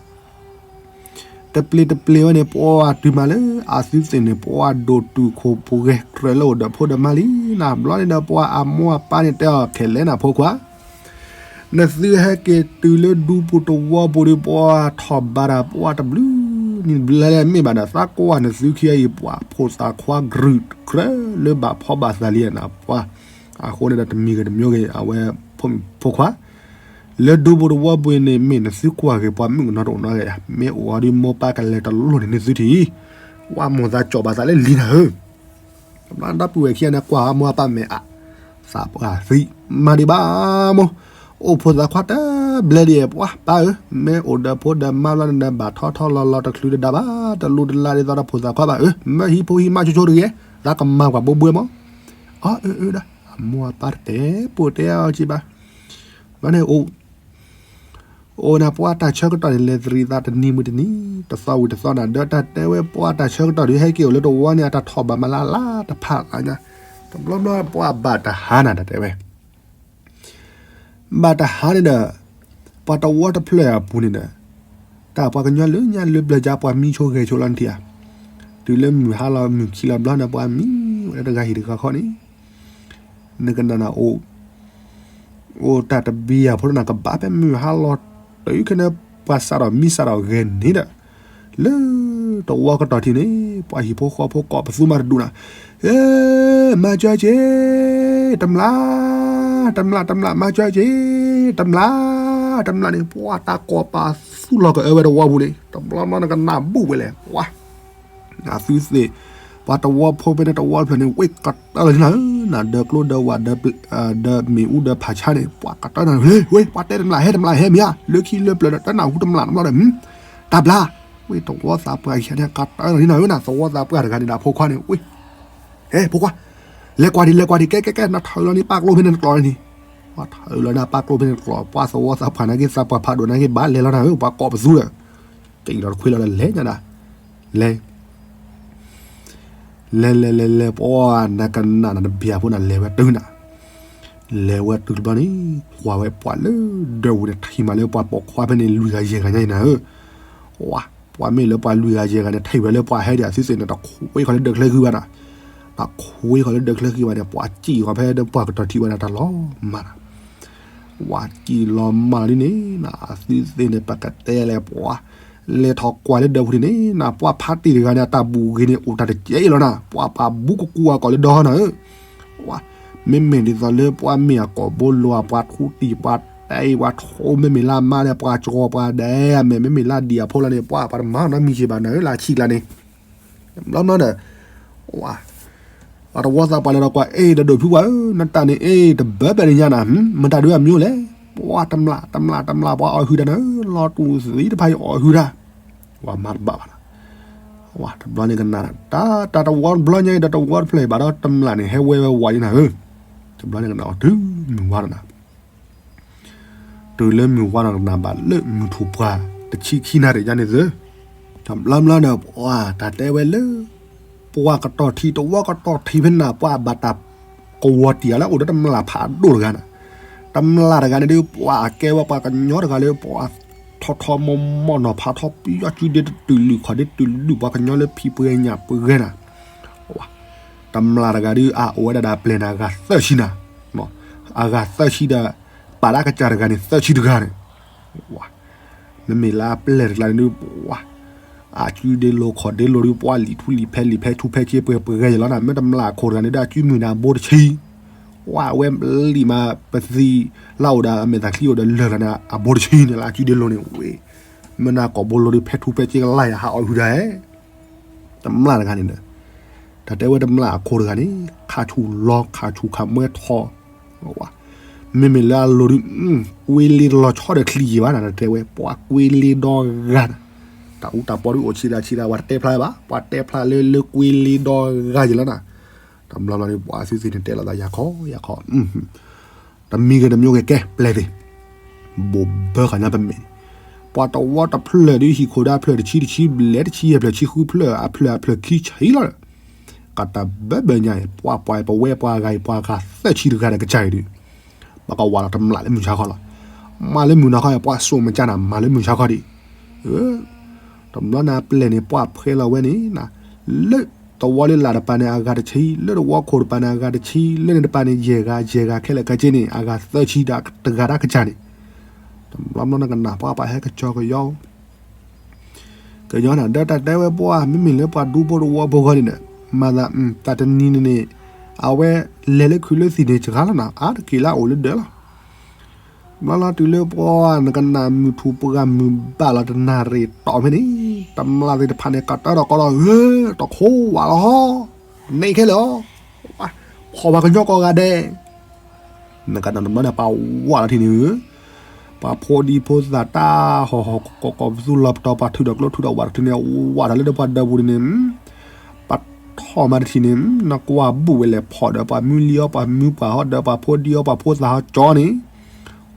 တပျ့ၤတပျ့ၤဝဲန့ၣ် ပှၤတုၤမးလၢအသုသ့ၣ်န့ၣ် ပှၤဒိၣ်တုာ်ခိၣ်ပူၤဂဲၤကြၢးလၢအိၣ်ဒီးဖိဒီးမါလံနၤ ဘျီန့ၣ်ဒီး ပှၤအမိၢ်အပၢ်န့ၣ်တဲအီၤခဲလၢာ်နၤဖိခွါ နသုဟဲက့ၤတုၤလၢဒူပူၤတဝီပူၤဒီး ပှၤထီၣ်ဘးတၢ်ပှၤတဘျုးနံၤဘျဲလဲၣ်မ့ၢ်ဘၣ်ဒီး သးကွၢ်နသုခံဂၤအံၤ ပှၤဖိသၣ်ခွါကြုာ်ကြၢးလၢဘၣ်ဖီဘၣ်သးလံနၤ ပှၤ အဃိန့ၣ်ဒီးတမံၤဂ့ၤတမံၤဂ့ၤ အဝဲဖိမုၣ်ဖိခွါ လၢဒူပူၤတဝီပူၤအံၤန့ၣ် မ့ၢ်နသုကွၢ်က့ၤပှၤမုၣ်ကနီၤတအိၣ်နီတဂၤယါ မ့ၢ်အိၣ်အီၤဒီးမိၢ်ပၢ်ကလဲၤတလိၣ်န့ၣ်န့ၣ်သုထံၣ်အံၤ ဝဲမိၢ်သးကၠီၣ်ဘၣ်သးလၢလံနၤဧၢ တဘျီဒီပုၢ်ဝဲၢ်ခံဂၤန့ၣ် ကွၢ်အမိၢ်အပၢ်မဲာ်အး သးပှၢ်သံ မၤဒံးဘၣ်မိၢ် အိၣ်ဖိသၣ်ခွါတဘျဲဒံး ပှၤပၢ်ဧၢ မ့ၢ်အိၣ်ဒီးဖိဒီးမါဘျီန့ၣ်ဒီး ဘၣ်ထီထီလီၤလီၤတချုးတဒါဘၣ် တလူတလၢ်ဒ်သိးဒီးဖိသၣ်ခွါဘၣ်ဧၢ မ့ၢ်ဟံးဖိဟံးမါဆိဆိတဂ့ၤ သးကမၤကွၢ်ဘိဘှဲမး အၢအၢအၢဒီး အမိၢ်အပၢ်တတဲပိာ်တဲအီၤက့ဘၣ် ဘျီန့ၣ်အိၣ် အိၣ်နၤပှၤတၢ်ဆၢကတီၢ်န့ၣ် လဲၤသရံးသးတနံၤမုၢ်တနံၤ တသီဝံၤတသီနၤ ဒီးတၢ်တဲဝဲပှၤတၢ်ဆၢကတီၢ် ဒုးဟဲက့ၤအိၣ်လၢတဝီန့ၣ် အတၢ်ထီၣ်ဘးမးလၢ်လၢ်တဖၣ်လၢညါ တဘျီဘျီပှၤဘၣ်တဟါနၤ တၢ်တဲဝဲ ဘၣ်တဟါန့ၣ်ဒီး ပှၤတဝီတဖျၢၣ်အပူၤန့ၣ်ဒီး တၢ်ပှၤကညီလၢညါလၢပျၢၤကါ ပှၤမံဆိဂဲၤဆိလီၤနထံၣ်ဧါ, တုၤလၢမုၢ်ဟါလီၤ မုၢ်ခံလီၤဘျီန့ၣ် ပှၤမံဝဲလၢတဂၤဟံၣ်တဂၤခီန့ၣ်, နကနၣ်နၤအိၣ် အိၣ်တၢ်တဘံယၤဖိတနၤ ကဘၣ်ဖဲမုၢ်ဟါလီၤတုၤခဲန့ၣ် ပှၤစးထီၣ်မံစးထီၣ်ဂဲၤန့ၣ်ဒီး လၢတဝီကတီၢ်ထံးန့ၣ် ပှၤဟံၣ်ဖိဃီဖိကိးပသူမးတဒူၣ်နၤ, မၤစၢၤက့ၤ, တမျၢ်, တမျၢ်, တမျၢ်, မၤစၢၤက့ၤ, တမျၢ်, တမျၢ်န့ၣ် ပှၤတၢ်ကိးပသူလီၤကအၢဝဲတဝီပူၤန့ၣ် တဘျီဘျီနကနၣ်ဘူၣ်ဝဲလဲၣ်, ပှၤ အသုသ့ၣ်, ပှၤတဝီဖိဖဲန့ၣ်တဝီတဖျၢၣ်န့ၣ် ဝ့ၢ်ကတၢၢ်လီၤနၤဧၢ, နၤဒၢးကျိဒၢးဝး ဒၢးမ့ၣ်အူဒၢးဖးဆါန့ၣ် ပှၤကတၢၢ်နၤဧၢ, ဝ့ၢ် ပှၤတဲတမျၢ်ဟဲတမျၢ်ဟဲမ့ၢ်ဧါ, လၢခံလၢပျၢၤဒီးတနၢ်ဟူတမျၢ်တမျၢ်ဒီး တဘျၢ်, ဝ့ၢ်တဝီသးပှၢ်ခံဂၤန့ၣ် ကတၢၢ်လီၤနၤဧၢ, နသဝီသးပှၢ်တဂၤန့ၣ် ဒီးဖိခွါန့ၣ် ဝ့ၢ် ဟဲဖိခွါ, လဲၤကွၢ်ဒံး လဲၤကွၢ်ဒံး ကဲ ကဲ ကဲ နထၢလီၤန့ၣ် ပာ်ကျိဖဲန့ၣ်တကျိာ်န့ၣ်, ပှၤထၢလီၤန့ၣ် ပာ်ကျိဖဲန့ၣ်တကျိာ်, ပှၤသဝီသးပှၢ်နာ်က့ သးပှၢ်ဖးဒိၣ်နာ်က့ ဘၣ်လဲၤလီၤနၤဧၢ, ပှၤကိးပသူဒီး, က့ၤလီၤတခွ့လီၤဒီး လဲၤညါနၤ, လဲၤ လဲၤလဲၤလဲၤလဲၤ ပှၤနကနၣ်နၤတဘျၢ်ဖိနၤ လဲၤဝဲတုၤနၤ, လဲၤဝဲတုၤတဘျီန့ၣ် ကွၢ်ဝဲပှၤလၢဒၢးပူၤန့ၣ် ထံၣ်မးလၢပှၤပိာ်ခွါဖဲန့ၣ် လွံၢ်ဂၤယဲၢ်ဂၤညါအံၤနၤဧၢ, ဝါ, ပှၤမ့ၢ်လၢပှၤလွံၢ်ဂၤယဲၢ်ဂၤန့ၣ် ထံၣ်ဝဲလၢပှၤဟဲဒံးအသုသ့ၣ်န့ၣ် တခွ့ဃီၤလၢဒၢးချၢဃံဘၣ်နၤ, တခွ့ဃီၤလၢဒၢးချၢဃံဘၣ်န့ၣ် ပှၤစံၣ်ဃီၤဖဲဒၢးပှၢ်ကတီၢ်ထံးဝဲဒၣ်တၢ်လီၤမၢ်နၤ ဝါစံၣ်လီၤမၢ်လီၤဒ်န့ၣ် အသုသ့ၣ်န့ၣ် ပကတဲလဲၣ်ပှၤ, လဲၤထီၣ်ကွၢ်လၢဒၢးပူၤန့ၣ် နၤပှၤဖါတံၢ်တဂၤန့ၣ် အတၢ်ဘူၣ်ဂ့ၤန့ၣ် အိၣ်တၢ်တကဲအံၤလီၤနၤ, ပှၤပာ်ဘူးကကူအီၤကိးလၢဒီဟီနၤဧၢ, ဝါ, မ့မ့ၢ်ဒ်သိးလၢပှၤမ့ၢ်အကိာ်ဘိလိၤ ပှၤထူတံၢ် ပှၤတဲအံၤ ပှၤထိ မ့မ့ၢ်လၢအမါဒီး ပှၤကီၤပှၤဒဲးအမဲာ် မ့မ့ၢ်လၢဒံၣ်အဖိလီၤန့ၣ် ပှၤပှၤတမၤနီတမံၤက့ၤဘၣ်နၤဧၢ လၢအဆံးကျါန့ၣ် ဘျီဘျီဒီး ပှၤတဝီသးပှၢ်လဲၤဒီးကွၢ် အ့ ဒီးဒိၣ်ဖုပှၢ်ဧၢ နတၢ်န့ၣ် အ့ တဘၢဘၢန့ၣ်ညါနၤ မတၤဒုးအမံၤလဲၣ်, ပှၤတမျၢ် တမျၢ် တမျၢ် ပှၤအီၣ်ဟုၣ်တၢ်နၤဧၢ လီၤတူၢ်သံတဖၣ်အံၤအီၣ်ဟုၣ်တၢ်, ပှၤမၤတဘၣ်ဘၣ်နၤ, တဘျီန့ၣ်ကနၣ် တၢ်တဝီတဘျီညါအံၤဒီးတဝီတဖျၢၣ်အံၤဘၣ်ဒီးတမျၢ်န့ၣ် ဟဲဝဲဝဲဝးယံၤနၤဧၢ, တဘျီန့ၣ်ကနၣ်အီၤတုၤမုၢ်ဝါဒီးနၤ တုၤလၢမုၢ်ဝါဒီးကနၣ်ဘၣ်လၢမုၢ်ထူၣ်ပှၢ်တဆံခံနၣ်ရံၣ်ညါန့ၣ်သု, တဘျီဘျီဒီး ပှၤတၢ်တဲဝဲလၢ ပှၤကတီၢ်ထံးတဝီကတီၢ်ထံးဖဲနၤ ပှၤဘၣ်တၢ်ကဝီၤတံၢ်အီၤလၢအိၣ်ဒီးတမျၢ်ဖးဒိၣ်တဂၤနၤ, တမျၢ်တဂၤန့ၣ်ဒုး ပှၤအကဲဝဲပှၤကညီတဂၤလၢ ပှၤထီထီမိၢ်မိၢ်နီၢ်ဖးထီပယီၤစုဒ့တတုၤလုၢ်ခီၣ်ဒ့တုၤလုၢ် ပှၤကညီလၢဖံးပှဲၤညၣ်ပှဲၤနၤ တမျၢ်တဂၤဒုး အအိၣ်ဝဲဒၣ်ဒီးပျဲၢ်န့ၣ် အဂၤသၢဆံနၤ, အဂၤသၢဆံဒီး ပာ်ဒၣ်ကစၢ်တဂၤန့ၣ် သၢဆံတဂၤန့ၣ်, မ့မ့ၢ်လၢအပျဲၢ်တကျါန့ၣ်ဒုး ပှၤ အစုဒ့လိၤခီၣ်ဒ့လိၤဒုး ပှၤလံာ်ထူလံာ်ဖဲလံာ်ဖဲထူဖဲစ့ပှဲၤပှဲၤယလီၤနၤ, မ့ၢ်တမျၢ်အခိၣ်တဂၤန့ၣ်ဒုး အစုမုၢ်န့ၣ်အဘိတဆံ, ပှၤဝဲလံာ်မးပသံလၢအိၣ်ဒီးအမဲာ်သၣ်ချံအိၣ်ဒီးလၢာ်လီၤန့ၣ် အဘိတဆံန့ၣ်လၢအစုဒ့လိၤန့ၣ် ဝဲ မ့ၢ်နၤကိာ်ဘိလိၤဒုး ဖဲထူဖဲစ့ကလါယၤဟးအီၣ်ဟုၣ်တၢ်ဧဲ တမျၢ်တဂၤန့ၣ်ဒီး တၢ်တဲဝဲတမျၢ်အခိၣ်တဂၤန့ၣ် ခးဆူၣ်လီၤခးဆူၣ်ခးမွဲထီၣ်, မ့မ့ၢ်လၢအလိၤဒုး ကွ့လ့တလီၤဆီဒီးချံယံာ်ဘၣ်နၤ တၢ်တဲဝဲ ပှၤကွ့လ့ဒီဂၤနၤ, တၢ်အူတၢ်ပီဒုးအိၣ်ဆံးဒၣ်ဆံးဒၣ် ပှၤတတဲဖျါဘၣ် ပှၤတဲဖျါလၢလၢကွ့လ့ဒီဂၤယံာ်လီၤနၤ, တဘျီဘျီဒုး ပှၤအသုသ့ၣ်န့ၣ် တဲလိာ်သးယၤခီယၤခီ တမံၤဂ့ၤတမံၤဂ့ၤ ကဲပျဲၢ်သ့ၣ်, ဘိးဘၢဃာ်ညါပမဲာ်န့ၣ်, ပှၤတဝီတဖျၢၣ်ဒီးဟံၣ်ခိၣ်ဒီးအဖျၢၣ်တဆံတဆံဘျဲၣ်တဆံယဲၢ်ဖျၢၣ်ဆံဃုဖျၢၣ် အဖျၢၣ်အဖျၢၣ်ခံဆံလီၤ. ကတၢၢ်ဘၢဘၢညါအံၤ ပှၤပှၤပဝဲပှၤဂၤအံၤ ပှၤဂၤသၢဆံတဂၤဒီးကစၢ်အံၤဒီး ပကဝးလီၤတမျးလၢမုၢ်ဆါခီလီၤ. မၤလၢမုၢ်နၤခီ ပှၤစိာ်မကၢ်နၤ မၤလၢမုၢ်ဆါခီဒံး တဘျီန့ၣ်အပျဲၢ်န့ၣ် ပှၤဖှဲလီၤဝဲန့ၣ် လၢသဝီလၢလာ်တပၤန့ၣ် အဂၤတဆံ, လၢသဝီခိၣ်တပၤန့ၣ် အဂၤတဆံ, လၢန့ၣ်တပၤန့ၣ် ယဲၢ်ဂၤ, ယဲၢ်ဂၤခဲလၢာ်ခဲဆ့န့ၣ် အဂၤသၢဆံတဂၤတၢ်ကစၢ်န့ၣ်, တဘျီဘျီန့ၣ်ကနၣ်ပှၤပှၤဟဲကစီကယီ ကညီနၤ ဒီးတၢ်တဲဝဲပှၤ မ့မ့ၢ်လၢပှၤဒူဖိတဝီဖိဂီၢ်န့ၣ်ဒီး မၤသး တၢ်တနံၤန့ၣ်န့ၣ် အဝဲလဲၤလၢခုးလၢသံၣ်န့ၣ်စှၤလီၤနၤ အါတက့ၢ်လၢအအိၣ်လၢဒၢးလီၤ. ဘျီလီၤတုၤလၢပှၤနကနၣ်မုၢ်ထူၣ်ပှၢ်မုၢ်ဘၣ်လီၤတနၣ်ရံၣ်တီၢ်ဖဲန့ၣ် တမျၢ်သ့ၣ်တဖၣ်န့ၣ် ကတၢၢ်ထီၣ်ကီလီၤ ဧၢ, တခိးဝးလီၤဟီ, န့ၣ်ခဲလၢာ်, ဖီၣ်ပှၤကညီကိးဂၤဒဲး နကနၣ်တဘျီန့ၣ် ပှၤဝးလီၤထံၣ်န့ၣ်ဧၢ, ပှၤဖိဒံဖိသၣ်တၢ်ဟီၣ်ဟီၣ်ကီၢ်ကီၢ်ပသူလီၤပတီၢ် ပှၤထုးထီၣ်ကျိထုးထီၣ်ဝးတထံၣ်န့ၣ် ဝးထီၣ်လၢဒီးပှၤဒၢးပူၤန့ၣ် ပှၤထီၣ်မၤတထံၣ်န့ၣ် နကွၢ်ဘူးဝဲလဲၤဖီၣ်ဒီးပှၤမုၢ်လံၤအီၤ ပှၤမုၢ်ပှၢ်ဟီၣ်ဒီးပှၤဖိဒံအီၤ ပှၤဖိသၣ်ဟီၣ်ကၠီန့ၣ်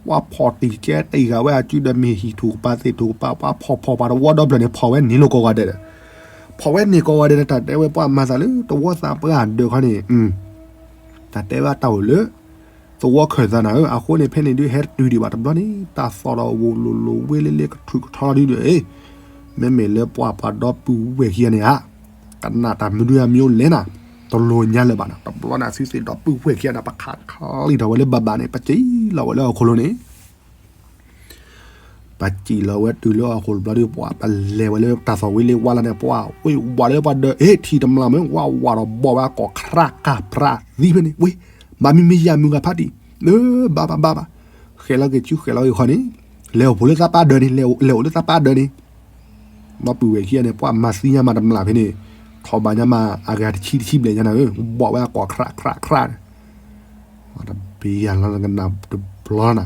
ပှၤဖီၣ်တံၢ်ကဲတံၢ်ဂၤဝဲအစုဒီးမ့ၢ်ဟံၣ်ထူၣ်ကပၤသ့ၣ်ထူၣ်ကပၤ ပှၤဖီၣ်ဖီၣ်ပှၤတဝီဒီဖျၢၣ်န့ၣ် ဖီၣ်ဝဲန့ၢ်လိာ်ကိးဂၤဒဲးဒီး ဖီၣ်ဝဲန့ၢ်ကိးဂၤဒဲးန့ၣ် တၢ်တဲဝဲပှၤမၤသးလၢတဝီသးပှၢ်ဒၢးခီန့ၣ် တၢ်တဲဝဲတၢ်အိၣ်လၢ သဝီခၢၣ်သးနၤဧၢ, အဃိန့ၣ် ဖဲန့ၣ်ဒုးဟဲတတုၤဒံးဘၣ်တဘျီန့ၣ် တၢ်သီၣ်ဒီးဝိၤလိၤလိၤဝ့လ့လ့ကထုးကထီလီၤဒုးဒီး မ့မ့ၢ်လၢပှၤပှၤဒီပုၢ်ဝဲၢ်ခံဂၤန့ၣ်ဧါ, ကနၣ်တၢ်မနုၤအမံၤအိၣ်လဲၣ်နၤ, တလိၣ်ညါလၢၤဘၣ်နၤ, တဘျီန့ၣ် အသုသ့ၣ်ဒီပုၢ်ဝဲၢ်ခံဂၤန့ၣ် ပခးချံထီၣ်ဝဲလၢဘၣ်ဘၣ်န့ၣ် ပစံၣ်လီၤဝဲလၢဟီၣ်ခိၣ်လိၤန့ၣ် ပစံၣ်လီၤဝဲတုၤလၢဟီၣ်ခိၣ်တဘျီဒုး ပှၤပလဲၤဝဲလၢတၢ်သီၣ်ဝံၤလံဝါလီၤန့ၣ် ပှၤဝ့ၢ်ဝးလၢပှၤဒၢး အ့ၣ် ထံၣ်တမျၢ်မ့ၢ်ဝးဝးဒီးဘီၣ်ဝဲအကိာ်ခြးကၢ်ဖြးသံဖဲန့ၣ် ဝ့ၢ် ဘၣ်မံမံယၤမုၢ်ဂၤဖးတံၢ် လၢဘၣ်ဘၣ်ဘၣ်ဘၣ် ဃဲၤလီၤက့ၤဆူဃဲၤလီၤက့ၤခီန့ၣ် လဲၤအိၣ်ဖှိၣ်လၢသးပၢ်ဒၢးန့ၣ် လဲၤအိၣ်လၢသးပၢ်ဒၢးန့ၣ် ဒီပုၢ်ဝဲၢ်ခံဂၤန့ၣ် ပှၤမၤသံညါမးတမျၢ်ဖဲန့ၣ် ထီၣ်ဘးညါမး အဂၤတဆံတဆံဘျဲၣ်ညါနၤဧၢ ဘီၣ်ဝဲအကိာ်ခြးခြးခြးန့ၣ် တဘ့ၣ်ယၤလီၤနကနၣ်တဘျီနၤ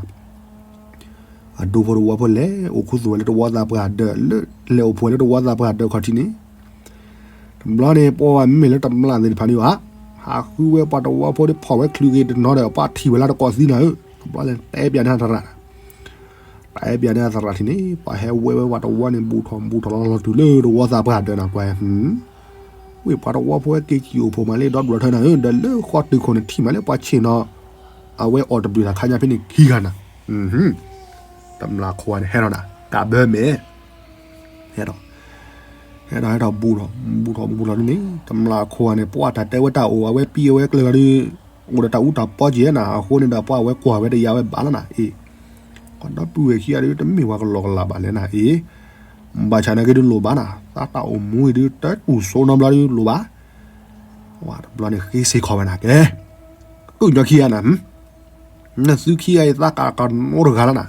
အဒူဖိတဝီဖိလဲၤအိၣ်ခူသူၣ်ဝဲလၢတဝီသးပှၢ်ဒၢး လၢလဲၤအိၣ်ဖှိၣ်လၢတဝီသးပှၢ်ဒၢးခီၣ်ထံးန့ၣ် တဘျီန့ၣ် ပှၤဝဲမ့မ့ၢ်လၢတမျၢ်သ့ၣ်တဖၣ်န့ၣ်ဧါ ဟးဃုဝဲပှၤတဝီဖိဒီးဖီၣ်ဝဲချုးက့ၤတနီၤဒီး ပှၤထံၣ်ဝဲလၢတကိးသံနၤဧၢ တဘျီန့ၣ် တဲပၠးန့ၢ်သရၣ် တဲပၠးန့ၢ်သရၣ်ထံၣ်န့ၣ် ပှၤဟဲဝဲဝဲပှၤတဝီန့ၣ် ဘူးထီၣ်ဘူးထီၣ်လီၤလီၤတုၤလၢတဝီသးပှၢ်ဒၢးနၤကွၢ် ဝ့ၢ်ပှၤတဝီဖိဝဲက့ၤစံၣ်အိၣ်ဖှိၣ်မးလၢဒီဒွးထၢနၤဧၢ ဒီးလၢဃီတုၤခိၣ်န့ၣ်ထံၣ်မးလၢပှၤဆ့ၣ်နီၤ အဝဲအီၣ်တဘျုးတၢ်ခါညါဖဲန့ၣ်ခံဂၤနၤ တမျၢ်ခိၣ်န့ၣ် ဟဲထီၣ်နၤ ကးဘၢမဲာ် ဟဲထီၣ် ဟဲထီၣ်ဟဲထီၣ်ဘူးထီၣ် ဘူးထီၣ်ဘူးထီၣ်န့ၣ် တမျၢ်ခိၣ်န့ၣ် ပှၤတၢ်တဲဝဲတၢ်အိၣ် အဝဲပံအဝဲကျၢၤဒီး အိၣ်ဒီးတၢ်အူတၢ်ပီကဲနၤ အဃိန့ၣ်ဒီးပှၤအဝဲကွၢ်ဝဲတယာ်ဝဲဘၣ်လီၤနၤ အ့ၣ် ပှၤဒီပုၢ်ဝဲၢ်ခံဂၤဒီး တမ့ၢ်ပှၤကလီကလးဘၣ်လဲၣ်နၤ အ့ၣ် ဘၣ်ဆၣ်နာ်က့ဒုးလိၣ်ဘၣ်နၤ သးတၢ်အိၣ်မူအံၤဒုး တတူၢ်စိနီတဘျီဒုးလိၣ်ဘၣ် ဝဲတဘျီန့ၣ်ဃ့စ့ၢ်ခီၣ်ဝဲနၤကဲ ကုၣ်ညီခံဂၤနၤ နသုခံဂၤအံၤ သးကကနိတဂၤလီၤနၤ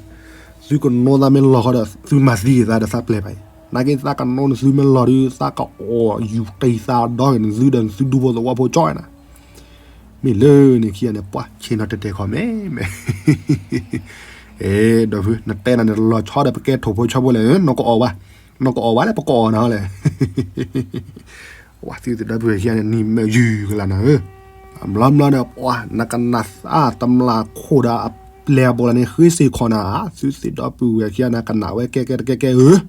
သုကနိသးမ့ၢ်လီၢ်ဃီဒီး သုမၤသံက့ၤသးဒီးသးပျဲၢ်ဘၣ်အံၤ နာ်က့သးကနိန့ၣ်သုမ့ၢ်လီၢ်ဒုး သးကအီၣ်ယူၤတံၢ်သးဒီဂ့ၤန့ၣ် သုဒီးသုဒူဖိသဝီဖိကၠီနၤ မ့ၢ်လၢန့ၣ်ခံဂၤန့ၣ် ပှၤဆ့ၣ်နီၤတဲာ်တဲာ်ခီၣ်မဲမဲ အဲ ဒီးဖု နတဲနၤန့ၣ် လီၤဆီဒီးပကဲထိၣ်ဖိဆီဖိလဲၣ် နကအီၣ်ဘၣ် နကအီၣ်ဘၣ်လၢပကအီၣ်နၤလဲၣ် ဝဲသုသ့ၣ်ဒီပုၢ်ဝဲၢ်ခံဂၤန့ၣ် နံၤမ့ၢ်ယုၢ်ကလာ်နၤဧၢ ဘျီဘျီန့ၣ် ပှၤ နကနၣ်သးတမျၢ်ခိၣ်ဒီးအပျဲၢ်အဘီၣ်လၢန့ၣ် ဃ့စ့ၢ်ခီၣ်နၤ သုသ့ၣ်ဒီပုၢ်ဝဲၢ်ခံဂၤန့ၣ် ကနၣ်ဝဲကဲကဲတကဲကဲဧၢ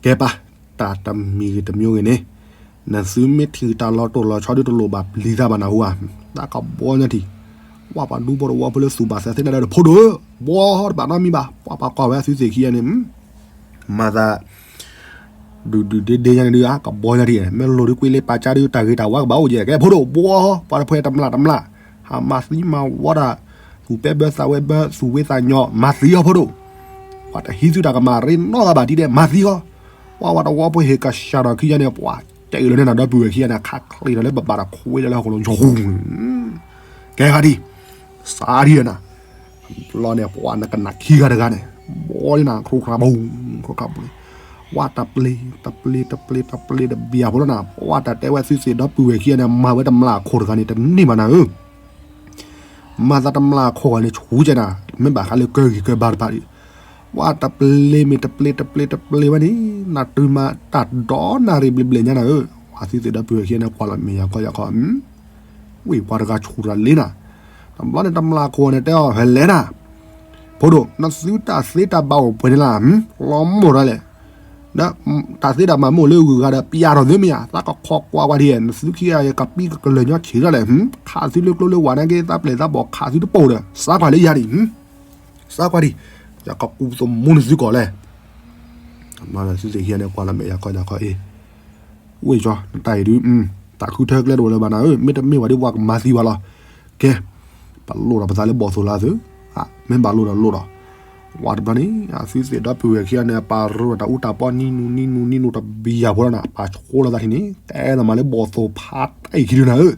ကဲပၢ် တၢ်တမံၤဂ့ၤတမံၤဂ့ၤန့ၣ် နသုမ့ၢ်ထံၣ်တၢ်လီၤတိၢ်လီၤဆီဒုးတလိၣ်ဘၣ်ပျံၤသးဘၣ်နၢ်ဟူဧါ သးကဘီညါထံၣ် ဝဲပှၤဒူဖိတဝီဖိလၢသူၣ်ဘၣ်သးသ့ၣ်နၤဒီးဖိဒိၣ်ဧၢ ဘီတဘၣ်နီတမံၤဘၣ် ပှၤပှၤကွၢ်ဝဲသုသ့ၣ်ခံဂၤန့ၣ် မၤသး ဒုၣ်ဒုၣ်ဒ့ဒ့ညါန့ၣ်ဒုး အကဘီညါထံၣ် မ့ၢ်လိၣ်ဒုးကွံာ်လၢပာ်ကါဒုး တၢ်ဂ့ၤတၢ်ဝါကဘၣ်အိၣ်ကဲ ကဲဖိဒိၣ်ဘီ ပှၤတဖှဲးတမျၢ်တမျၢ် ဟးမၤသံမၤဝီတၢ် သူၣ်ပဲဘၢသးဝဲဘၢ သူၣ်ဝ့သးညီ မၤသံအီၤဖိဒိၣ် ပှၤတဟံးသုတၢ်ကမၣ်ရ့နီတဂၤဘၣ်ဒ်ဒဲး မၤသံအီၤ ပှၤဝဲတဝီဖိဟ့ၣ်ကစၢ်ဒီးခံဂၤန့ၣ် ပှၤတဲအၢၣ်လီၤန့ၢ်နၤဒီပုၢ်ဝဲၢ်ခံဂၤန့ၣ် ခးချ့ထီၣ်လၢပဘၣ်ဒီးခွဲးလီၤလၢဟီၣ်ခိၣ်လိၤ ကဲဂၤဒ် စးဒ်နၤ ဘျီန့ၣ် ပှၤနကနၣ်ခံဂၤတဂၤန့ၣ် ဘီန့ၢ်နၤ ခရူၣ်ခရၣ်ဘိ ခရူၣ်ခရၣ်ဘိ ဝဲတပျ့ၤ တပျ့ၤ တပျ့ၤ တပျ့ၤတဘျီဖိလီၤနၤ ပှၤတၢ်တဲဝဲသုသ့ၣ်ဒီပုၢ်ဝဲၢ်ခံဂၤန့ၣ် မၤဝဲတမျၢ်ခိၣ်တဂၤန့ၣ် တန့ၢ်ဘၣ်နၤဧၢ မၤသးတမျၢ်ခိၣ်ဂၤန့ၣ် ဆူၣ်ကဲနၤ မ့ၢ်ဘၣ်ဃးလၢကၢဂံၢ်ကၢဘါတဖၣ်ဒီး ပှၤတပျ့ၤမ့ၢ်တပျ့ၤ တပျ့ၤ တပျ့ၤဝဲန့ၣ် နတုၤမးတၢ်ဒီနၣ်ရံၣ်ဘျဲၣ်ဘျဲၣ်ညါနၤဧၢ ပှၤသုသ့ၣ်ဒီပုၢ်ဝဲၢ်ခံဂၤန့ၣ် ကွၢ်လီၤမ့ၢ်ယၤခီယၤခီ ဝံၢ်ပှၤတဂၤဆူၣ်တၢ်လ့နၤ တဘျီန့ၣ်တမျၢ်ခိၣ်န့ၣ်တဲအီၤ ဟဲလဲၤနၤ ဖိဒိၣ် နသုတၢ်သ့တၢ်ဘၣ်အိၣ်ပှဲၤန့ၣ်လၢ်, လီၤမိၢ်ဒၣ်လဲာ်, ဒီးတၢ်သ့တၢ်ဘၣ်မ့ၢ်အိၣ်လၢဂုၤဂၤဒီး ပျဲထီၣ်သ့မ့ၢ်ဧါ, သးကခီကွၢ်ကွၢ်ဒ်, နသုခံဂၤကပံကကလၢာ်ညီဆံးထီၣ်လဲၣ်, ခးသုလၢကျိလၢဝၤနာ်က့ သးပျဲၢ်သးဘီၣ်ခးသုတပိာ်ဒီး စးကွၢ်လၢယၤဒံး, စးကွၢ်ဒံး, ယကကူၣ်သမူနသုကီၢ်လဲၣ် သုသ့ၣ်ဟံးန့ၣ်ကွၢ်လီၤမဲာ်ယၤခီယၤခီအံၤ, ဝ့ၢ်ကၠီ နတၢ်အံၤဒုး, တၢ်ဃုထၢကျဲတအိၣ်လၢၤဘၣ်နၤဧၢ, မ့တမ့ၢ်ဘၣ်ဒ်ပှၤကမၤသံဘၣ်လီၤ. ကဲ, ပလိၣ်ဒီးပသးလၢဘီၣ်သိၣ်လၢသု, မ့ၢ်ဘၣ်လိၣ်ဒီးလိၣ်ဒီး, ဝဲတဘျီန့ၣ် အသုသ့ၣ်ဒီပုၢ်ဝဲၢ်ခံဂၤန့ၣ် အပာ်ရူၢ်တၢ်အူတၢ်ပီနံနူနံနူနံနူတဘျီဖိလီၤနၤ, ပာ်ဆိလီၤသးထံၣ်န့ၣ် ကဲသးမၤလၢဘီၣ်သိၣ်ဖးတၢ်အံၤခံဒုနၤဧၢ,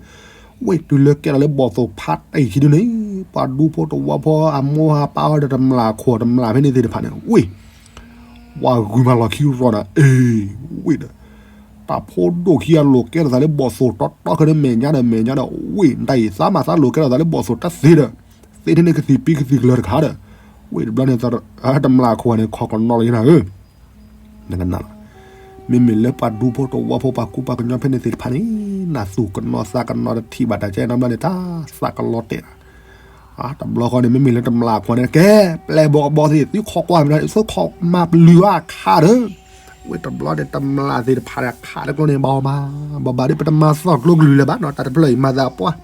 ဝ့ၢ်တုၤလၢကဲထီၣ်လၢဘီၣ်သိၣ်ဖးတၢ်အံၤခံဒုန့ၣ်, ပှၤဒူဖိတဝီဖိအမိၢ်အပၢ်အီၤဒီးတမျၢ်ခိၣ်တမျၢ်ဖဲန့ၣ်သ့ၣ်တဖၣ်န့ၣ် ဝ့ၢ် ပှၤဂုၤမၤလီၢ်ခံရီနၤ, အ့, ဝ့ၢ်ဒီး, တၢ်ဖိဒိၣ်ခံဂၤလိာ်ကဲထီၣ်သးလၢဘီၣ်သိၣ်တီတီခဲဒီး မဲာ်ညါဒီးမဲာ်ညါဒီး ဝ့ၢ်တၢ်အံၤ သးမၤသးလိာ်ကဲထီၣ်သးလၢဘီၣ်သိၣ်တသ့ဒီး, သ့ထဲန့ၣ်ကသံၣ်ပံကသံၣ်ကလၢၤတခါဒီး, ဝ့ၢ်တဘျီန့ၣ် တမျၢ်ခိၣ်န့ၣ် ခိးကနီၤလီၤယနၤဧၢ နကနၣ်လီၤ, မ့မ့ၢ်လၢပှၤဒူဖိတဝီဖိပှၤကူပှၤကညီဖဲန့ၣ်သ့ၣ်တဖၣ်န့ၣ်, နသူၣ်ကနီၤသးကနီၤတထံၣ်ဘၣ်တၢ်ကဲနီတဘျီန့ၣ် တၢ်သးကလီၤတဲာ်လီၤ, တဘျီဃီန့ၣ် မ့မ့ၢ်လၢတမျၢ်ခိၣ်န့ၣ် ကဲ, ပျဲၢ်ဘီၣ်အဘီၣ်သ့ၣ် သုခိးကွၢ်မ့ၢ်ဒီး သုခိးမၤပျုၤဘၣ်အခါဒီး, ဝ့ၢ်တဘျီန့ၣ် တမျၢ်သ့ၣ်တဖၣ်အခးတကျိန့ၣ် ဘၣ်အီၤမး, ဘၣ်ဘၣ်ဒီး ပတမၤသီၣ်ကျိကလုၢ်လၢၤဘၣ်နီၤ, တၢ်တဖျၢၣ်အံၤမၤသးပှၢ်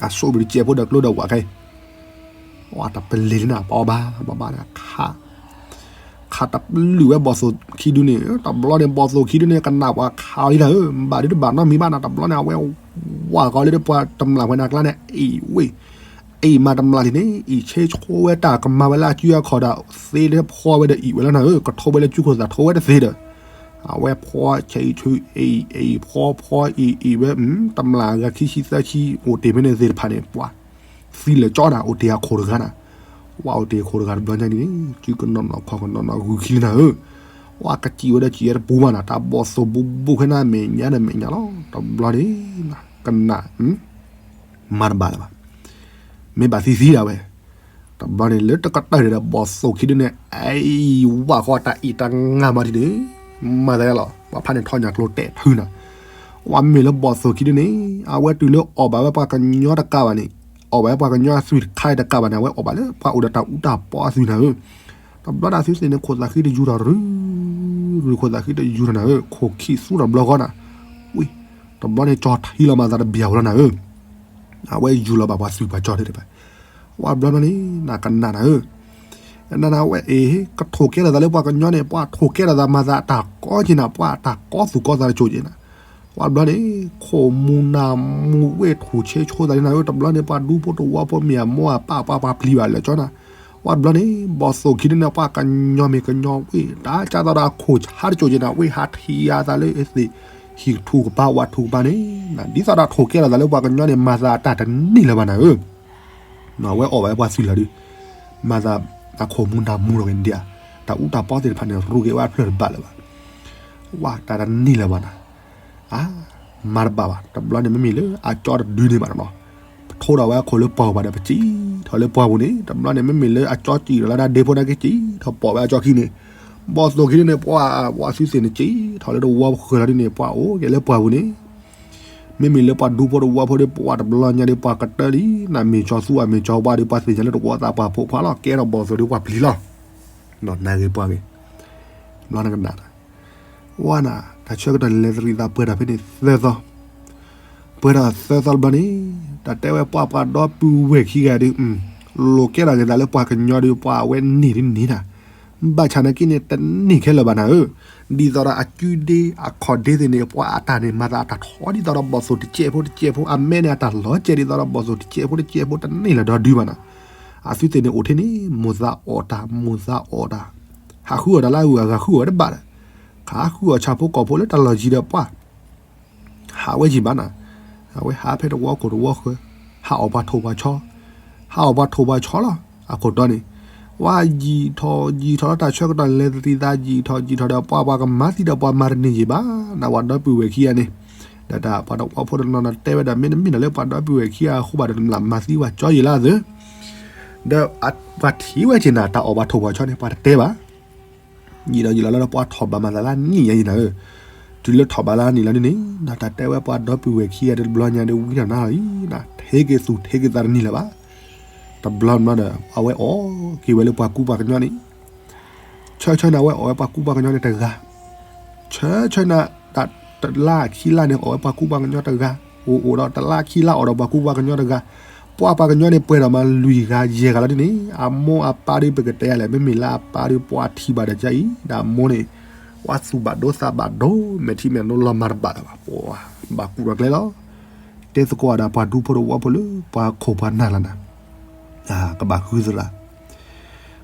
အစိၣ်ဘျုးတစဲးဖိဒီးကျိဒီးဝးခဲအံၤ, တပလ့ၤလၢနၤ ပအီၣ်ဘၣ်, ဘၣ်ဘၣ်ဒီးခး, ခးတပျုာ်ဝဲဘီၣ်သိၣ်ခံဒုန့ၣ်, တဘျီန့ၣ် ဘီၣ်သိၣ်ခံဒုန့ၣ် ကနၣ်ပှၤခးအီၤလံနၤဧၢ, ဘၣ်ဒုတဘၣ်နီတမံၤဘၣ်နၤ, တဘျီန့ၣ် အဝဲဝးကီၤလၢပှၤတမျၢ်ဝဲနၤကျါန့ၣ် အံၤဝ့ၢ်, အံၤမၤတမျၢ်လံန့ၣ် အံၤဆ့ဆိဝဲတၢ်ကမၤဝဲလၢအစုအခီၣ်ဒီး သ့လၢဖှီဝဲဒီးအံၤဝဲလီၤနၤဧၢ, ကထိဝဲလၢစုခိၣ်သးထိဝဲတသ့ဒီး အဝဲဖှီဆဲးအံၤဆူအံၤ အံၤဖှီဖှီအံၤအံၤဝဲ, တမျၢ်ဂၤခံဆံသၢဆံအိၣ်တ့ၢ်ဖဲန့ၣ်သ့ၣ်တဖၣ်န့ၣ် ပှၤသံလၢာ်ကၠီနၤ အိၣ်တ့ၢ်အခိၣ်တဂၤနၤ, ဝဲအိၣ်တ့ၢ်အခိၣ်တဂၤတဘျီညါန့ၣ် စုကနီၤနီၤခီၣ်ကနီၤနီၤဂုၤခံလံနၤဧၢ, ဝဲကစံးဝဲဒီးစံးဝဲတပူၤမးနၤ, တၢ်ဘီၣ်သိၣ်ဘူးဘူးခဲနၤ မဲာ်ညါဒီးမဲာ်ညါလီၤ, တဘျီန့ၣ် ကနၣ် မၤတဘၣ်လၢၤဘၣ်, မ့ၢ်ဘၣ်သံသံဒၣ်ဝဲ, တဘျီန့ၣ် လၢတကတၢၢ်န့ၣ်ဒီး ဘီၣ်သိၣ်ခံဒုန့ၣ် အံၤဝးဃီတၢ်အံၤတၢ်ငါမးဒ်န့ၣ်, မၤသးလီၤ ပှၤဖးန့ၣ်ထီၣ်ညၣ်ကျိတဲာ်ထုနၤ, ဝဲမ့မ့ၢ်လၢဘီၣ်သိၣ်ခံဒုန့ၣ် အဝဲတုၤလၢအီၣ်ဘၣ်ဝဲပှၤကညီတကးဘၣ်န့ၣ်, အီၣ်ဘၣ်ဝဲပှၤကညီအသွံၣ်တခါအံၤတကးဘၣ်န့ၣ် အဝဲအီၣ်ဘၣ်လၢပှၤအိၣ်ဒီးတၢ်အူတၢ်ပီအသွံၣ်နၤဧၢ, တဘျီန့ၣ်အသုသ့ၣ်န့ၣ် ခိၣ်သးဃံတယူၤထီၣ်ရူၤရူၤ ခိၣ်သးဃံတယူၤထီၣ်နၤဧၢ, ခိၣ်ခံသူတဘျီဃီနၤ, ဝ့ၢ်, တဘျီန့ၣ် ကၠီထံလီၤမၤသးတဘျီဃီလီၤနၤဧၢ, အဝဲယူၤလီၤဘၣ်ပှၤသွံၣ်ပှၤစီၤသ့ၣ်တဖၣ်, ဝဲဘျီန့ၣ် နကနၣ်နၤဧၢ, နနဝဲအ့ၣ် ကထိၣ်ကဲထီၣ်သးလၢပှၤကညီန့ၣ် ပှၤထိၣ်ကဲထီၣ်သးမၤသးအတၢ်ကီက့ၤနၤ, ပှၤအတၢ်ကီသူၣ်ကီသးတစိၤက့ၤနၤ, ဝဲဘျီန့ၣ် ခိၣ်မူနၢ်မူဝ့ၢ်ထူၣ်ဆ့ဆိသးလံနၤဧၢ, တဘျီန့ၣ် ပှၤဒူဖိတဝီဖိမ့ၢ်အမိၢ်အပၢ်ပှၤပျံၤဘၣ်လၢာ်ကၠီနၤ, ဝဲဘျီန့ၣ် ဘီၣ်သိၣ်ခံဒုန့ၣ် ပှၤကညီမ့ၢ်ကညီဝ့ၢ် တၢ်ကၢ်သီဒီးအခိၣ်ဆါတစိၤက့ၤနၤ, ဝ့ၢ်ဟးထံၣ်အသးလၢသ့ၣ် ဟံၣ်ထူၣ်ကပၤဝၣ်ထူၣ်ကပၤန့ၣ်, ဒ်သိးဒီးထိၣ်ကဲထီၣ်သးလၢပှၤကညီန့ၣ် မၤသးအတၢ်တန့ၢ်လၢၤဘၣ်နၤဧၢ အဝဲအီၣ်ဘၣ်ဝဲပှၤသွံၣ်လီၤဒုး, မၤသးအခိၣ်မူနၢ်မူလီၤက့ၤဒ်ဧါ, တၢ်အူတၢ်ပီသ့ၣ်တဖၣ်န့ၣ် ရူးက့ၤဝဲအဖျၢၣ်တဘၣ်လၢၤဘၣ်, ဝဲတၢ်တန့ၢ်လၢၤဘၣ်နၤ, အါ, မၤတဘၣ်ဘၣ်, တဘျီန့ၣ်မ့မ့ၢ်လၢအကၠီတဒုန့ၣ်ဘၣ်နီၤ, ပထိဒီးဝဲအခိၣ်လၢပှၢ်ပူၤဘၣ်ဒီး ပစံၣ်ထီၣ်လၢပှၢ်ပူၤန့ၣ်, တဘျီန့ၣ်မ့မ့ၢ်လၢအကၠီစံၣ်ထီၣ်လၢတၢ်ဒ့ဖိနာ်က့ စံၣ်ထီၣ်ပိာ်ဝဲအကၠီခံန့ၣ်, ဘီၣ်သိၣ်ခံဒုန့ၣ် ပှၤ, ပှၤသုသ့ၣ်န့ၣ် စံၣ်ထီၣ်လၢတဝီဃၢၤလီၤဒုန့ၣ် ပှၤအိၣ်က့ၤလၢပှၢ်ပူၤန့ၣ် မ့မ့ၢ်လၢပှၤဒူဖိတဝီဖိဒီး ပှၤတဘျီညါဒီး ပှၤကတၢၢ်လံ, နမ့ၢ်ကၠီသူ အမ့ၢ်ကၠီဝါဒီး ပှၤသ့ၣ်ညါလၢတဝီသးပှၢ်ဖိခွါလီၤ, ကဲထီၣ်ဘီၣ်သိၣ်ဒီးပှၤပျံၤလီၤ, နဂ့ၤပှၤဂ့ၤ, ဘျီနကနၣ်, ဝါနၤ, တၢ်ဆၢကတီၢ်န့ၣ် လဲၤသရံးသးပှဲၤထီၣ်ဖဲန့ၣ်သၢသီ, ပှဲၤထီၣ်သၢသီတဘျီန့ၣ်, တၢ်တဲဝဲပှၤပှၤဒီပုၢ်ဝဲၢ်ခံဂၤဒုး, လိာ်ကဲထီၣ်က့ၤသးလၢပှၤကညီဒီး ပှၤအဝဲန့ၢ်ဒုးန့ၢ်တၢ် ဘၣ်ဆၣ်နာ်က့န့ၣ် တန့ၢ်ခဲလၢာ်ဘၣ်နၤဧၢ, ဒ်သိးဒီးအကုဒ့အခီၣ်ဒ့သ့ၣ်န့ၣ် ပှၤအတၢ်န့ၣ် မၤသးအတၢ်ထီ ဒ်သိးဒီးဘီၣ်သိၣ်တစဲးဖိတစဲးဖိ အမဲန့ၣ်အတၢ်လီၤစဲး ဒ်သိးဒီးဘီၣ်သိၣ်တစဲးဖိတစဲးဖိ တန့ၢ်လၢၤဒီးဒုးဘၣ်နၤ, အသုသ့ၣ်န့ၣ်အိၣ်ထဲန့ၣ် မိၢ်သးအီၣ်တၢ် မိၢ်သးအီၣ်တၢ်, ဟးဃုအီၣ်တၢ်လၢအဂၤ ဂၤဃုအီၣ်ဝဲတဘၣ်ဒီး, ခးဃုအီၣ်ဆၣ်ဖိကီၢ်ဖိလၢတၢ်လီၢ်ယံၤဒီးပှၤ ဟးဝဲယံၤဘၣ်နၤ, အဝဲဟးဖဲတဝီခိၣ်တဝီဃၢၤ, ဟးအီၣ်ပှၤထိၣ်ပှၤဆီ, ဟးအီၣ်ပှၤထိၣ်ပှၤဆီလီၤ, အခိၣ်တီန့ၣ်, ဝဲယံာ်ထီၣ်ယံာ်ထီၣ်လၢတၢ်ဆၢကတီၢ်လဲၤသရံးသးယံာ်ထီၣ်ယံာ်ထီၣ်ဒီး ပှၤပှၤကမၤသံဒီးပှၤမၤတန့ၢ်ယံၤဘၣ်, နဝဲဒီပုၢ်ဝဲၢ်ခံဂၤန့ၣ်, ဒီးတၢ်ပှၤတဝီဖိတနီၤနီၤတဲဝဲဒီး မ့တမ့ၢ်ဒီးလၢပှၤဒီပုၢ်ဝဲၢ်ခံဂၤအဃိဘၣ်ဒီး တမျၢ်မၤသံပှၤကၠီယံာ်လၢအသၢ, ဒီးပှၤထံၣ်ဝဲက့ၤနၤ တၢ်အီၣ်ပှၤထိၣ်ပှၤဆီန့ၣ် ပှၤတတဲဘၣ် ယံာ်ဒီးယံာ်လီၤလၢပှၤထီၣ်ဘၣ်မၤသးလၢနံၣ်ညါယံာ်နၤဧၢ, တုၤလၢထီၣ်ဘၣ်လၢနံၣ်လီၤဒုန့ၣ် နတၢ်တဲဝဲပှၤဒီပုၢ်ဝဲၢ်ခံဂၤဒီးတဘျီညါဒီးဝံထီၣ်နၤလီၤအံၤ, ထဲက့ၤသူၣ်ထဲက့ၤသးတန့ၢ်လၢၤဘၣ်, တ တဘျီဘျီဒီး အဝဲအိၣ်က့ၤဝဲလၢပှၤကူပှၤကညီန့ၣ်, ဆၢဆၢန့ၣ် အဝဲအိၣ်ဝဲပှၤကူပှၤကညီန့ၣ်တဂၤ, ဆၢဆၢန့ၣ် တလါခံလါန့ၣ် အိၣ်ဝဲပှၤကူပှၤကညီတဂၤ, အိၣ်အိၣ်ဒီးတလါခံလါအိၣ်ဒီးပှၤကူပှၤကညီတဂၤ, ပှၤပှၤကညီန့ၣ်ပှဲၤဒီးမးလွံၢ်ဂၤယဲၢ်ဂၤလီၤဒ်န့ၣ် အမိၢ်အပၢ်ဒ်ပကတဲလဲၣ် မ့မ့ၢ်လၢအပၢ်ဒ် ပှၤထံၣ်ဘၣ်ဒီးကအံၤ ဒီးအမိၢ်န့ၣ် ပှၤသူၣ်ဘၣ်ဒိသးဘၣ်ဒိ မဲာ်ထံမဲာ်နိလီၤမၤတဘၣ်လၢၤဘၣ်, ပှၤဘၣ်ကူဒီးကျဲလီၤ. တဲသကိးဒီးပှၤဒူဖိတဝီဖိလၢ ပှၤခိၣ်ပှၤနၢ်လီၤနၤ, ကဘၣ်ဃုသရၣ်,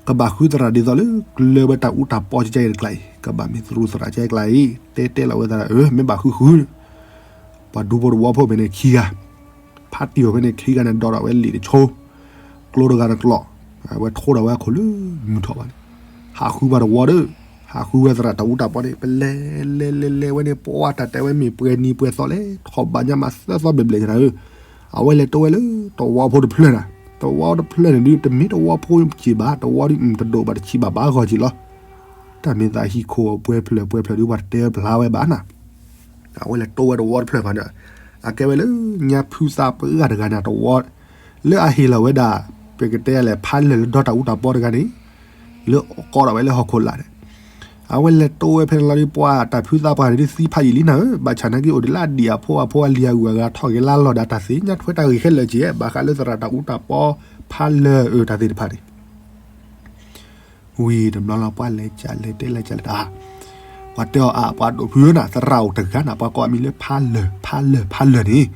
ကဘၣ်ဃုသရၣ်ဒ်သိးလၢ ကျၢၤဝဲတၢ်အူတၢ်ပီကကဲအံၤတကျါအံၤ ကဘၣ်မ့ၢ်သရူးသရၣ်ကဲကျါအံၤ တဲတဲလီၤဝဲသရၣ် အၢ မ့ၢ်ဘၣ်ဃုဃု ပှၤဒူဖိတဝီဖိဖဲန့ၣ်ခံဂၤ, ဖါတံၢ်အီၤဖဲန့ၣ်ခံဂၤန့ၣ် ဒိးထီၣ်ဝဲလံာ်တဆိ, ကျိတဂၤတကျိာ်, အဝဲထိဒီးဝဲအခိၣ်လၢမုၢ်ထီၣ်ဘၣ်န့ၣ်, ဟးဃုပှၤတဝီဒီး, ဟးဃုဝဲသရၣ်တၢ်အူတၢ်ပီန့ၣ် ပလဲၤလဲၤလဲၤလဲၤဝဲန့ၣ် ပှၤတၢ်တဲဝဲမ့ၢ်ပှဲၤနံၤပှဲၤသီလဲၣ် ထီၣ်ဘးညါမးသၢသီဘျဲၣ်ဘျဲၣ်ယဲၢ်နၤဧၢ, အဝဲလဲၤတိဝဲလၢတဝီဖိတဖျၢၣ်နၤ, တဝီတဖျၢၣ်န့ၣ်ဒုး တမ့ၢ်တဝီဖိက့ၤဘၣ်, တဝီဒုးတဒိၣ်ဘၣ်တဆံးဘၣ်ဘၣ်ဂီၢ်က့ၤလီၤ. တၢ်မ့ၢ်သးဟံၣ်ခိၣ်ပှဲၤဖျၢၣ်ပှဲၤဖျၢၣ်ဒုး ပှၤတတဲဖျါဝဲဘၣ်နၤ, အဝဲလဲၤတိဝဲတဝီတဖျၢၣ်ဂီၤန့ၣ်, အကဲဝဲလၢညါဖုသးပှၢ်တဂၤန့ၣ် တဝီ, လၢအဟ့ၣ်လီၤဝဲဒၣ်, ပကတဲလဲၣ် ဖါလၢာ်လၢဒီတၢ်အူတၢ်ပီတဂၤန့ၣ်, လၢကိးထီၣ်ဝဲလၢဟီၣ်ခိၣ်လာ်န့ၣ်, အဝဲလဲၤတိဝဲဖဲန့ၣ်လီၤဒီး ပှၤတၢ်ဖုသးပှၢ်န့ၣ်ဒုးသံဖးယံာ်လံနၤဧၢ, ဘၣ်ဆၣ်နာ်က့အိၣ်ဒံးလၢအဒံၣ်အဖိအဖိအလံၤအဂုၤအဂၤထီၣ်က့ၤလၢလီၢ်ဒီးတၢ်သ့ၣ်ညါထွဲတၢ်ဂ့ၢ်ခဲလၢာ်က့ၤ, ဘၣ်ဃးလၢသရၣ်တၢ်အူတၢ်ပီဖါလၢာ်အၢတၢ်သ့ၣ်တဖၣ်န့ၣ် ဝံၤတဘျီလီၤ ပှၤလဲၤကလဲၤတဲလဲၤကလဲၤတၢ်, ပှၤတဲအီၤအါ ပှၤဒိၣ်ဖုဧၢနၤ သရၣ်အိၣ်တဂၤနၤ ပှၤကိးအမံၤလၢဖါလၢာ် ဖါလၢာ် ဖါလၢာ်န့ၣ်,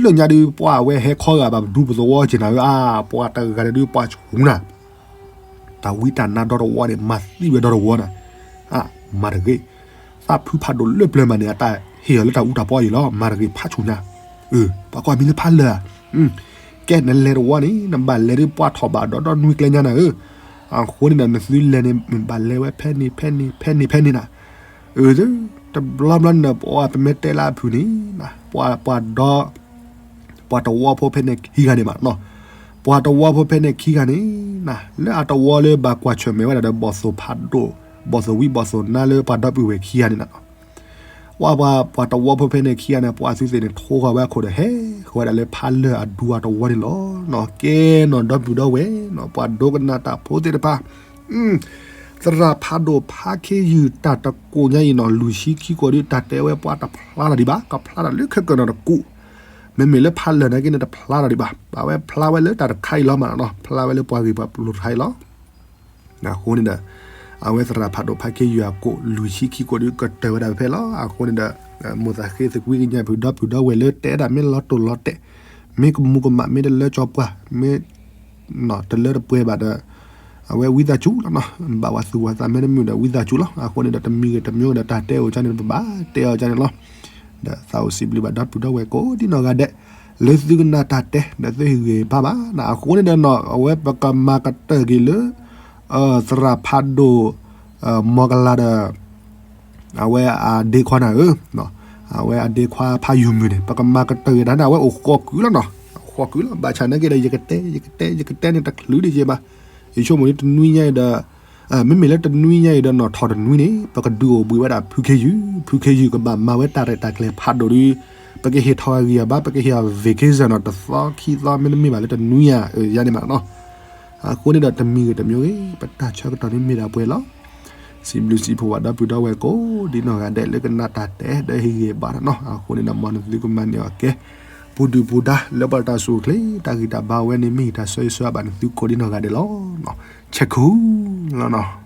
လၢညါဒုးပှၤအဝဲဟဲခီဂာ်ဘၣ်ပဒူပသဝီက့ၤနၤဧၢ, အါ ပှၤတဂၤန့ၣ်ဒုးပှၤဆူၣ်နၤ, တၢ်ဝံတၢ်နါဒီတဝီန့ၣ် မၤသံဝဲဒီတဝီနၤ, မၤတဂ့ၤ, သးဖုဖးဒိၣ်လၢပျၢၤမးန့ၣ် အတၢ်ဟ့ၣ်အီၤလၢတၢ်အူတၢ်ပီအံၤလီၤ မၤတဂ့ၤ ဖးဆူၣ်ညါ, ပှၤကိးအမံၤလၢဖါလၢာ်ဧါ ကဲနလဲၤတဝီန့ၣ် နဘၣ်လဲၤဒုးပှၤထီၣ်ဘၣ်ဒီဒီနွံကျဲညါနၤဧၢ, အဃိန့ၣ်ဒီးနသုလဲၤန့ၣ် ဘၣ်လဲၤဝဲဖဲန့ၣ် ဖဲန့ၣ် ဖဲန့ၣ် ဖဲန့ၣ်နၤ, အၢ တဘျီဘျီန့ၣ်ဒီး ပဝဲပမ့ၢ်တဲလၢအဖုၣ်န့ၣ်, ပှၤ ပှၤဒီ ပှၤတဝီဖိဖဲန့ၣ်ခံဂၤန့ၣ်မးနီၤ, ပှၤတဝီဖိဖဲန့ၣ်ခံဂၤန့ၣ်နၤ လၢအတဝီလၢဘၣ်ကွၢ်ဆၢၣ်မဲာ်ဝဲဒၣ်ဒီး ဘီၣ်သိၣ်ဖးဒိၣ်, ဘီၣ်သိၣ်ဝံဘီၣ်သိၣ်နါလၢပှၤဒီပုၢ်ဝဲၢ်ခံဂၤန့ၣ်နၤနီၤ, ပှၤ ပှၤ ပှၤတဝီဖိဖဲန့ၣ်ခံဂၤန့ၣ် ပှၤသုသ့ၣ်န့ၣ် ထိဃီၤဝဲအခိၣ်ဒီး ဟဲဃီၤဝဲဒၣ်လၢဖးလၢာ်အဒူအတဝီန့ၣ်လီၤနီၤ, ကဲနီၤ ဒီပုၢ်ဒီဝဲၢ်နီၤ ပှၤဒိကနၣ်တၢ်ဖိသ့ၣ်တဖၣ် သရၣ်ဖးဒိၣ်ဖးခ့ယုၢ်တၢ်တကိးညါအံၤနီၤ လွံၢ်ဆံခံကိးဒုး တၢ်တဲဝဲပှၤတဖျါလီၤဒံးဘၣ်, ကဖျါတၢ်လၢခဲကနံၣ်တကူာ်, မ့မ့ၢ်လၢဖးလၢာ်နာ်က့န့ၣ် တဖျါလီၤဒံးဘၣ်, အဝဲဖျါဝဲလၢတၢ်တခါအံၤလီၤမးနီၤ, ဖျါဝဲလၢပှၤဂ့ၢ်ပှၤကျိၤတခါအံၤလီၤ. အဃိန့ၣ်ဒီး အဝဲသရၣ်ဖးဒိၣ်ဖးခ့ယုၢ်အကိး လွံၢ်ဆံခံကိးဒုး ကတၢၢ်ဝဲဒၣ်ဖဲလီၤ. အဃိန့ၣ်ဒီး မိၢ်သးဃ့သကွံကညးဖုဒီပုၢ်ဒီဝဲၢ်လၢတဲဒၣ်မ့ၢ်လီၤတိၢ်လီၤတဲာ်, မ့ၢ်ကမူၤကမၣ် မ့ၢ်တလၢကၠီပှၢ်, မ့ၢ် တလၢတပှဲၤဘၣ်ဒီး အဝဲဝံသးစူၤလီၤနီၤ, ဘၣ်ဝဲသူၣ်ဝဲသးမ့ၢ်တမုာ်ဒီးဝံသးစူၤလီၤ. အဃိန့ၣ်ဒီးတမံၤဂ့ၤတမံၤဂ့ၤဒီးတၢ်တဲအိၣ်ကန့ၣ် ပဘၣ်တဲအီၤကန့ၣ်လီၤ. ဒီးသးအိၣ်စံးဘျုးဘၣ်ဒီပုၢ်ဒီဝဲၢ်ကိးဒ်နီၢ်ဂၤဒဲး လၢသုကနၣ်တၢ်တဲ ဒီးသုဟ့ၣ်ဂံၢ်ဟ့ၣ်ဘါဘၣ်နၤ. အဃိန့ၣ်ဒီးနီၤ အဝဲပကမၤကတၢၢ်က့ၤလၢ သရၣ်ဖးဒိၣ် မီၤကလၤဒီး အဝဲအဒ့ခွါနၤဧၢ, အဝဲအဒ့ခွါဖးယုၢ်မုၢ်န့ၣ် ပကမၤကတၢၢ်က့ၤတၢ်န့ၣ် အဝဲအိၣ်ဃီကုာ်လီၤနီၤ, အိၣ်ဃီကုာ်လီၤ. ဘၣ်ဆၣ်နာ်က့ဒီး ယကတဲ ယကတဲ ယကတဲန့ၣ်တချုးဒံးက့ၤဘၣ်. ယဆိကမိၣ်လၢတနွံညါအံၤဒီး မ့မ့ၢ်လၢတနွံညါအံၤဒီးနီၤ ထီၣ်တနွံန့ၣ် ပကဒုးအိၣ်ဘှံးဝဲဒၣ်ဖုခ့ယုၢ်, ဖုခ့ယုၢ်ကဘၣ်မၤဝဲတၢ်ရဲၣ်တၢ်ကျဲၤဖးဒိၣ်ဒီး ပကဟ့ၣ်ထီၣ်အဂံၢ်အဘါ ပကဟ့ၣ်အီၤ vacation နီၤ တသီခံသီ မ့တမ့ၢ်ဘၣ်လၢတနွံဧါ ယၤန့ၣ်မးနီၤ. အဃိန့ၣ်ဒီးတမံၤဂ့ၤတမံၤဂ့ၤ ပတၢ်ဆၢကတီၢ်န့ၣ်မ့ၢ်ဒၣ်ပှဲၤလီၤ. စံးဘျုးစံးဖှိၣ်ဘၣ်ဒီပုၢ်ဒီဝဲၢ်ကိးဒ်နီၢ်ဂၤဒဲးလၢကနၣ်တၢ်တဲ ဒီးဟ့ၣ်ဂံၢ်ဟ့ၣ်ဘါတၢ်နီၤ. အဃိန့ၣ်ဒီးမ်နသုကမၤန့ၢ်အီၤကဲ ပူၤဒုၣ်ပူၤဒါလၢပတၢ်ဆူၣ်အိၣ်ချ့ တၢ်ဂံၢ်တၢ်ဘါဝဲန့ၣ် မ့ၢ်တၢ်ဆၢဂ့ၤဆၢဝါဘၣ်နသုကိးဒ်နီၢ်ဂၤဒဲးလီၤ. ဆဲးခူလီၤနီၤ.